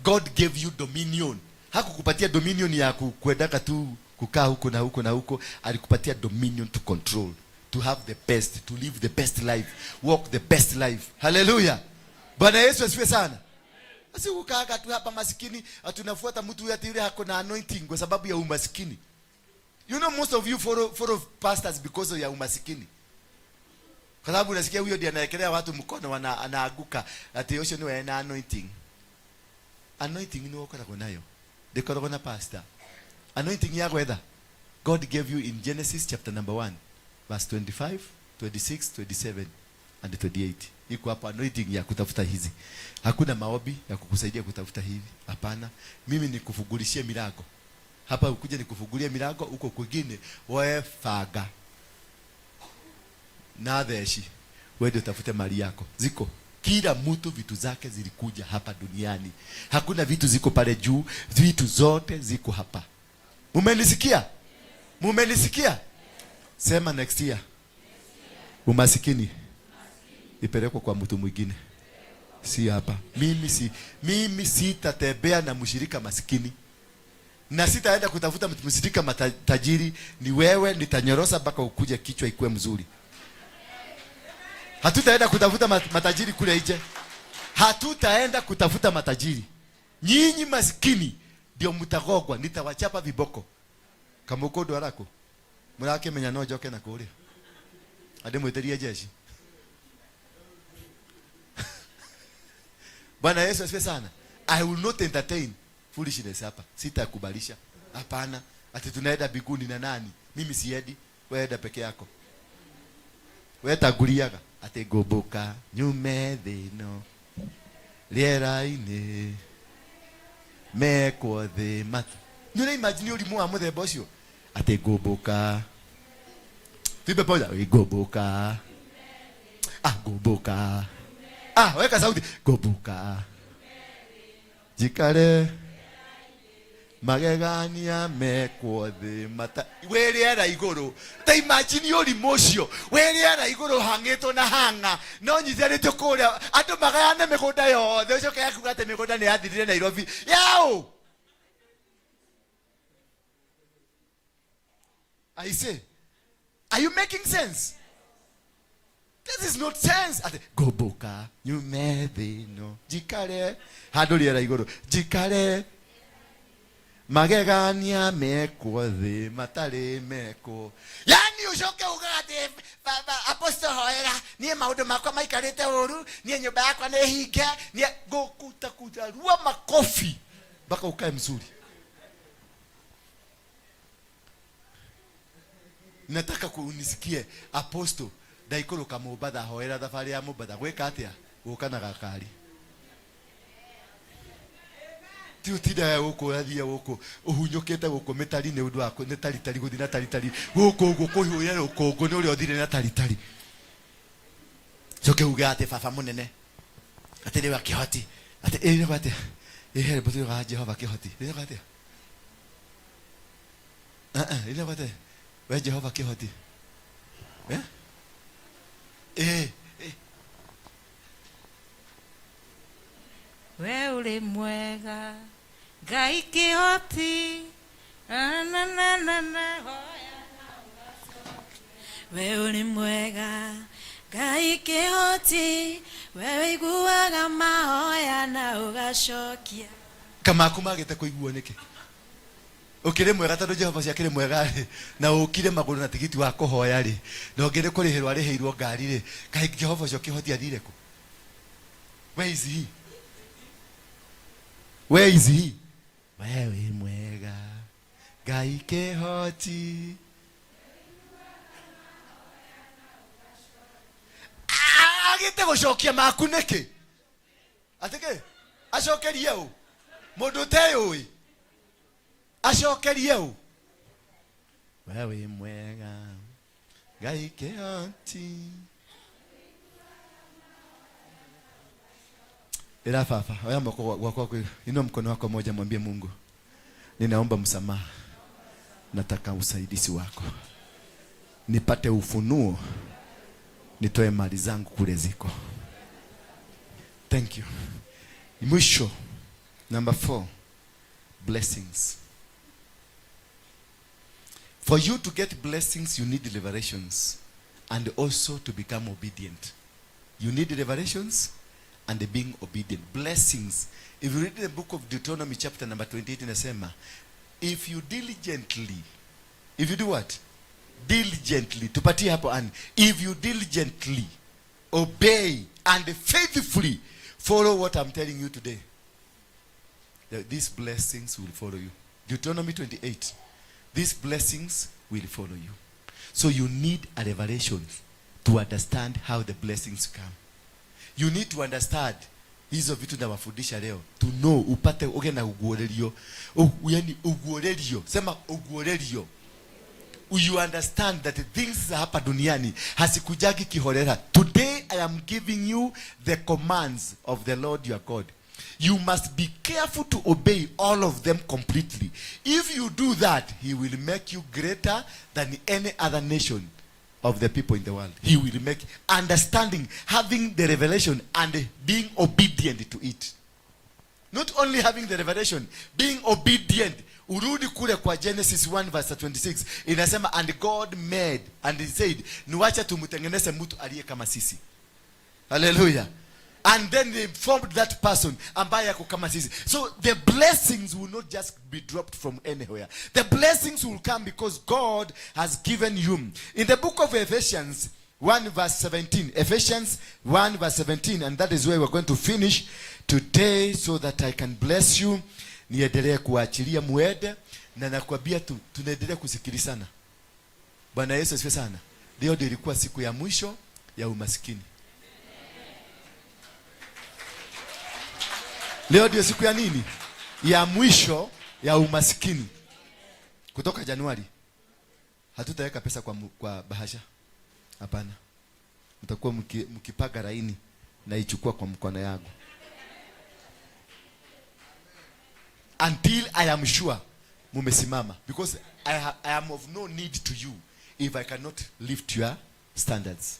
God gave you dominion. Hakukupatia dominion ya kuendaka tu kukaa huko na huko na huko. Alikupatia dominion to control, to have the best, to live the best life, walk the best life. Hallelujah. Bwana Yesu asifiwe sana. Asi kukaa tu hapa masikini, tunafuata mtu huyu ati yule hako na anointing kwa sababu ya umasikini. You know most of you follow pastors because of ya umasikini. Kwa sababu unasikia huyo ndiye anaekelea watu mkono anaaguka ati ucio niwe na anointing. Anointing ni ukoragwo nayo. Ndikoragwo na pastor. Anointing ya gwetha. God gave you in Genesis chapter number 1 verse 25, 26, 27. and 28. Iko hapo anointing ya kutafuta hizi. Hakuna maombi ya kukusaidia kutafuta hivi. Hapana. Mimi nikufungulishie milango. Hapa ukuje nikufungulie milango, huko kwingine wewe faga. Na theshi. Wewe ndio utafute mali yako. Ziko. Kila mtu vitu zake zilikuja hapa duniani. Hakuna vitu ziko pale juu, vitu zote ziko hapa. Mumenisikia? Mumenisikia? Sema next year. Umasikini ipelekwe kwa mtu mwingine. Si hapa. Mimi sitatembea na mshirika masikini. Na sitaenda kutafuta mtu mshirika matajiri, ni wewe nitanyorosa mpaka ukuje kichwa ikuwe mzuri. Hatutaenda kutafuta matajiri kule nje. Hatutaenda kutafuta matajiri. Nyinyi masikini ndio mtagogwa, nitawachapa viboko. Kama uko ndo arako. Murakimenya no njoke na kuria. Ande mwiterie jeshi. Bwana Yesu asifiwe sana. I will not entertain foolishness hapa. Sitakubalisha. Hapana. Ati tunaenda biguni na nani? Mimi siendi. Wewe enda peke yako. Wewe tanguliaga. Ati ngũmbũka nyume thĩ ĩno rĩera-inĩ mekwo thĩ matu. Nĩ ũra imagine ũrimũ wa mũthemba ũcio? Ati ngũmbũka. Tuimbe pamoja. Ngũmbũka. Ah, ngũmbũka. Ah, weka sauti. Ngũmbũka. Njikare magegania mekwo thĩ mata wĩ rĩera igũrũ. Ta imagine ũrimũ ũcio. Wĩ rĩera igũrũ hang'ĩtwo na hang'a. No nyithanĩtio kũrĩa andũ magayane mĩgũnda yothe. Ũcoke akuga atĩ mĩgũnda nĩ yathirire Nairobi. Yaũ! I say, are you making sense? This is not sense. Ati ngũmbũka nyume thĩ ĩno njikare handũ rĩera igũrũ njikare magegania mekwo thĩ matarĩ mekwo. Yani ucoke ugaga atĩ baba apostle hoera niĩ maũndũ makwa maikarĩte ũru, niĩ nyũmba yakwa nĩ hinge, niĩ ngũkutakuta rua makofi mpaka ukae mzuri. Nataka kunisikie apostle ndaikũrũka Mombatha hoera thabarĩ ya Mombatha gwĩka atĩa? Gũka na gakari. Ti ũtindaga gũkũ ũrathiĩ gũkũ ũhunyũkĩte gũkũ mĩtari nĩ ũndũ wa nĩ taritari gũthiĩ na taritari gũkũ ũguo kũihũire rũkũngũ nĩ ũrĩa ũthire na taritari. Coke uge atĩ baba mũnene atĩ nĩwe kĩhoti atĩ ĩ nĩgwo atĩa ĩ he rwĩmbo tugaga Jehova kĩhoti nĩgwo atĩa? Ah, ah, nĩgwo atĩa? We Jehova kĩhoti. Eh? Eh, eh. We ũrĩ mwega Ngai kĩhoti na na na na na hoya. We ũrĩ mwega Ngai kĩhoti, we wĩiguaga mahoya na ũgacokia. Kamaku magĩte kũiguo nĩkĩ? Ũkĩrĩ mwega tondũ Jehova ũcio akĩrĩ mwega rĩ, na ũkire magũrũ na tigiti wa kũhoya rĩ, na ũngĩ nĩ kũrĩhĩrwo arĩhĩirwo ngari rĩ, kaĩ Jehova ũcio kĩhoti athire kũ? Where is he? Where is he? We wĩ mwega Ngai kĩhoti. Agĩte gũcokia maku nĩkĩ? Atĩkĩ? Acokerie ũ? Mũndũ ũteyũĩ? Acokerie ũ? We wĩ mwega Ngai kĩhoti. Ila baba, oya moko wako wako, inua mkono wako moja, mwambie Mungu, ninaomba msamaha, nataka usaidizi wako, nipate ufunuo, nitoe mali zangu kule ziko. Thank you. Mwisho, number 4, blessings. For you to get blessings, you need revelations and also to become obedient. You need revelations and being obedient. Blessings. If you read the book of Deuteronomy chapter number 28, inasema, if you diligently, if you do what? Diligently, tupatie hapo ani. If you diligently obey and faithfully follow what I'm telling you today, these blessings will follow you. Deuteronomy 28. These blessings will follow you. So you need a revelation to understand how the blessings come. You need to understand hizo vitu nawafundisha leo, to know, upate uge na uguorerio. Yani uguorerio, sema uguorerio. You understand that the things za hapa duniani hasikujagi kiholela. Today I am giving you the commands of the Lord your God. You must be careful to obey all of them completely. If you do that, he will make you greater than any other nation of the people in the world. He will make understanding, having the revelation and being obedient to it. Not only having the revelation, being obedient. Urudi kule kwa Genesis 1 verse 26, inasema, "And God made and he said, niwacha tumtengeneze mtu aliye kama sisi." Hallelujah. And then they formed that person ambaye ako kama sisi. So the blessings will not just be dropped from anywhere. The blessings will come because God has given you. In the book of Ephesians 1 verse 17, Ephesians 1 verse 17, and that is where we're going to finish today so that I can bless you. Niendelee kuachilia muende, na nakwambia tu tunaendelea kusikilizana. Bwana Yesu asifiwe sana. Leo ndio ilikuwa siku ya mwisho ya umasikini. Leo ndio siku ya nini? Ya mwisho ya umasikini. Kutoka Januari hatutaweka pesa kwa bahasha. Hapana. Mtakuwa mkipaga laini na ichukua kwa mkono yangu. Until I am sure mumesimama, because I am of no need to you if I cannot lift your standards.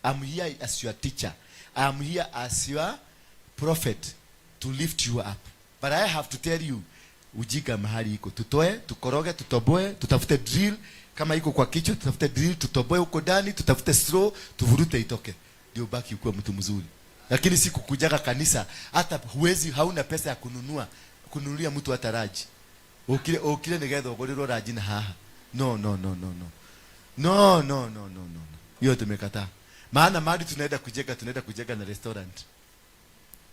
I'm here as your teacher. I am here as your prophet to lift you up. But I have to tell you, ujiga mahali iko. Tutoe, tukoroge, tutoboe, tutafute drill. Kama iko kwa kichwa, tutafute drill, tutoboe huko ndani, tutafute straw, tuvurute itoke. Ndio baki ukuwe mtu mzuri. Lakini si kukujaga kanisa, hata huwezi, hauna pesa ya kununulia mtu hata raji. Ukile nigetha ugũrĩrwo raji na haha. No, no, no, no, no. No, no, no, no, no. Hiyo tumekataa. Maana mahali tunaenda kujenga, tunaenda kujenga na restaurant.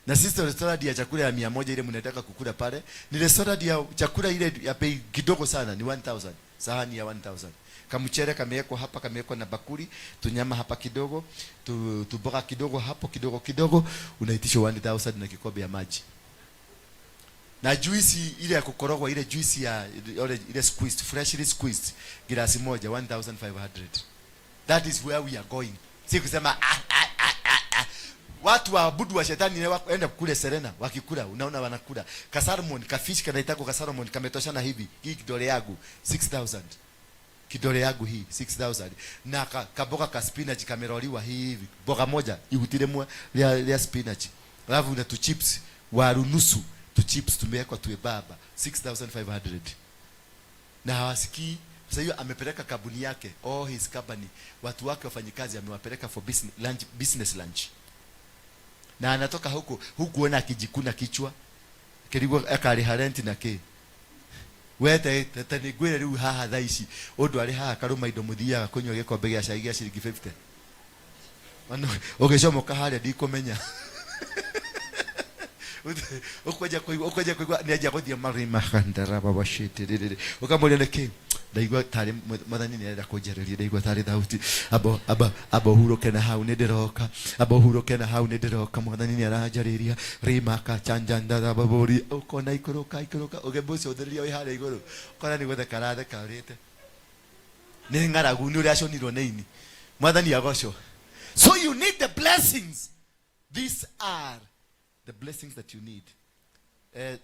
Na sisi restaurant ya chakula ya 100 ile mnataka kukula pale, ni restaurant ya chakula ile ya bei kidogo sana, ni 1000. Sahani ya 1000. Kamchere kamewekwa hapa, kamewekwa na bakuli, tunyama hapa kidogo, tuboga kidogo hapo kidogo kidogo, unaitishwa 1000 na kikombe ya maji. Na juisi ile ya kukorogwa, ile juisi ya ile squeezed, freshly squeezed, glasi moja 1500. That is where we are going. Si kusema ah, ah, ah, ah, ah. Watu waabudu wa shetani ni waenda kule Serena wakikula, unaona wanakula ka salmon, ka fish kanaitako ka salmon kametoshana hivi, hii kidole yangu 6000. Kidole yangu hii 6000. Na kaboga ka spinach kameroliwa hivi, boga moja ihutire mwa lia spinach. Alafu na tu chips waru nusu, tu chips tumewekwa tuwe baba 6500. Na hawasikii. Sasa hiyo amepeleka kampuni yake, all his company, watu wake wafanyikazi amewapeleka for business lunch, business lunch. Na anatoka huko, huku ona akijikuna kichwa. Kirigwo akariha rent na ki. Wete tete ni ngwire riu haha thaa ici undu ari haha karuma indo muthiaga kunywa gikombe gia cai gia ciringi 50. Mano ugicomoka haria ndikumenya. Ukwenja kuigua, ukwenja kuigua ni aja guthie marima khandara baba shit riri. Ukamuria niki? Ndaigua tari mwathani ni arenda kunjariria, ndaigua tari thauti. Abo, abo, abo huruke na hau ni ndiroka. Abo huruke na hau ni ndiroka, mwathani ni aranjariria. Rima ka chanja ndara baburi. Ukona ikuruka, ikuruka, ugemucũthĩrĩria wĩ harĩa igũrũ. Ukona nĩ gũtheka aratheka ũrĩte. Nĩ ng'aragu, nĩ ũrĩa aconirwo nĩ ini. Mwathani agocwo. So you need the blessings. These are the blessings that you need.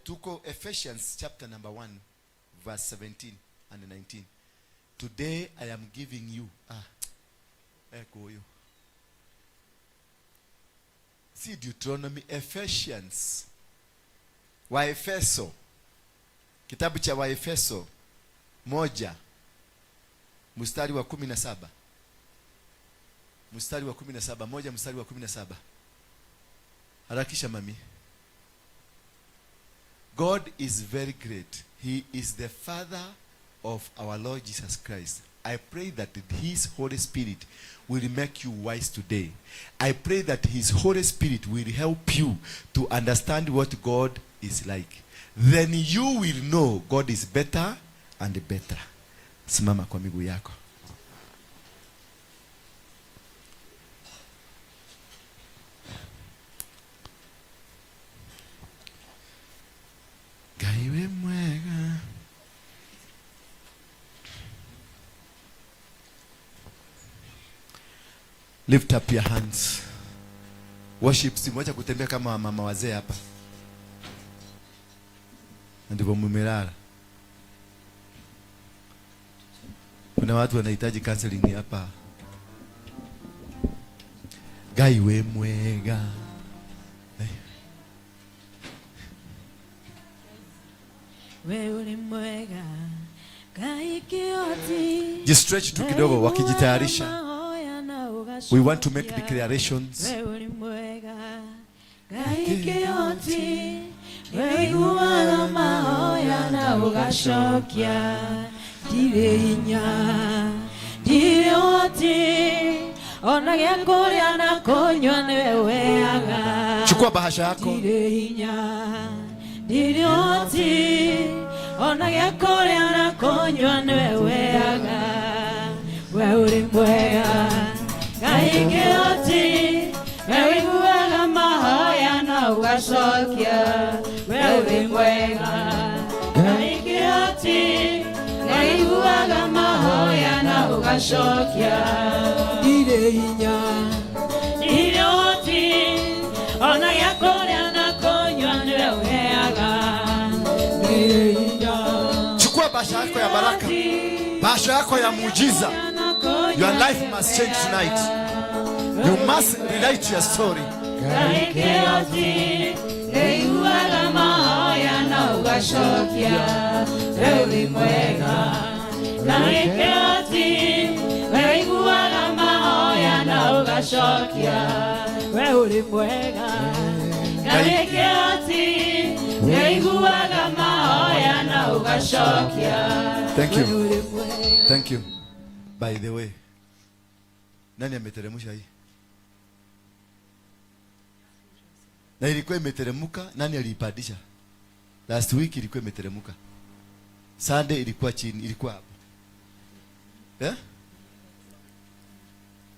Tuko Ephesians chapter number 1, verse 17 and 19. Today I am giving you. Eko yo. See Deuteronomy, Ephesians. Waefeso. Kitabu cha Waefeso 1 mstari wa 17. Mstari wa 17, 1 mstari wa 17. Harakisha mami. God is very great. He is the Father of our Lord Jesus Christ. I pray that His Holy Spirit will make you wise today. I pray that His Holy Spirit will help you to understand what God is like. Then you will know God is better and better. Simama kwa miguu yako. Ngai wĩ mwega. Lift up your hands. Worship, simwacha kutembea kama mama wazee hapa. Na ndivyo mumelala. Kuna watu wanahitaji counseling hapa. Ngai wĩ mwega. We uri mwega Ngai kĩhoti. Jistretch tu kidogo wakijitayarisha. Mahoya na We want to make declarations. We uri mwega Ngai kĩhoti. We ũiguaga mahoya na ũgacokia. Ndirĩ hinya, ndirĩ ũhoti, ona gĩa kũrĩa na kũnyua nĩwe ũheaga. Chukua bahasha yako. Ndirĩ hinya, ndirĩ ũhoti, ona gĩa kũrĩa na kũnyua nĩwe ũheaga. We ũrĩ mwega Ngai kĩhoti, we ũiguaga mahoya na ũgacokia. We ũrĩ mwega Ngai kĩhoti, we ũiguaga mahoya na ũgacokia. Ndirĩ hinya, ndirĩ ũhoti, ona gĩa kũrĩa na kũnyua nĩwe ũheaga. Ndirĩ hinya, Chukua bahasha yako ya baraka. Bahasha yako ya muujiza. Your life must change tonight. You must rewrite your story. Ngai kĩhoti, ũiguaga mahoya na ũgacokia. We ũrĩ mwega Ngai kĩhoti, ũiguaga mahoya na ũgacokia. We ũrĩ mwega Ngai kĩhoti, ũiguaga mahoya na ũgacokia. Thank you. We ũrĩ mwega. Thank you. By the way, nani ameteremsha hii? Na ilikuwa imeteremka, nani aliipandisha? Last week ilikuwa imeteremka. Sunday ilikuwa chini, ilikuwa hapo. Eh?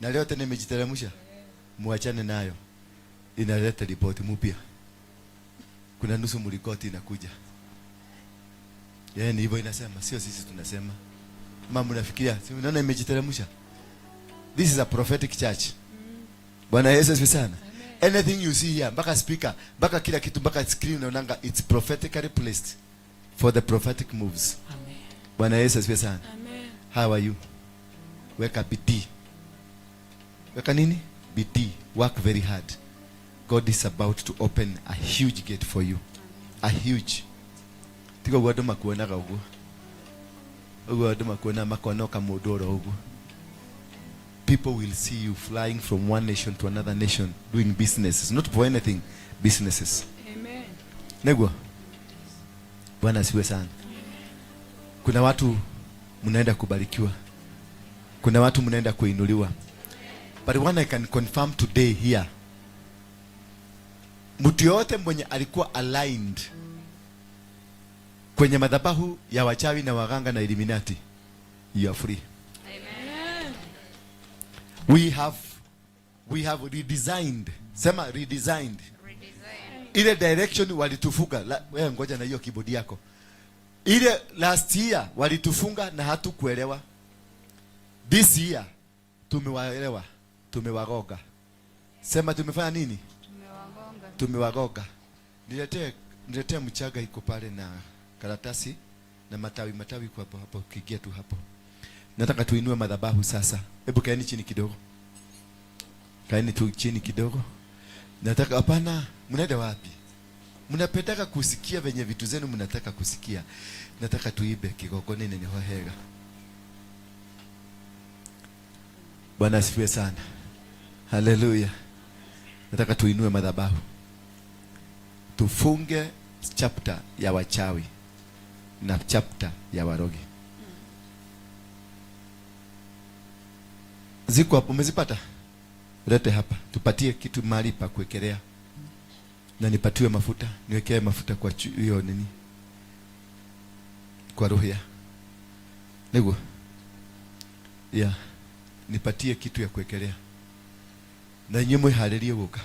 Na leo tena imejiteremsha. Muachane nayo. Inaleta ripoti mpya. Kuna nusu mlikoti inakuja. Yaani hivyo inasema, sio sisi tunasema. Mama mnafikiria, si unaona imejiteremsha? This is a prophetic church. Bwana Yesu asifiwe sana. Anything you see here, mpaka speaker, mpaka kila kitu, mpaka screen unaonanga it's prophetically placed for the prophetic moves. Amen. Bwana Yesu asifiwe sana. Amen. How are you? Weka bidii. Weka nini? Bidii. Work very hard. God is about to open a huge gate for you. A huge. Tigo guo andu makuonaga uguo. Uguo andu makuonaga makonoka mundu oro uguo. People will see you flying from one nation to another nation doing businesses, not for anything, businesses. Amen. Neguo. Bwana asifiwe sana. Kuna watu mnaenda kubarikiwa. Kuna watu mnaenda kuinuliwa. But one I can confirm today here. Mtu yote mwenye alikuwa aligned kwenye madhabahu ya wachawi na waganga na Illuminati, you are free. Amen. We have redesigned. Sema redesigned. Ile direction walitufunga. Wewe ngoja na hiyo keyboard yako. Ile last year walitufunga na hatukuelewa. This year tumewaelewa, tumewagoga. Sema tumefanya nini? Tumewagonga. Tumewagoga. Niletee mchaga iko pale na karatasi na matawi, matawi kwa hapo hapo, ukiingia tu hapo. Nataka tuinue madhabahu sasa. Hebu kaeni chini kidogo. Kaeni tu chini kidogo. Nataka, hapana, mnaenda wapi? Mnapendaka kusikia venye vitu zenu mnataka kusikia. Nataka tuibe kigogoni nene hohega. Bwana asifiwe sana. Haleluya. Nataka tuinue madhabahu. Tufunge chapter ya wachawi na chapter ya warogi. Ziko hapo, umezipata? Lete hapa. Tupatie kitu mahali pa kuwekelea. Na nipatiwe mafuta, niwekee mafuta kwa hiyo nini? Kwa roho ya. Niguo. Yeah. Nipatie kitu ya kuwekelea. Na inyuĩ mwĩharĩrie gũka.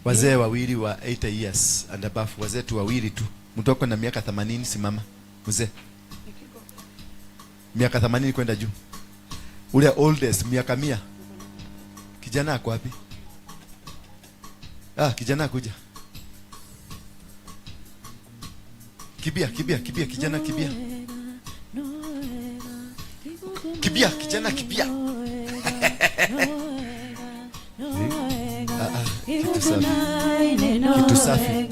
Wazee wawili wa 80 years and above, wazee tu wawili tu. Mtu wako na miaka 80, simama. Mzee. Miaka 80 kwenda juu. Ule oldest miaka 100. Kijana ako wapi? Ah, kijana akuja. Kibia, kibia, kibia, kijana kibia. Kibia, kijana kibia. Ah, ah, kitu safi. Kitu safi.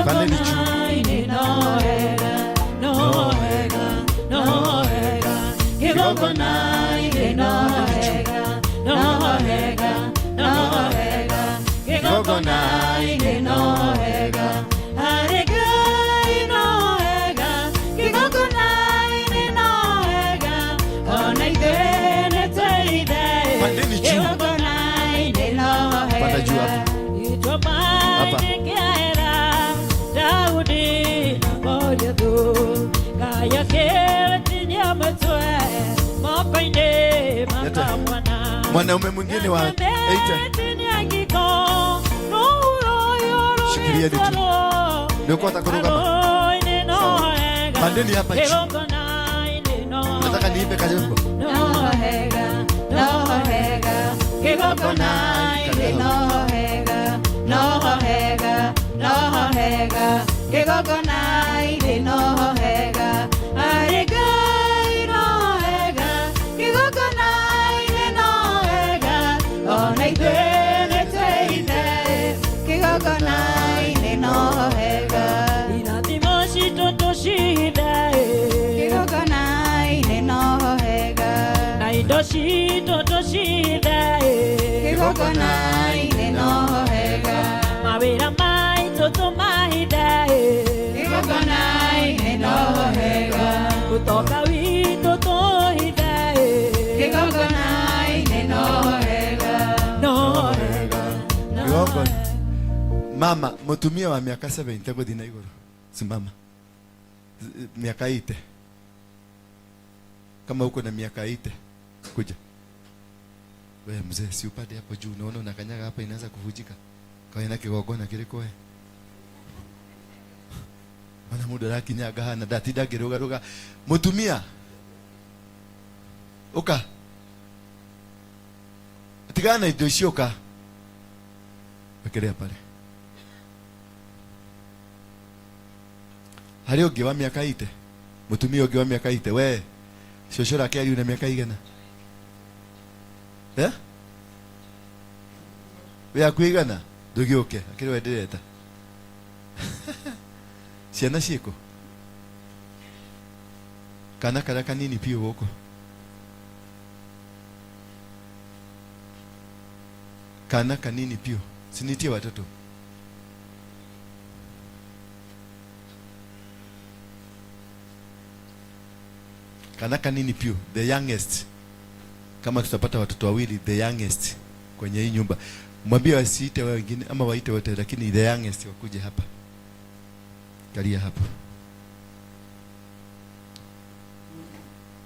Pandeni juu. Pandeni juu. Panda juu hapo. Hapa. Daudi na Goliathu Leta. Mwanaume mwingine wa 80. Shikilieni tu. Ndio kwa atakuruka. Pandeni hapa juu. Nataka niimbe kajimbo. Mawĩra maitũ tũmahithe ũtonga witũ tũhithe no Kigongo. Mama, mutumia wa miaka 70 guthi na iguru. Simama. Miaka 80. Kama uko na miaka 80, kuja. Wewe mzee, si upande hapo juu, unaona unakanyaga hapa inaanza kuvujika. Kawe na kigongona kiriko we. Mana mundu arakinyaga hana ndatinda ngĩrũgarũga. Mutumia. Uka. Tigana na indo icio uka. Wekelea pale. Harĩ ũngĩ wa mĩaka 80? Mũtumia ũngĩ wa mĩaka 80, we. Cũcũ rake ariũ na mĩaka igana. Eh? We aku igana? Ndũgĩũke, akĩrĩ we ndĩreta. Ciana ciĩkũ? Kana karĩa kanini biũ gũkũ. Kana kanini biũ. Sinitie watoto. Kana kanini piu, the youngest. Kama tutapata watoto wawili, the youngest kwenye hii nyumba. Mwambie wasiite wengine ama waite wote, lakini the youngest wakuje hapa. Kalia hapo.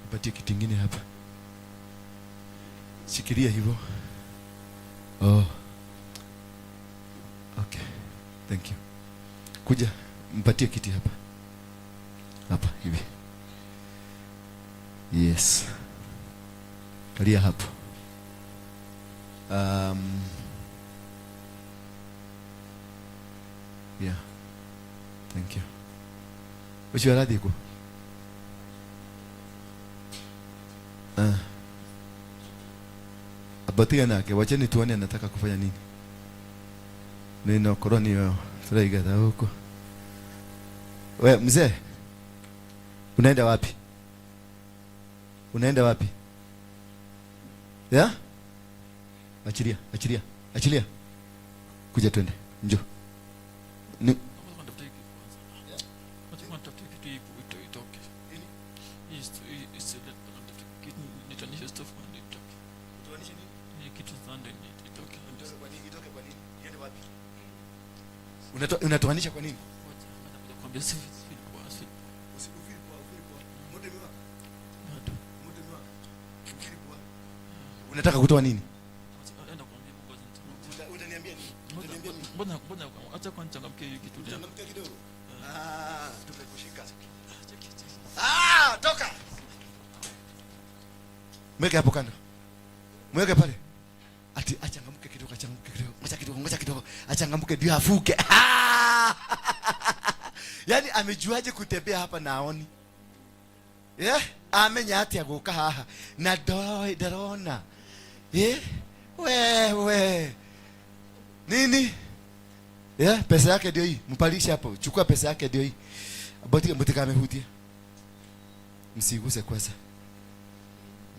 Nipatie kitu kingine hapa. Shikilia hivyo. Oh. Okay. Thank you. Kuja, mpatie kiti hapa. Hapa hivi. Yes. Kalia hapo. Yeah. Thank you. Ucio arathiĩ kũ? Ah. Abatia nake, wacheni tuone anataka kufanya nini. Nino koroni yo turaigatha huko. We mzee, unaenda wapi? Unaenda wapi? Ya? Achilia, achilia, achilia. Kuja twende. Njoo. Ni unatoanisha kwa nini? Unataka kutoa nini? Enda kuambia Mungu. Utaniambia nini? Utaniambia nini? Mbona acha kwa nichangamkie hiyo kitu leo. Changamkia kidogo. Ah, tumekushika. Ah, toka. Mweke hapo kando. Mweke pale. Ati achangamke kidogo, achangamke kidogo. Ngoja kidogo, ngoja kidogo. Achangamke ndio avuke. Ah! Yaani amejuaje kutembea hapa na aoni? Yeah? Amenya atia guka haha na ndarona. Yeah? Wewe. Nini? Yeah, pesa yake ndio hii. Mpalishe hapo. Chukua pesa yake ndio hii. Boti mtikamehutia. Msiguse kwanza.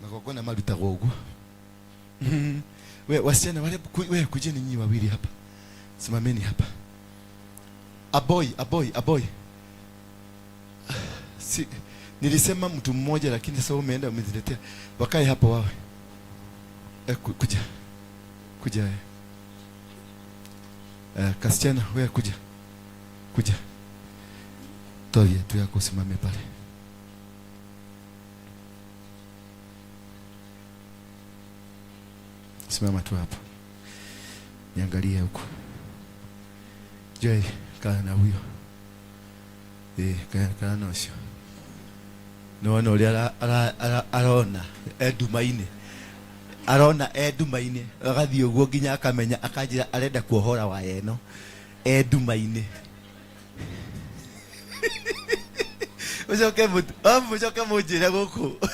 Magongona marutagwo ũguo. We wasichana wale we kujeni nyinyi wawili hapa. Simameni hapa. A boy, a boy, a boy. Si nilisema mtu mmoja lakini sasa umeenda umeziletea. Wakae hapo wawe. Kuja. Kuja. Kasichana wewe kuja. Kuja. Toa viatu yako usimame pale. Simama tu hapo. Niangalie huko. Joy, kaa na huyo. Kaa na ucio. No ũrĩa arona endumainĩ. Arona endumainĩ, agathiĩ ũguo nginya akamenya akanjĩra arenda kuohora waya ĩno endumainĩ. Mũcoke mũcoke mũnjĩre gũkũ.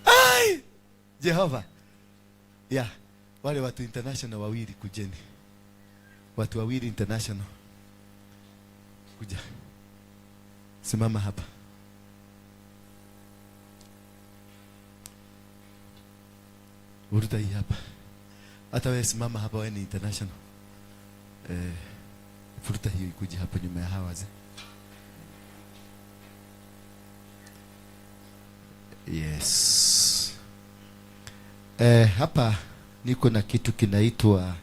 Ai! Jehova. Yeah, wale watu international wawili kujeni. Watu wawili international. Kuja. Simama hapa. Vuruta hii hapa. Hata wewe simama hapa, wewe ni international. Vuruta hiyo ikuje hapa nyuma ya hawa wazee. Yes. Hapa niko na kitu kinaitwa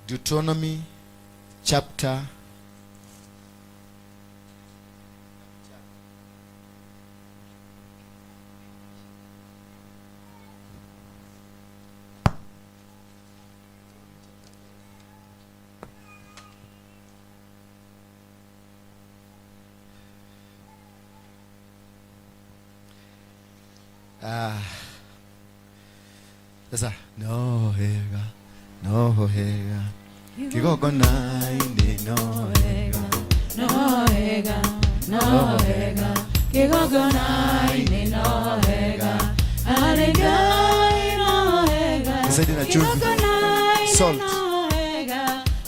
Deuteronomy chapter sasa no hega no hega kigongona-inĩ no hega no hega no hega kigongona-inĩ no hega arĩ Ngai no hega Nisaidie na chumvi. Salt. No hega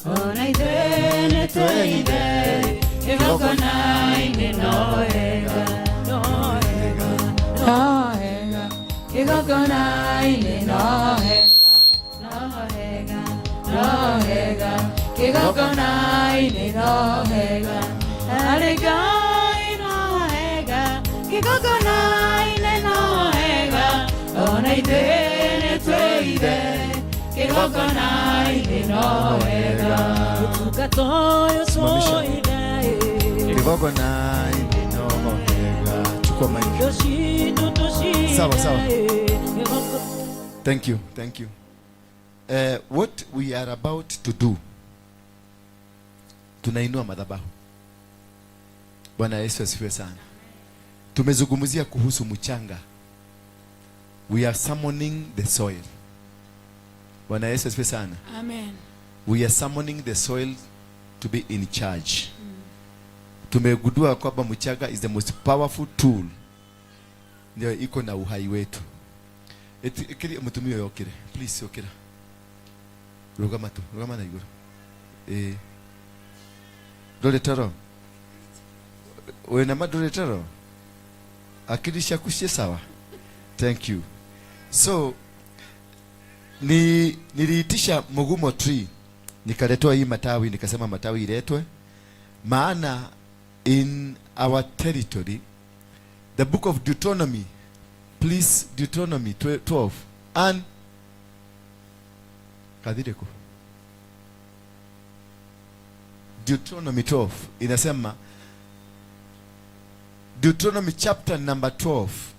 ona ithuĩ nĩ twĩithe kigongona-inĩ no hega no hega no hega kigongona-inĩ no hega no hega no hega kigongona-inĩ no hega arĩ Ngai no hega kigongona-inĩ no hega ona ithuĩ nĩ twĩithe kigongona-inĩ no hega Kigongona-inĩ no hega. Chukua mic. Sawa sawa. Thank you, thank you. What we are about to do, tunainua madhabahu. Bwana Yesu asifiwe sana. Tumezungumzia kuhusu mchanga. We are summoning the soil. Bwana Yesu asifiwe sana. Amen. We are summoning the soil to be in charge. Tumegundua kwamba mchanga is the most powerful tool. Ndio iko na uhai wetu. Kiri mutumia yokire. Please yokira. Rugama tu, rugama na iguru. Ndũrĩ toro? Wĩna ma ndũrĩ toro? Akili ciaku ciĩ sawa? Thank you. So niliitisha mugumo tree, nikaletewa hii matawi, nikasema matawi iletwe, maana In our territory, the book of Deuteronomy, please, Deuteronomy 12 and Kathireko. Deuteronomy 12 inasema, Deuteronomy chapter number 12.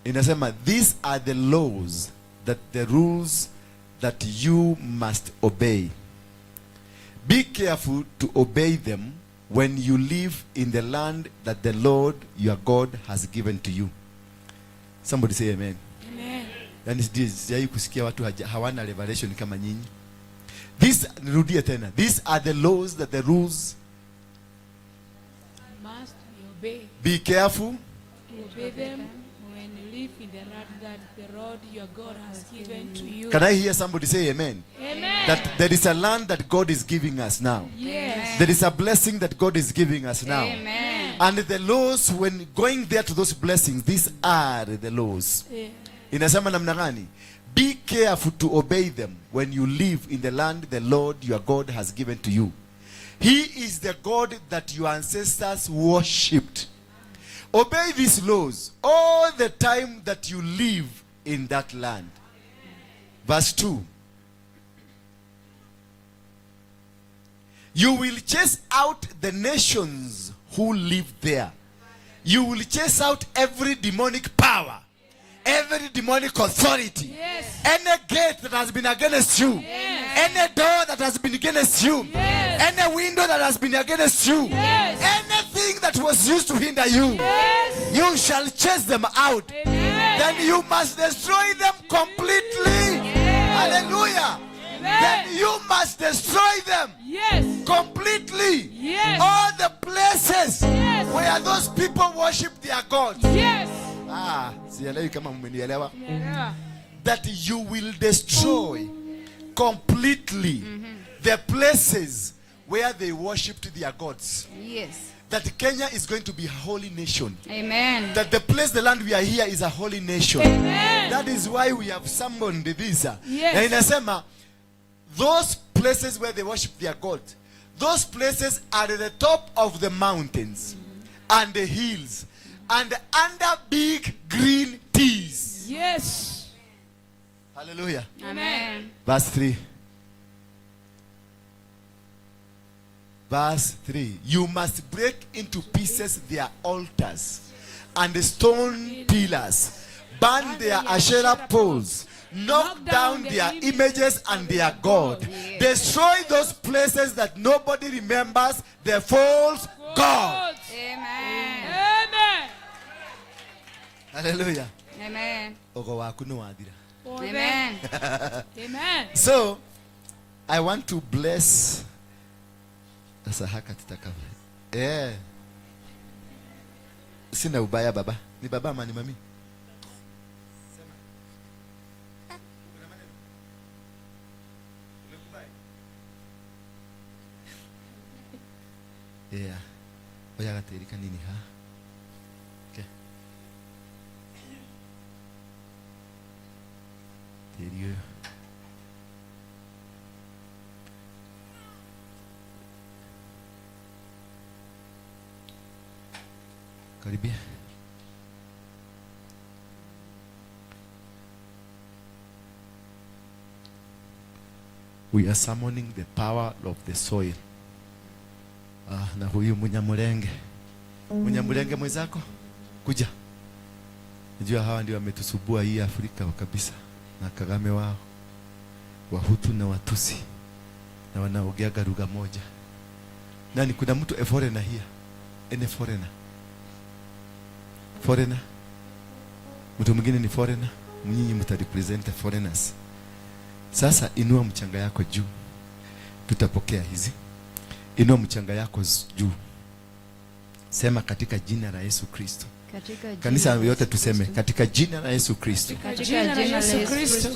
Inasema, these are the laws, that the rules that you must obey. Be careful to obey them when you live in the land that the Lord your God has given to you. Somebody say amen. Amen. Yani sijai kusikia watu hawana revelation kama nyinyi. This, nirudie tena. These are the laws that the rules must obey. Be careful To obey them when you live in the land that the Lord your God has given to you. Can I hear somebody say amen? Amen. That there is a land that God is giving us now. Yes. There is a blessing that God is giving us now. Amen. And the laws, when going there to those blessings, these are the laws. Yeah. Inasema namna gani? Be careful to obey them when you live in the land the Lord your God has given to you. He is the God that your ancestors worshipped. Obey these laws all the time that you live in that land. Verse 2. You will chase out the nations who live there. You will chase out every demonic power, every demonic authority, Yes. any gate that has been against you, Yes. any door that has been against you, Yes. any window that has been against you, Yes. anything that was used to hinder you, Yes. you shall chase them out. Amen. Then you must destroy them completely. Yes. Hallelujah. Amen. Then you must destroy them Yes. completely. Yes. All the places Yes. where those people worship their gods. Yes. Ah, sielewi kama mmenielewa. Yeah. That you will destroy completely the places where they worshipped their gods. Yes. That Kenya is going to be a holy nation. Amen. That the place, the land we are here is a holy nation. Amen. That is why we have summoned this. Yes. Na inasema those places where they worship their God, those places are at the top of the mountains and the hills and under big green trees. Yes. Hallelujah. Amen. Verse 3. Verse 3. You must break into pieces their altars and the stone pillars, burn their Asherah poles, knock down their images and their God. Destroy those places that nobody remembers, the false God. Amen. Amen. Hallelujah. Amen. Ogo waku nĩ wathira. Amen. Amen. So, I want to bless. Sasa haka tutaka. Sina ubaya baba. Ni baba ama ni mami? Sema. Kuna maneno? Umekubali? Yeah. Oya gatĩri kanini ha. Okay. Tĩri ũyũ. Karibia. We are summoning the power of the soil. Na huyu Munyamulenge. Munyamulenge mwenzako? Kuja. Najua hawa ndio wametusubua hii Afrika kabisa. Na Kagame wao. Wahutu na Watusi. Na wanaongeaga lugha moja. Nani, kuna mtu a foreigner here? Any foreigner? Foreigner? Mtu mwingine ni foreigner? Nyinyi mtarepresent the foreigners. Sasa inua mchanga yako juu. Tutapokea hizi. Inua mchanga yako juu. Sema katika jina la Yesu Kristo. Katika jina Kanisa la yote Yesu tuseme Kristo. katika jina la Yesu Kristo. Katika jina la Yesu Kristo.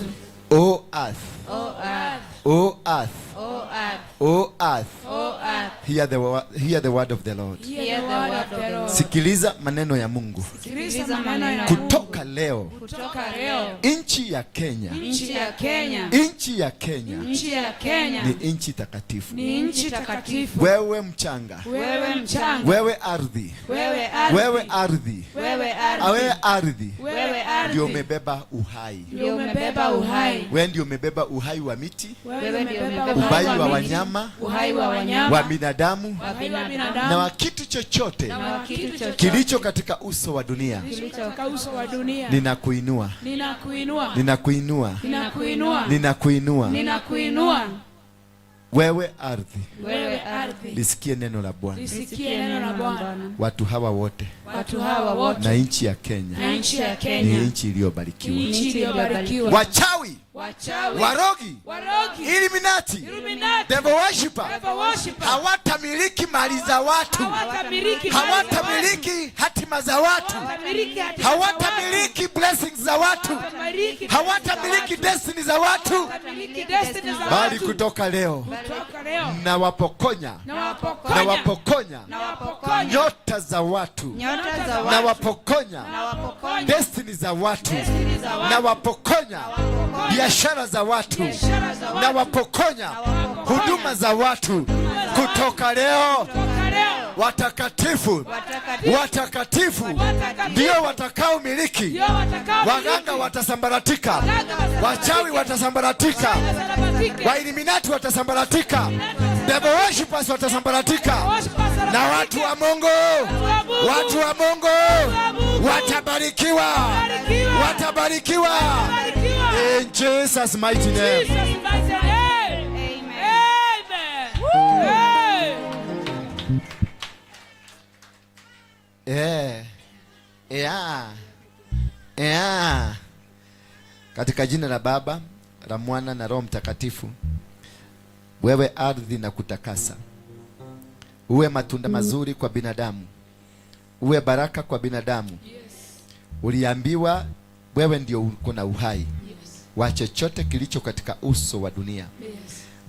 O earth. O earth. O earth. O earth. O earth. O earth. Hear the word of the Lord. Hear the word of the Lord. Sikiliza maneno ya Mungu. Sikiliza maneno ya Mungu. Kutoka leo, Kutoka leo, nchi ya Kenya, nchi ya Kenya, nchi ya Kenya nchi ya Kenya ni nchi takatifu. ni nchi takatifu. Wewe mchanga, Wewe mchanga, wewe ardhi, wewe ardhi, wewe ardhi, wewe ardhi, wewe ardhi wewe ardhi ndio umebeba uhai. ndio umebeba uhai. Wewe ndio umebeba uhai wa miti, Wewe ndio umebeba uhai wa miti, wanyama, uhai wa wanyama, wa binadamu uhai wa na binadamu wa kitu chochote na wa kitu chochote kilicho katika uso wa dunia. kilicho katika uso wa dunia. Ninakuinua, Ninakuinua, ninakuinua, ninakuinua, ninakuinua. ninakuinua. Wewe ardhi, Wewe ardhi, lisikie neno la Bwana. lisikie neno la Bwana. Watu hawa wote Watu hawa wote na nchi ya Kenya na nchi ya ni Kenya nchi iliyobarikiwa. ni nchi iliyobarikiwa. Wachawi, Wachawi, warogi, warogi, Illuminati, Illuminati, devil worshipper devil worshipper hawatamiliki mali za watu, hawatamiliki mali za watu, hawatamiliki hatima za watu, hawatamiliki hatima za watu, hawatamiliki blessings za watu, hawatamiliki hawatamiliki destiny za watu, hawatamiliki destiny za bali watu. kutoka leo Kutoka leo nawapokonya, nawapokonya, nawapokonya nawapokonya nyota za watu, Nyota za watu. nawapokonya Nawapokonya. destiny za watu, destiny za watu, nawapokonya biashara za watu, biashara za watu, nawapokonya huduma za watu. Kutoka leo kutoka leo watakatifu, watakatifu ndio watakaomiliki. ndio watakao Waganga watasambaratika, wachawi watasambaratika, wailiminati watasambaratika, devil worshippers watasambaratika, na watu wa Mungu, watu wa Mungu watabarikiwa, watabarikiwa in Jesus mighty name. Jesus mighty name. Amen. Amen. Yeah. Yeah. Katika jina la Baba, la Mwana na Roho Mtakatifu, wewe ardhi na kutakasa, uwe matunda mazuri kwa binadamu, uwe baraka kwa binadamu. Uliambiwa wewe ndio uko na uhai wa chochote kilicho katika uso wa dunia.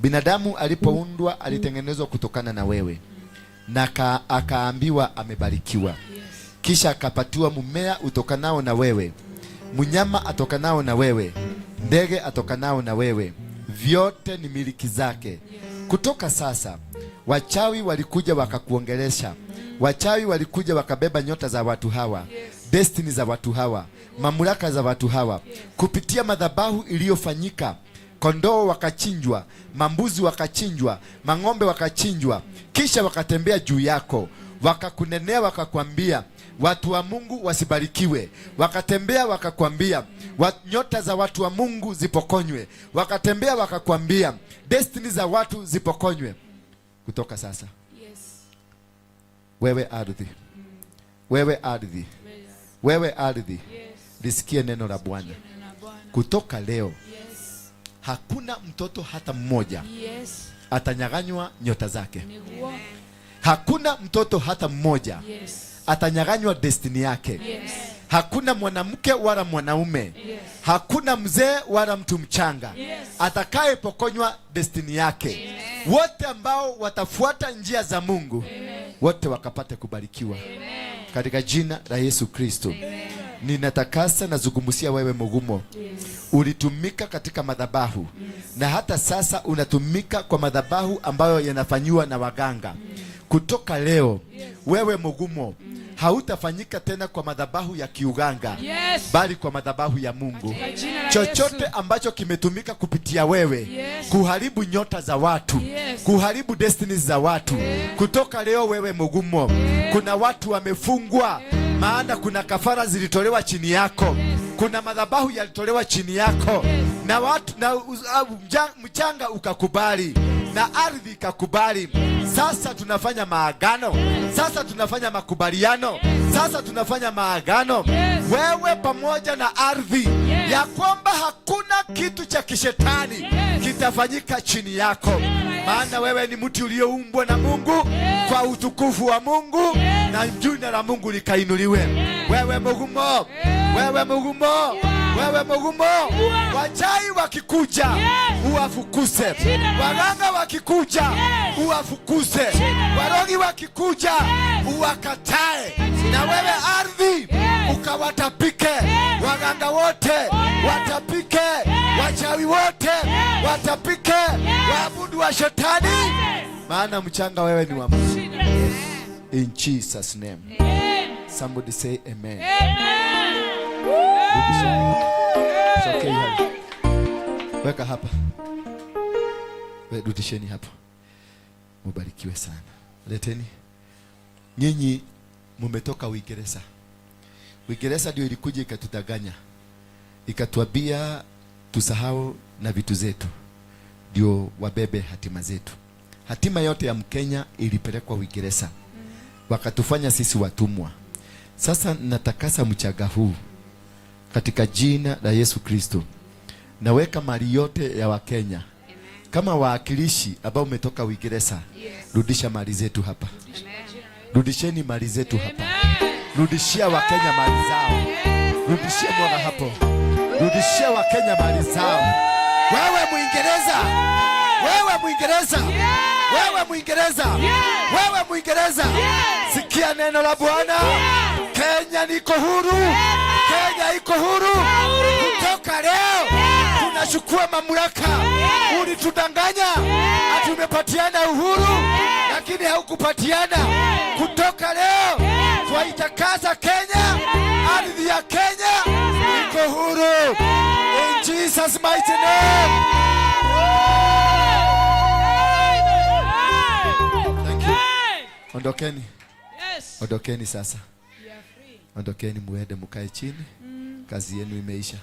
Binadamu alipoundwa alitengenezwa kutokana na wewe na akaambiwa amebarikiwa. Kisha akapatiwa mmea utokanao na wewe, mnyama atokanao na wewe, ndege atokanao na wewe, vyote ni miliki zake. Kutoka sasa, wachawi walikuja wakakuongelesha, wachawi walikuja wakabeba nyota za watu hawa, destiny za watu hawa, mamlaka za watu hawa, kupitia madhabahu iliyofanyika. Kondoo wakachinjwa, mambuzi wakachinjwa, mang'ombe wakachinjwa, kisha wakatembea juu yako, wakakunenea, wakakwambia watu wa Mungu wasibarikiwe. Wakatembea wakakwambia nyota za watu wa Mungu zipokonywe. Wakatembea wakakwambia destiny za watu zipokonywe. Kutoka sasa, wewe ardhi, wewe ardhi, wewe ardhi, lisikie neno la Bwana. Kutoka leo, hakuna mtoto hata mmoja atanyang'anywa nyota zake. Hakuna mtoto hata mmoja atanyang'anywa destiny yake. Hakuna mwanamke wala mwanaume, hakuna mzee wala mtu mchanga atakayepokonywa destiny yake. Wote ambao watafuata njia za Mungu, wote wakapate kubarikiwa katika jina la Yesu Kristo. Ninatakasa na zungumzia wewe mugumo. Ulitumika katika madhabahu na hata sasa unatumika kwa madhabahu ambayo yanafanyiwa na waganga. Kutoka leo, wewe mugumo hautafanyika tena kwa madhabahu ya kiuganga, bali kwa madhabahu ya Mungu. Kwa jina la Chochote Yesu. ambacho kimetumika kupitia wewe kuharibu nyota za watu, kuharibu destinies za watu, kutoka leo wewe mugumo, kuna watu wamefungwa, maana kuna kafara zilitolewa chini yako, kuna madhabahu yalitolewa chini yako, na watu na mchanga ukakubali na ardhi ikakubali. Sasa tunafanya maagano, sasa tunafanya makubaliano, sasa tunafanya maagano, wewe pamoja na ardhi, ya kwamba hakuna kitu cha kishetani kitafanyika chini yako, maana wewe ni mti ulioumbwa na Mungu kwa utukufu wa Mungu, na jina la Mungu likainuliwe. Wewe mugumo, wewe mugumo, Wewe mugumo, wachai wakikuja uwafukuse, waganga wakikuja uwafukuse, warogi wakikuja uwakatae, na wewe ardhi ukawatapike, waganga wote watapike, wachawi wote watapike, waabudu wa shetani, maana mchanga wewe ni wa Mungu. In Jesus name. Somebody say amen. It's okay, honey. Weka hapa. Rudisheni hapo. Mubarikiwe sana. Leteni. Nyinyi mumetoka Uingereza. Uingereza ndio ilikuja ikatudanganya, ikatuambia tusahau na vitu zetu, ndio wabebe hatima zetu. Hatima yote ya Mkenya ilipelekwa Uingereza, wakatufanya sisi watumwa. Sasa natakasa mchanga huu katika jina la Yesu Kristo. Naweka mali yote ya Wakenya kama waakilishi ambao umetoka Uingereza. Rudisha mali zetu hapa. Rudisheni mali zetu hapa. Rudishia Wakenya mali zao. Rudishia mwaga hapo. Rudishia Wakenya mali zao. Wewe Mwingereza, wewe Mwingereza, wewe Mwingereza, wewe Mwingereza, sikia neno la Bwana. Kenya niko huru, Kenya iko huru. Kutoka leo tunachukua mamlaka. Ulitudanganya ati umepatiana uhuru, lakini haukupatiana. Kutoka leo twaitakasa Kenya, ardhi ya Kenya iko huru. In Jesus mighty name. Thank you. Ondokeni. Ondokeni sasa. Ondokeni muende mukae chini. Kazi yenu imeisha.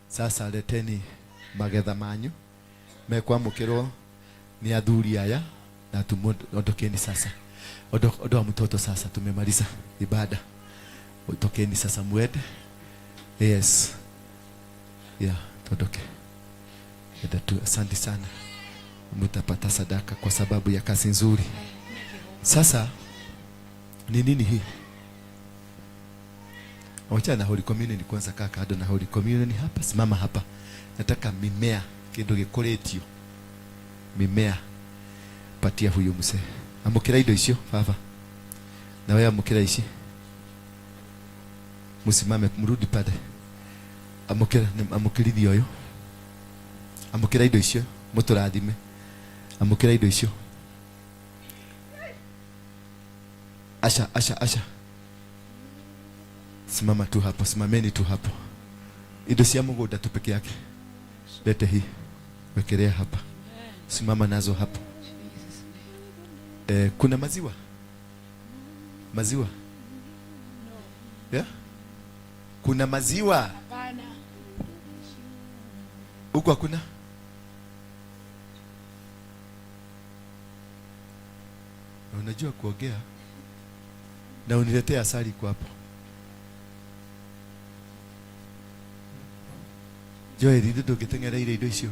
Sasa leteni magetha manyu mekwamukirwo ni athuri aya na ondokeni sasa. Ondoa mtoto sasa, tumemaliza ibada. Ondokeni sasa muende. Yes. Yeah, tuondoke. Enda tu, asante sana. Mtapata sadaka kwa sababu ya kazi nzuri. Sasa ni nini hii? Wacha na Holy Communion kwanza, kaa kando na Holy Communion hapa, simama hapa. Nataka mimea kindu gikuritio. Mimea patia huyu mzee. Amukira indo icio baba. Na wewe amukira ici. Musimame mrudi pale. Amukira, amukirithia uyu. Amukira indo icio muturathime. Amukira indo icio. Asha, asha, asha. Simama tu hapo, simameni tu hapo. Indo cia mugunda tu peke yake. Lete hii. Wekelea hapa. Simama nazo hapo. Kuna maziwa? Maziwa? Yeah? Kuna maziwa? Hapana. Huko hakuna? Na unajua kuogea? Na uniletee asali kwa hapo. Joel, ithuĩ ndũngĩteng'ereire indo icio.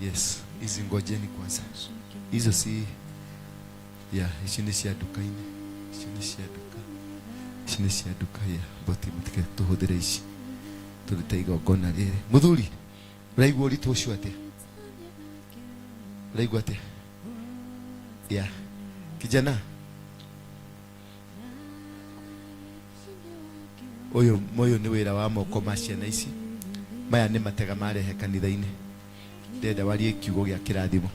Yes, hizi ngojeni kwanza. Hizo si ya, ici nĩ cia nduka-inĩ. Ici nĩ cia nduka. Ici nĩ cia nduka ya boti, mũtike tũhũthĩre ici. Tũrute igongona rĩrĩ. Mũthuri, ũraigua ũritũ ũcio atĩa? Ũraigua atĩa? Ya. Kijana. Ũyũ ũyũ nĩ wĩra wa moko ma ciana ici. Maya nĩ matega marehe kanitha-inĩ. Ndĩrenda warie kiugo gĩa kĩrathimo.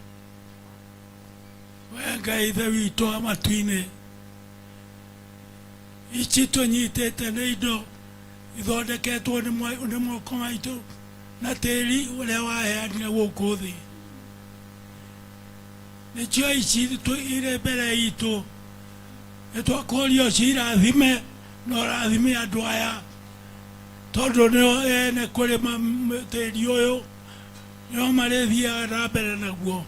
We Ngai ithe witũ wa matu-inĩ, ici tũnyitĩte nĩ indo ithondeketwo nĩ moko maitũ na tĩri ũrĩa waheanire gũkũ thĩ. Nĩcio ici irĩ mbere itũ, nĩ twakũria ũcirathime na ũrathime andũ aya, tondũ nĩo ene kũrĩma tĩri ũyũ, nĩo marĩthiaga na mbere naguo.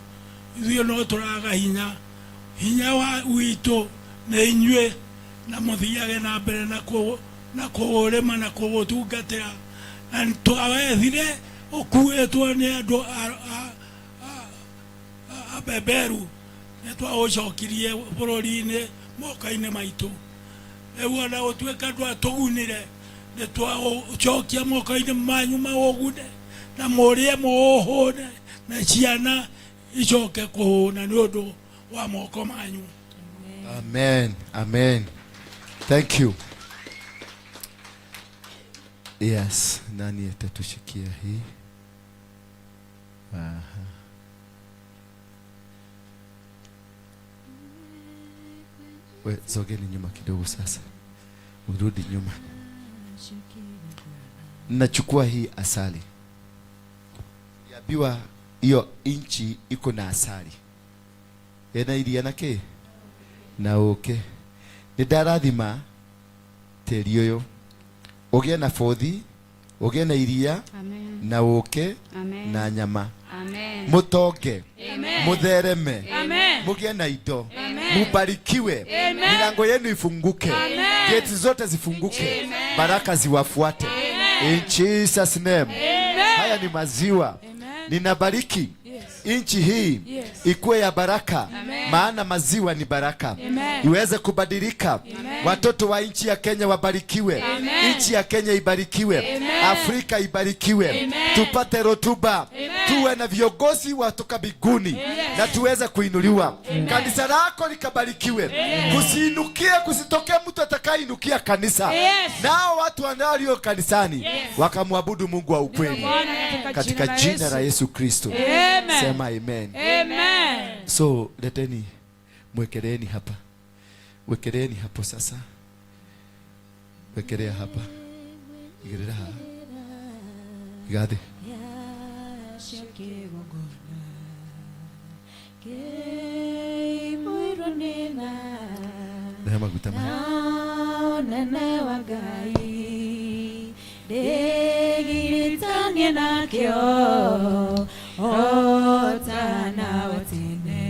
Ithuĩ no tũraga hinya, hinya wa witũ nĩ inyuĩ, na mũthiage na mbere na kũũrĩma na kũũtungatĩra. Na twawethire ũkuĩtwo nĩ andũ a beberu, nĩ twaũcokirie bũrũri-inĩ moko-inĩ maitũ. Rĩu ona gũtuĩka ndwatũgunire, nĩ twaũcokia moko-inĩ manyu maũgune na mũrĩe mũũhũne, na ciana icoke kũhũna nĩ ũndũ wa moko manyu. Amen. Amen. Thank you. Yes, nani atatushikia hii? Aha. We, sogeni nyuma kidogo sasa. Urudi nyuma. Nachukua hii asali. Yabiwa hiyo inchi iko na asali. Ena iria na kĩ? Na ũkĩ. Nĩ ndarathima tĩri ũyũ. Ũgĩe na bothi, ũgĩe na iria, Amen. na ũkĩ, Amen. na nyama. Amen. Mũtonge, Amen. mũthereme, Amen. mũgĩe na indo, Amen. mubarikiwe, Amen. milango yenu ifunguke, Amen. geti zote zifunguke, Amen. baraka ziwafuate. In Jesus name. Amen. Haya ni maziwa. Amen. Ninabariki Yes. nchi hii Yes. ikuwe ya baraka. Amen. Maana maziwa ni baraka. Amen. Iweze kubadilika. Amen. Watoto wa nchi ya Kenya wabarikiwe. Amen. Nchi ya Kenya ibarikiwe. Amen. Afrika ibarikiwe. Amen. Tupate rotuba. Amen. Tuwe na viongozi watoka mbinguni na tuweze kuinuliwa. Kanisa lako likabarikiwe. Kusiinukie, kusitokee mtu atakayeinukia kanisa. Yes. Nao watu walio kanisani Yes. wakamwabudu Mungu wa ukweli. Bwana, Katika jina la Yesu Kristo. Amen. Sema amen. Amen. So leteni, mwekeleeni hapa, wekeleeni hapo sasa, wekelea hapa, igerera haha, igathe. Rehe maguta maya. Nene wa Ngai ndegiritanie nakĩo ota nawe tene,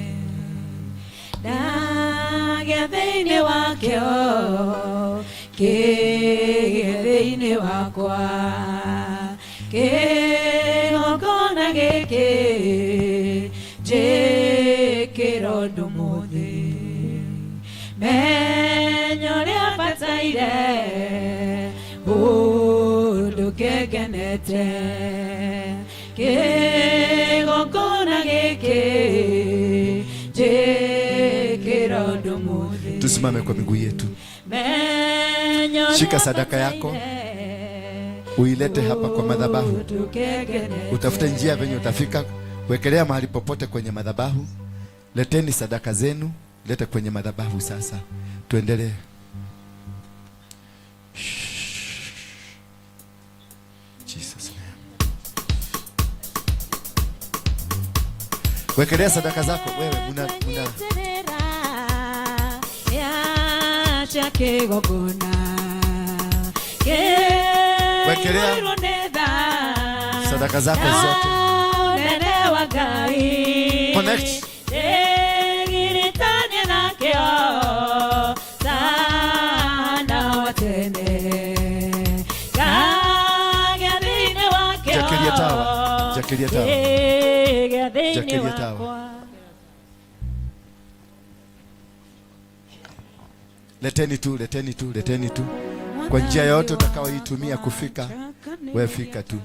ndagĩa thĩinĩ wakĩo kĩgĩe thĩinĩ wakwa, kĩgongona gĩkĩ njĩkĩre ũndũ mũthĩ, menya ũrĩa bataire ũndũ kĩngenete, kĩgongona gĩkĩ njĩkĩre ũndũ mũthĩ. Tusimame kwa miguu yetu. Menya ũrĩa Shika sadaka yako, bataire uilete hapa kwa madhabahu. ũndũ kĩngenete. Utafute njia venye utafika, wekelea mahali popote kwenye madhabahu. Leteni sadaka zenu, lete kwenye madhabahu sasa. Tuendelee. Jesus name. Wekelea sadaka zako wewe, muna Wekelea sadaka zako zote. Connect. Jakelia tawa. Jakelia tawa. Jakelia tawa. Leteni tu, leteni tu, leteni tu. Kwa njia yote utakayoitumia kufika, wewe fika tu.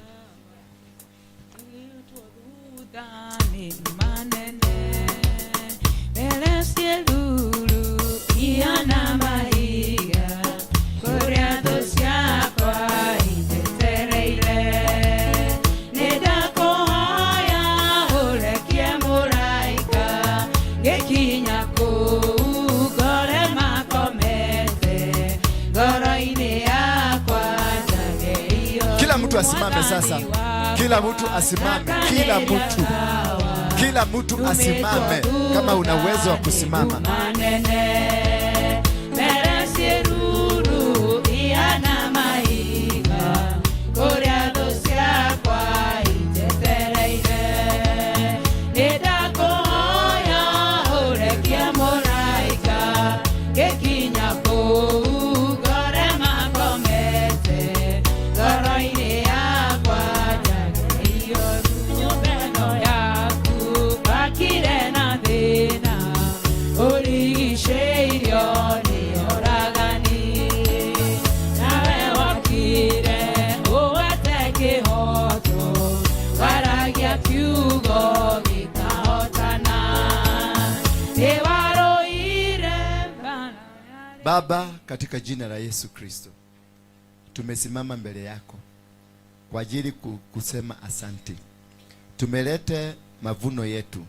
Kila mtu asimame sasa. Kila mtu asimame. Kila mtu. Kila mtu asimame kama una uwezo wa kusimama. Baba, katika jina la Yesu Kristo, tumesimama mbele yako kwa ajili kusema asante. Tumelete mavuno yetu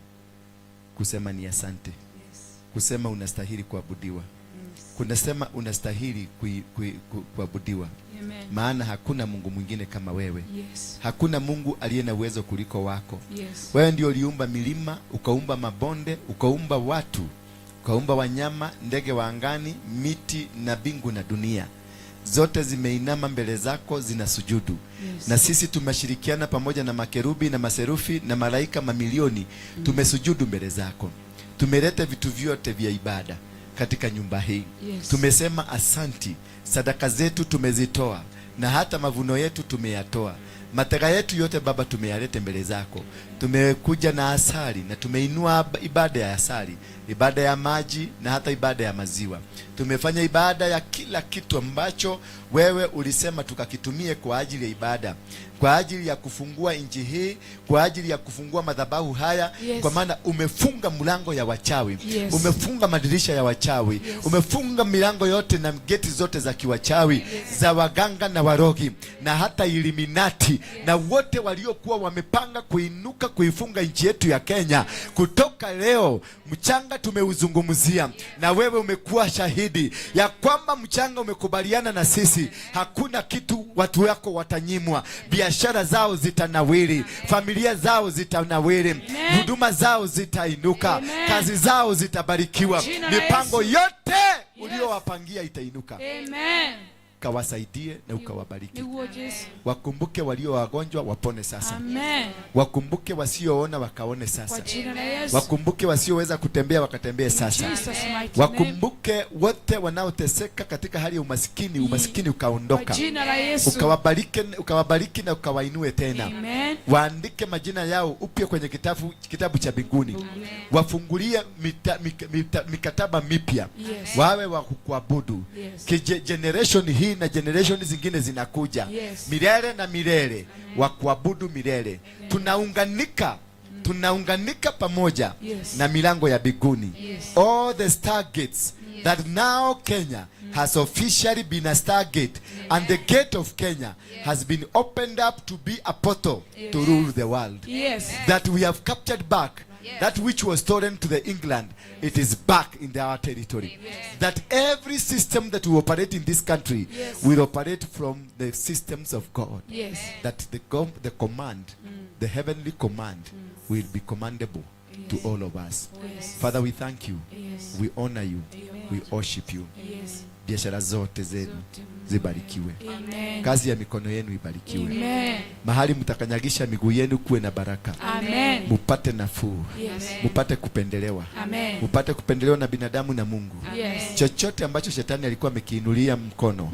kusema ni asante, kusema unastahili kuabudiwa, kunasema unastahili kuabudiwa, Amen. maana hakuna Mungu mwingine kama wewe. Yes. Hakuna Mungu aliye na uwezo kuliko wako. Yes. Wewe ndio uliumba milima, ukaumba mabonde, ukaumba watu, ukaumba wanyama, ndege wa angani, miti na mbingu na dunia. Zote zimeinama mbele zako, zinasujudu. Yes. Na sisi tumeshirikiana pamoja na makerubi na maserufi na malaika mamilioni, tumesujudu mbele zako. Tumeleta vitu vyote vya ibada katika nyumba hii. Yes. Tumesema asanti, sadaka zetu tumezitoa na hata mavuno yetu tumeyatoa. Matega yetu yote Baba tumeyalete mbele zako. Tumekuja na asali na tumeinua ibada ya asali, ibada ya maji na hata ibada ya maziwa. Tumefanya ibada ya kila kitu ambacho wewe ulisema tukakitumie kwa ajili ya ibada, kwa ajili ya kufungua nchi hii, kwa ajili ya kufungua madhabahu haya, Yes. kwa maana umefunga mlango ya wachawi, Yes. umefunga madirisha ya wachawi, umefunga milango yote na geti zote za kiwachawi, za waganga na warogi na hata Illuminati na wote waliokuwa wamepanga kuinuka kuifunga nchi yetu ya Kenya. Kutoka leo mchanga tumeuzungumzia, na wewe umekuwa shahidi ya kwamba mchanga umekubaliana na sisi. Hakuna kitu watu wako watanyimwa, biashara zao zitanawiri, familia zao zitanawiri, huduma zao zitainuka, Amen. Kazi zao zitabarikiwa, Jina la mipango Yesu. yote uliowapangia itainuka. Amen. Ukawasaidie na ukawabariki. Niguo Jesu. Wakumbuke walio wagonjwa wapone sasa. Amen. Wakumbuke wasioona wakaone Kwa sasa. jina la Yesu. Wakumbuke wasioweza kutembea wakatembee sasa. Jesus mighty name. Wakumbuke wote wanaoteseka katika hali ya umasikini, umasikini Kwa ukaondoka. jina la Yesu. Ukawabariki, ukawabariki na ukawainue tena. Amen. Waandike majina yao upya kwenye kitabu cha mbinguni. Wafungulie mikataba mipya. Yes. Wawe wa kukuabudu. Yes. Generation hii na generation zingine zinakuja. Yes. Milele na milele wakuabudu milele. Tunaunganika pamoja Yes. na milango ya mbinguni. Yes. All the star gates that now Kenya has officially been a star gate, and the gate of Kenya has been opened up to be a portal to rule the world. Yes. That we have captured back that which was stolen to the England, it is back in our territory. That every system that we operate in this country Yes. will operate from the systems of God. Yes. That the command, the heavenly command, will be commandable to all of us. Yes. Father, we thank you. Yes. We honor you. Amen. We worship you. Yes. Biashara zote zenu Zote. zibarikiwe. Amen. Kazi ya mikono yenu ibarikiwe. Amen. Mahali mtakanyagisha miguu yenu kuwe na baraka. Amen. Mupate nafuu. Yes. Mupate kupendelewa. Amen. Mupate kupendelewa na binadamu na Mungu. Yes. Chochote ambacho shetani alikuwa amekiinulia mkono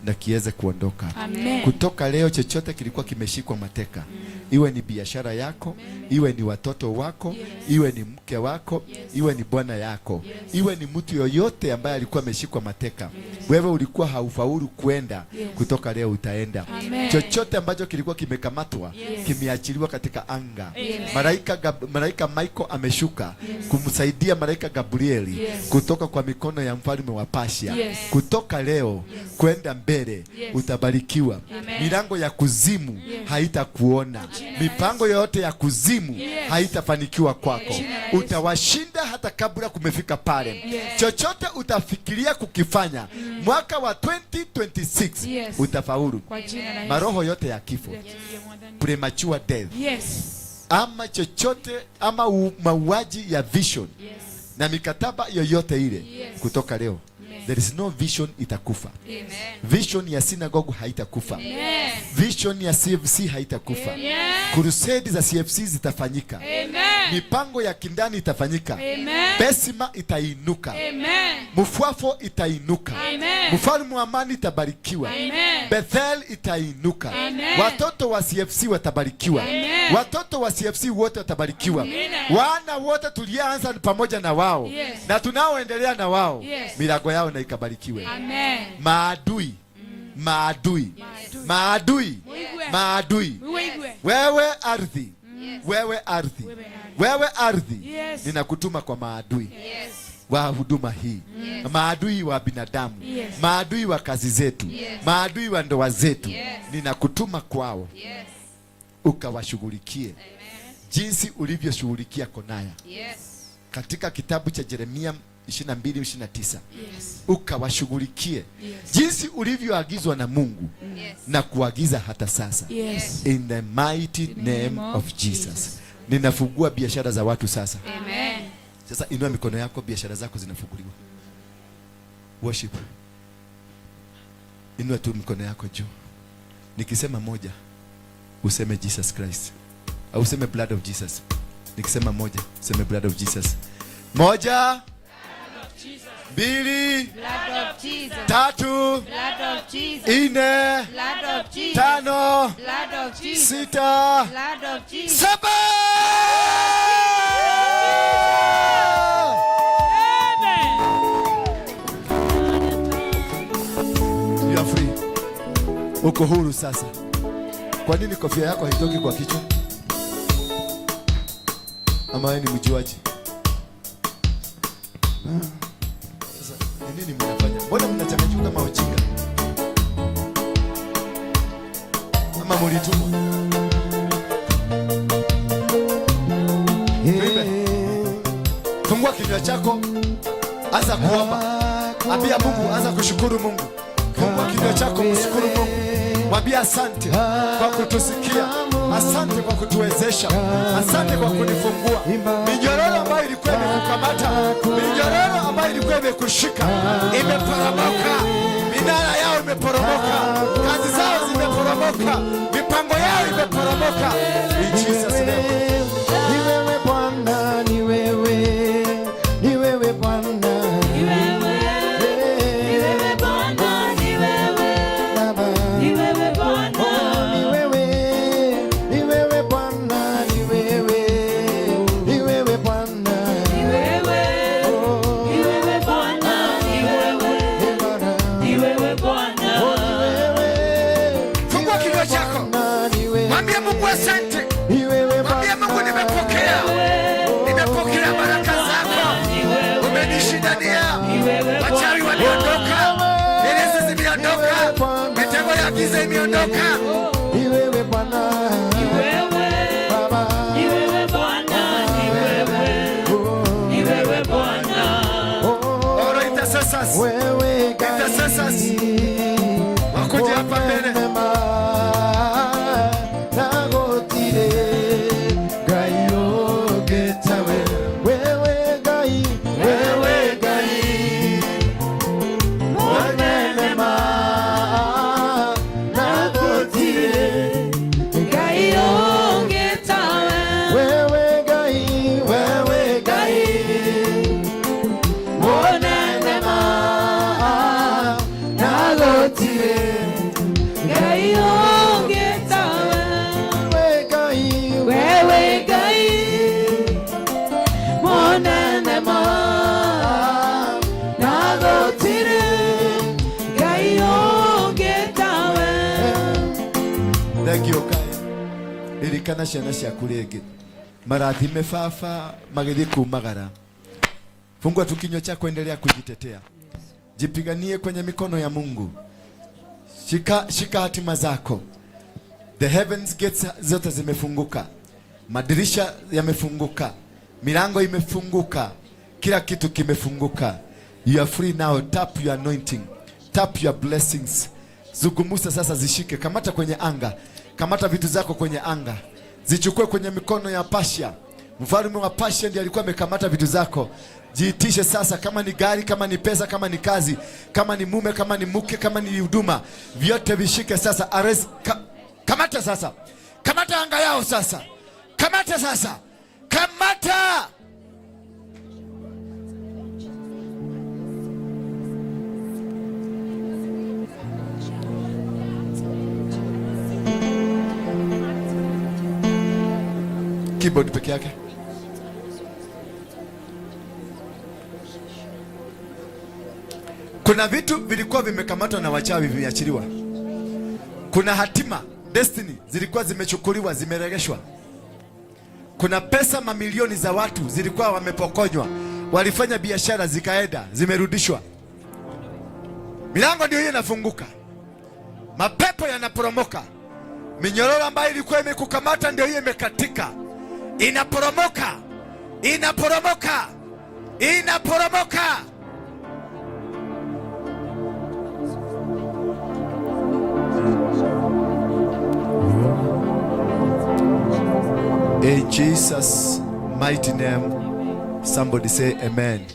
na kiweze kuondoka. Amen. Kutoka leo chochote kilikuwa kimeshikwa mateka, iwe ni biashara yako, iwe ni watoto wako, iwe ni mke wako, iwe ni bwana yako, iwe ni mtu yoyote ambaye alikuwa ameshikwa mateka, wewe ulikuwa haufaulu kwenda, Yes. kutoka leo utaenda. Amen. Chochote ambacho kilikuwa kimekamatwa Yes. kimeachiliwa katika anga. Yes. Malaika Michael ameshuka kumsaidia malaika Gabrieli Yes. kutoka kwa mikono ya mfalme wa Persia. Yes. Kutoka leo kwenda mbele Yes. utabarikiwa. Amen. Milango ya kuzimu Yes. haitakuona. Mipango yoyote ya kuzimu Yes. haitafanikiwa kwako. Jina la Yesu. Utawashinda hata kabla kumefika pale. Yes. Chochote utafikiria kukifanya mwaka wa 2026 Yes. utafaulu. Kwa jina la Yesu. Maroho yote ya kifo, premature death, Yes. ama chochote ama mauaji ya vision na mikataba yoyote ile, Yes. kutoka leo there is no vision itakufa. Yes. Vision ya synagogue haitakufa. Amen. Vision ya CFC haitakufa. Amen. Crusade za CFC zitafanyika. Amen. Mipango ya kindani itafanyika. Amen. Besima itainuka. Amen. Mfuafo itainuka. Amen. Mfalme wa amani itabarikiwa. Amen. Bethel itainuka. Amen. Watoto wa CFC watabarikiwa. Amen. Watoto wa CFC wote watabarikiwa. Amen. Wana wote tulianza pamoja na wao Yes. na tunaoendelea na wao, Yes. milango yao na ikabarikiwe. Amen. Maadui, maadui, maadui, Mwigwe. maadui, Mwigwe. wewe ardhi, wewe ardhi, wewe ardhi, Yes. ninakutuma kwa maadui wa huduma hii. Maadui wa binadamu. Yes. Maadui wa kazi zetu. Yes. Maadui wa ndoa zetu. Yes. Ninakutuma kwao. Yes. Ukawashughulikie. Amen. Jinsi ulivyoshughulikia Konaya. Yes. Katika kitabu cha Yeremia 22:29. Yes. Ukawashughulikie. Yes. Jinsi ulivyoagizwa na Mungu. Yes. Na kuagiza hata sasa. Yes. In the mighty name of Jesus. Ninafungua biashara za watu sasa. Amen. Sasa inua mikono yako, biashara zako zinafunguliwa. Worship. Inua tu mikono yako juu. Nikisema moja, useme Jesus Christ. Au useme blood of Jesus. Nikisema moja, useme blood of Jesus. Moja, mbili, Blood of Jesus. tatu, Blood of Jesus. nne, Blood of Jesus. tano, Blood of Jesus. sita, Blood of Jesus. saba. You are free. Uko huru sasa. Kwa nini kofia yako haitoki kwa kichwa? Ama wewe ni mjuaji? Sasa ni nini mnafanya? Mbona mnachanganyika kama wajinga? Ama mlitumwa? Tuimbe. Fungua kinywa chako, anza kuomba. Ambia Mungu, anza kushukuru Mungu. Fungua kinywa chako, mshukuru Mungu. Mwambie asante kwa kutusikia, asante kwa kutuwezesha, asante kwa kunifungua. Minyororo ambayo ilikuwa imekukamata, minyororo ambayo ilikuwa imekushika imeporomoka. Minara yao imeporomoka, kazi zao zimeporomoka, mipango yao imeporomoka. In Jesus name. Ni wewe Bwana, ni wewe, ni wewe Bwana. Ni wewe, ni wewe Bwana, ni wewe, Baba. ni wewe Bwana. Oh, ni wewe, ni wewe Bwana, ni wewe, ni wewe Bwana. Ni wewe, Oh, ni wewe Bwana, ni wewe, eh, Bwana. ni wewe Bwana. Oh, ni wewe, Fungua kinywa chako. Bwana, ni wewe. Mwambie Mungu asante. Ni wewe Mwambie Mungu nimepokea. Nimepokea baraka zako. Umenishindania. Wachawi waliondoka. Hirizi zimeondoka. Mitego ya giza imeondoka. Ni wewe Bwana. Ni wewe, Baba. ni wewe Bwana, ni wewe, ni wewe Bwana. Oh, Oro intercessors. wewe Ngai. Intercessors. Wakuje hapa mbele. Mwema, na gũtirĩ Ngai ũngĩ tawe. Wewe Ngai, wewe Ngai. Mũnene ma, na gũtirĩ Ngai ũngĩ tawe. Wewe Ngai, wewe Ngai. Mũnene ma, na gũtirĩ Ngai ũngĩ tawe. Wewe Ngai, Wewe Ngai mũnene ma, na gũtirĩ Ngai ũngĩ tawe. Thank you Kai. Ririkana ciana ciaku rĩngĩ. Marathime baba magĩthiĩ kumagara. Fungua tu kinywa chako, endelea kujitetea. Jipiganie kwenye mikono ya Mungu. Shika, shika hatima zako. The heavens gates zote zimefunguka, madirisha yamefunguka, milango imefunguka, kila kitu kimefunguka. You are free now. Tap your anointing, tap your blessings. Zungumusa sasa, zishike, kamata kwenye anga, kamata vitu zako kwenye anga, zichukue kwenye mikono ya Pasha. Mfalme wa Pasha ndiye alikuwa amekamata vitu zako. Jiitishe sasa, kama ni gari, kama ni pesa, kama ni kazi, kama ni mume, kama ni mke, kama ni huduma, vyote vishike sasa. Arrest, kamata sasa, kamata anga yao sasa, kamata sasa, kamata. Keyboard peke yake. Kuna vitu vilikuwa vimekamatwa na wachawi vimeachiliwa. Kuna hatima destiny zilikuwa zimechukuliwa zimeregeshwa. Kuna pesa mamilioni za watu zilikuwa wamepokonywa, walifanya biashara zikaenda, zimerudishwa. Milango ndio hiyo inafunguka, mapepo yanaporomoka, minyororo ambayo ilikuwa imekukamata ndio hiyo imekatika, inaporomoka, inaporomoka, inaporomoka. In Jesus' mighty name, somebody say amen.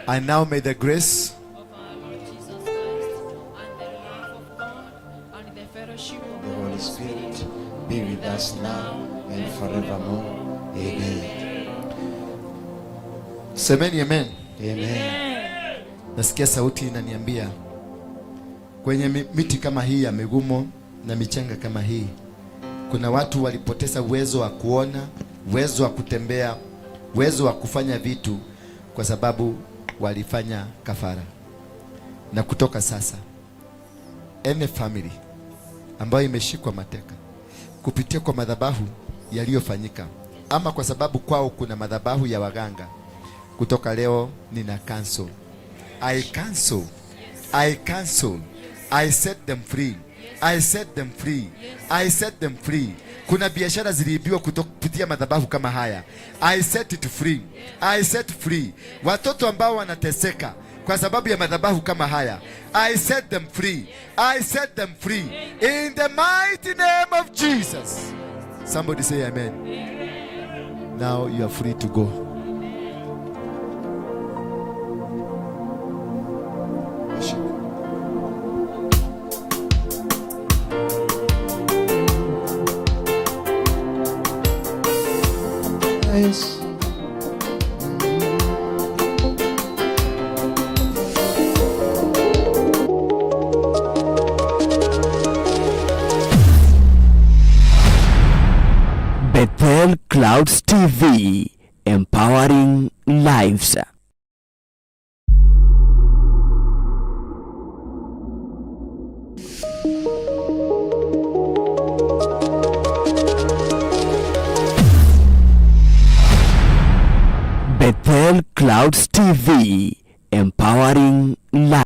And now may the grace Of our Lord Jesus Christ and the love of God and the fellowship of The Holy Spirit be with us now and forevermore. Amen. Semeni amen. Amen. Nasikia sauti inaniambia kwenye miti kama hii ya migumo na michanga kama hii, kuna watu walipoteza uwezo wa kuona, uwezo wa kutembea, uwezo wa kufanya vitu kwa sababu walifanya kafara. Na kutoka sasa, any family ambayo imeshikwa mateka kupitia kwa madhabahu yaliyofanyika, ama kwa sababu kwao kuna madhabahu ya waganga, kutoka leo nina cancel. I cancel. I cancel. I set them free. I set them free. I set them free. Kuna biashara ziliibiwa kupitia madhabahu kama haya. I set it free. I set free. Watoto ambao wanateseka kwa sababu ya madhabahu kama haya, I set them free. I set them free. In the mighty name of Jesus. Somebody say amen. Now you are free to go. Worship. Yes. Bethel Clouds TV, empowering lives. Bethel Clouds TV, empowering lives.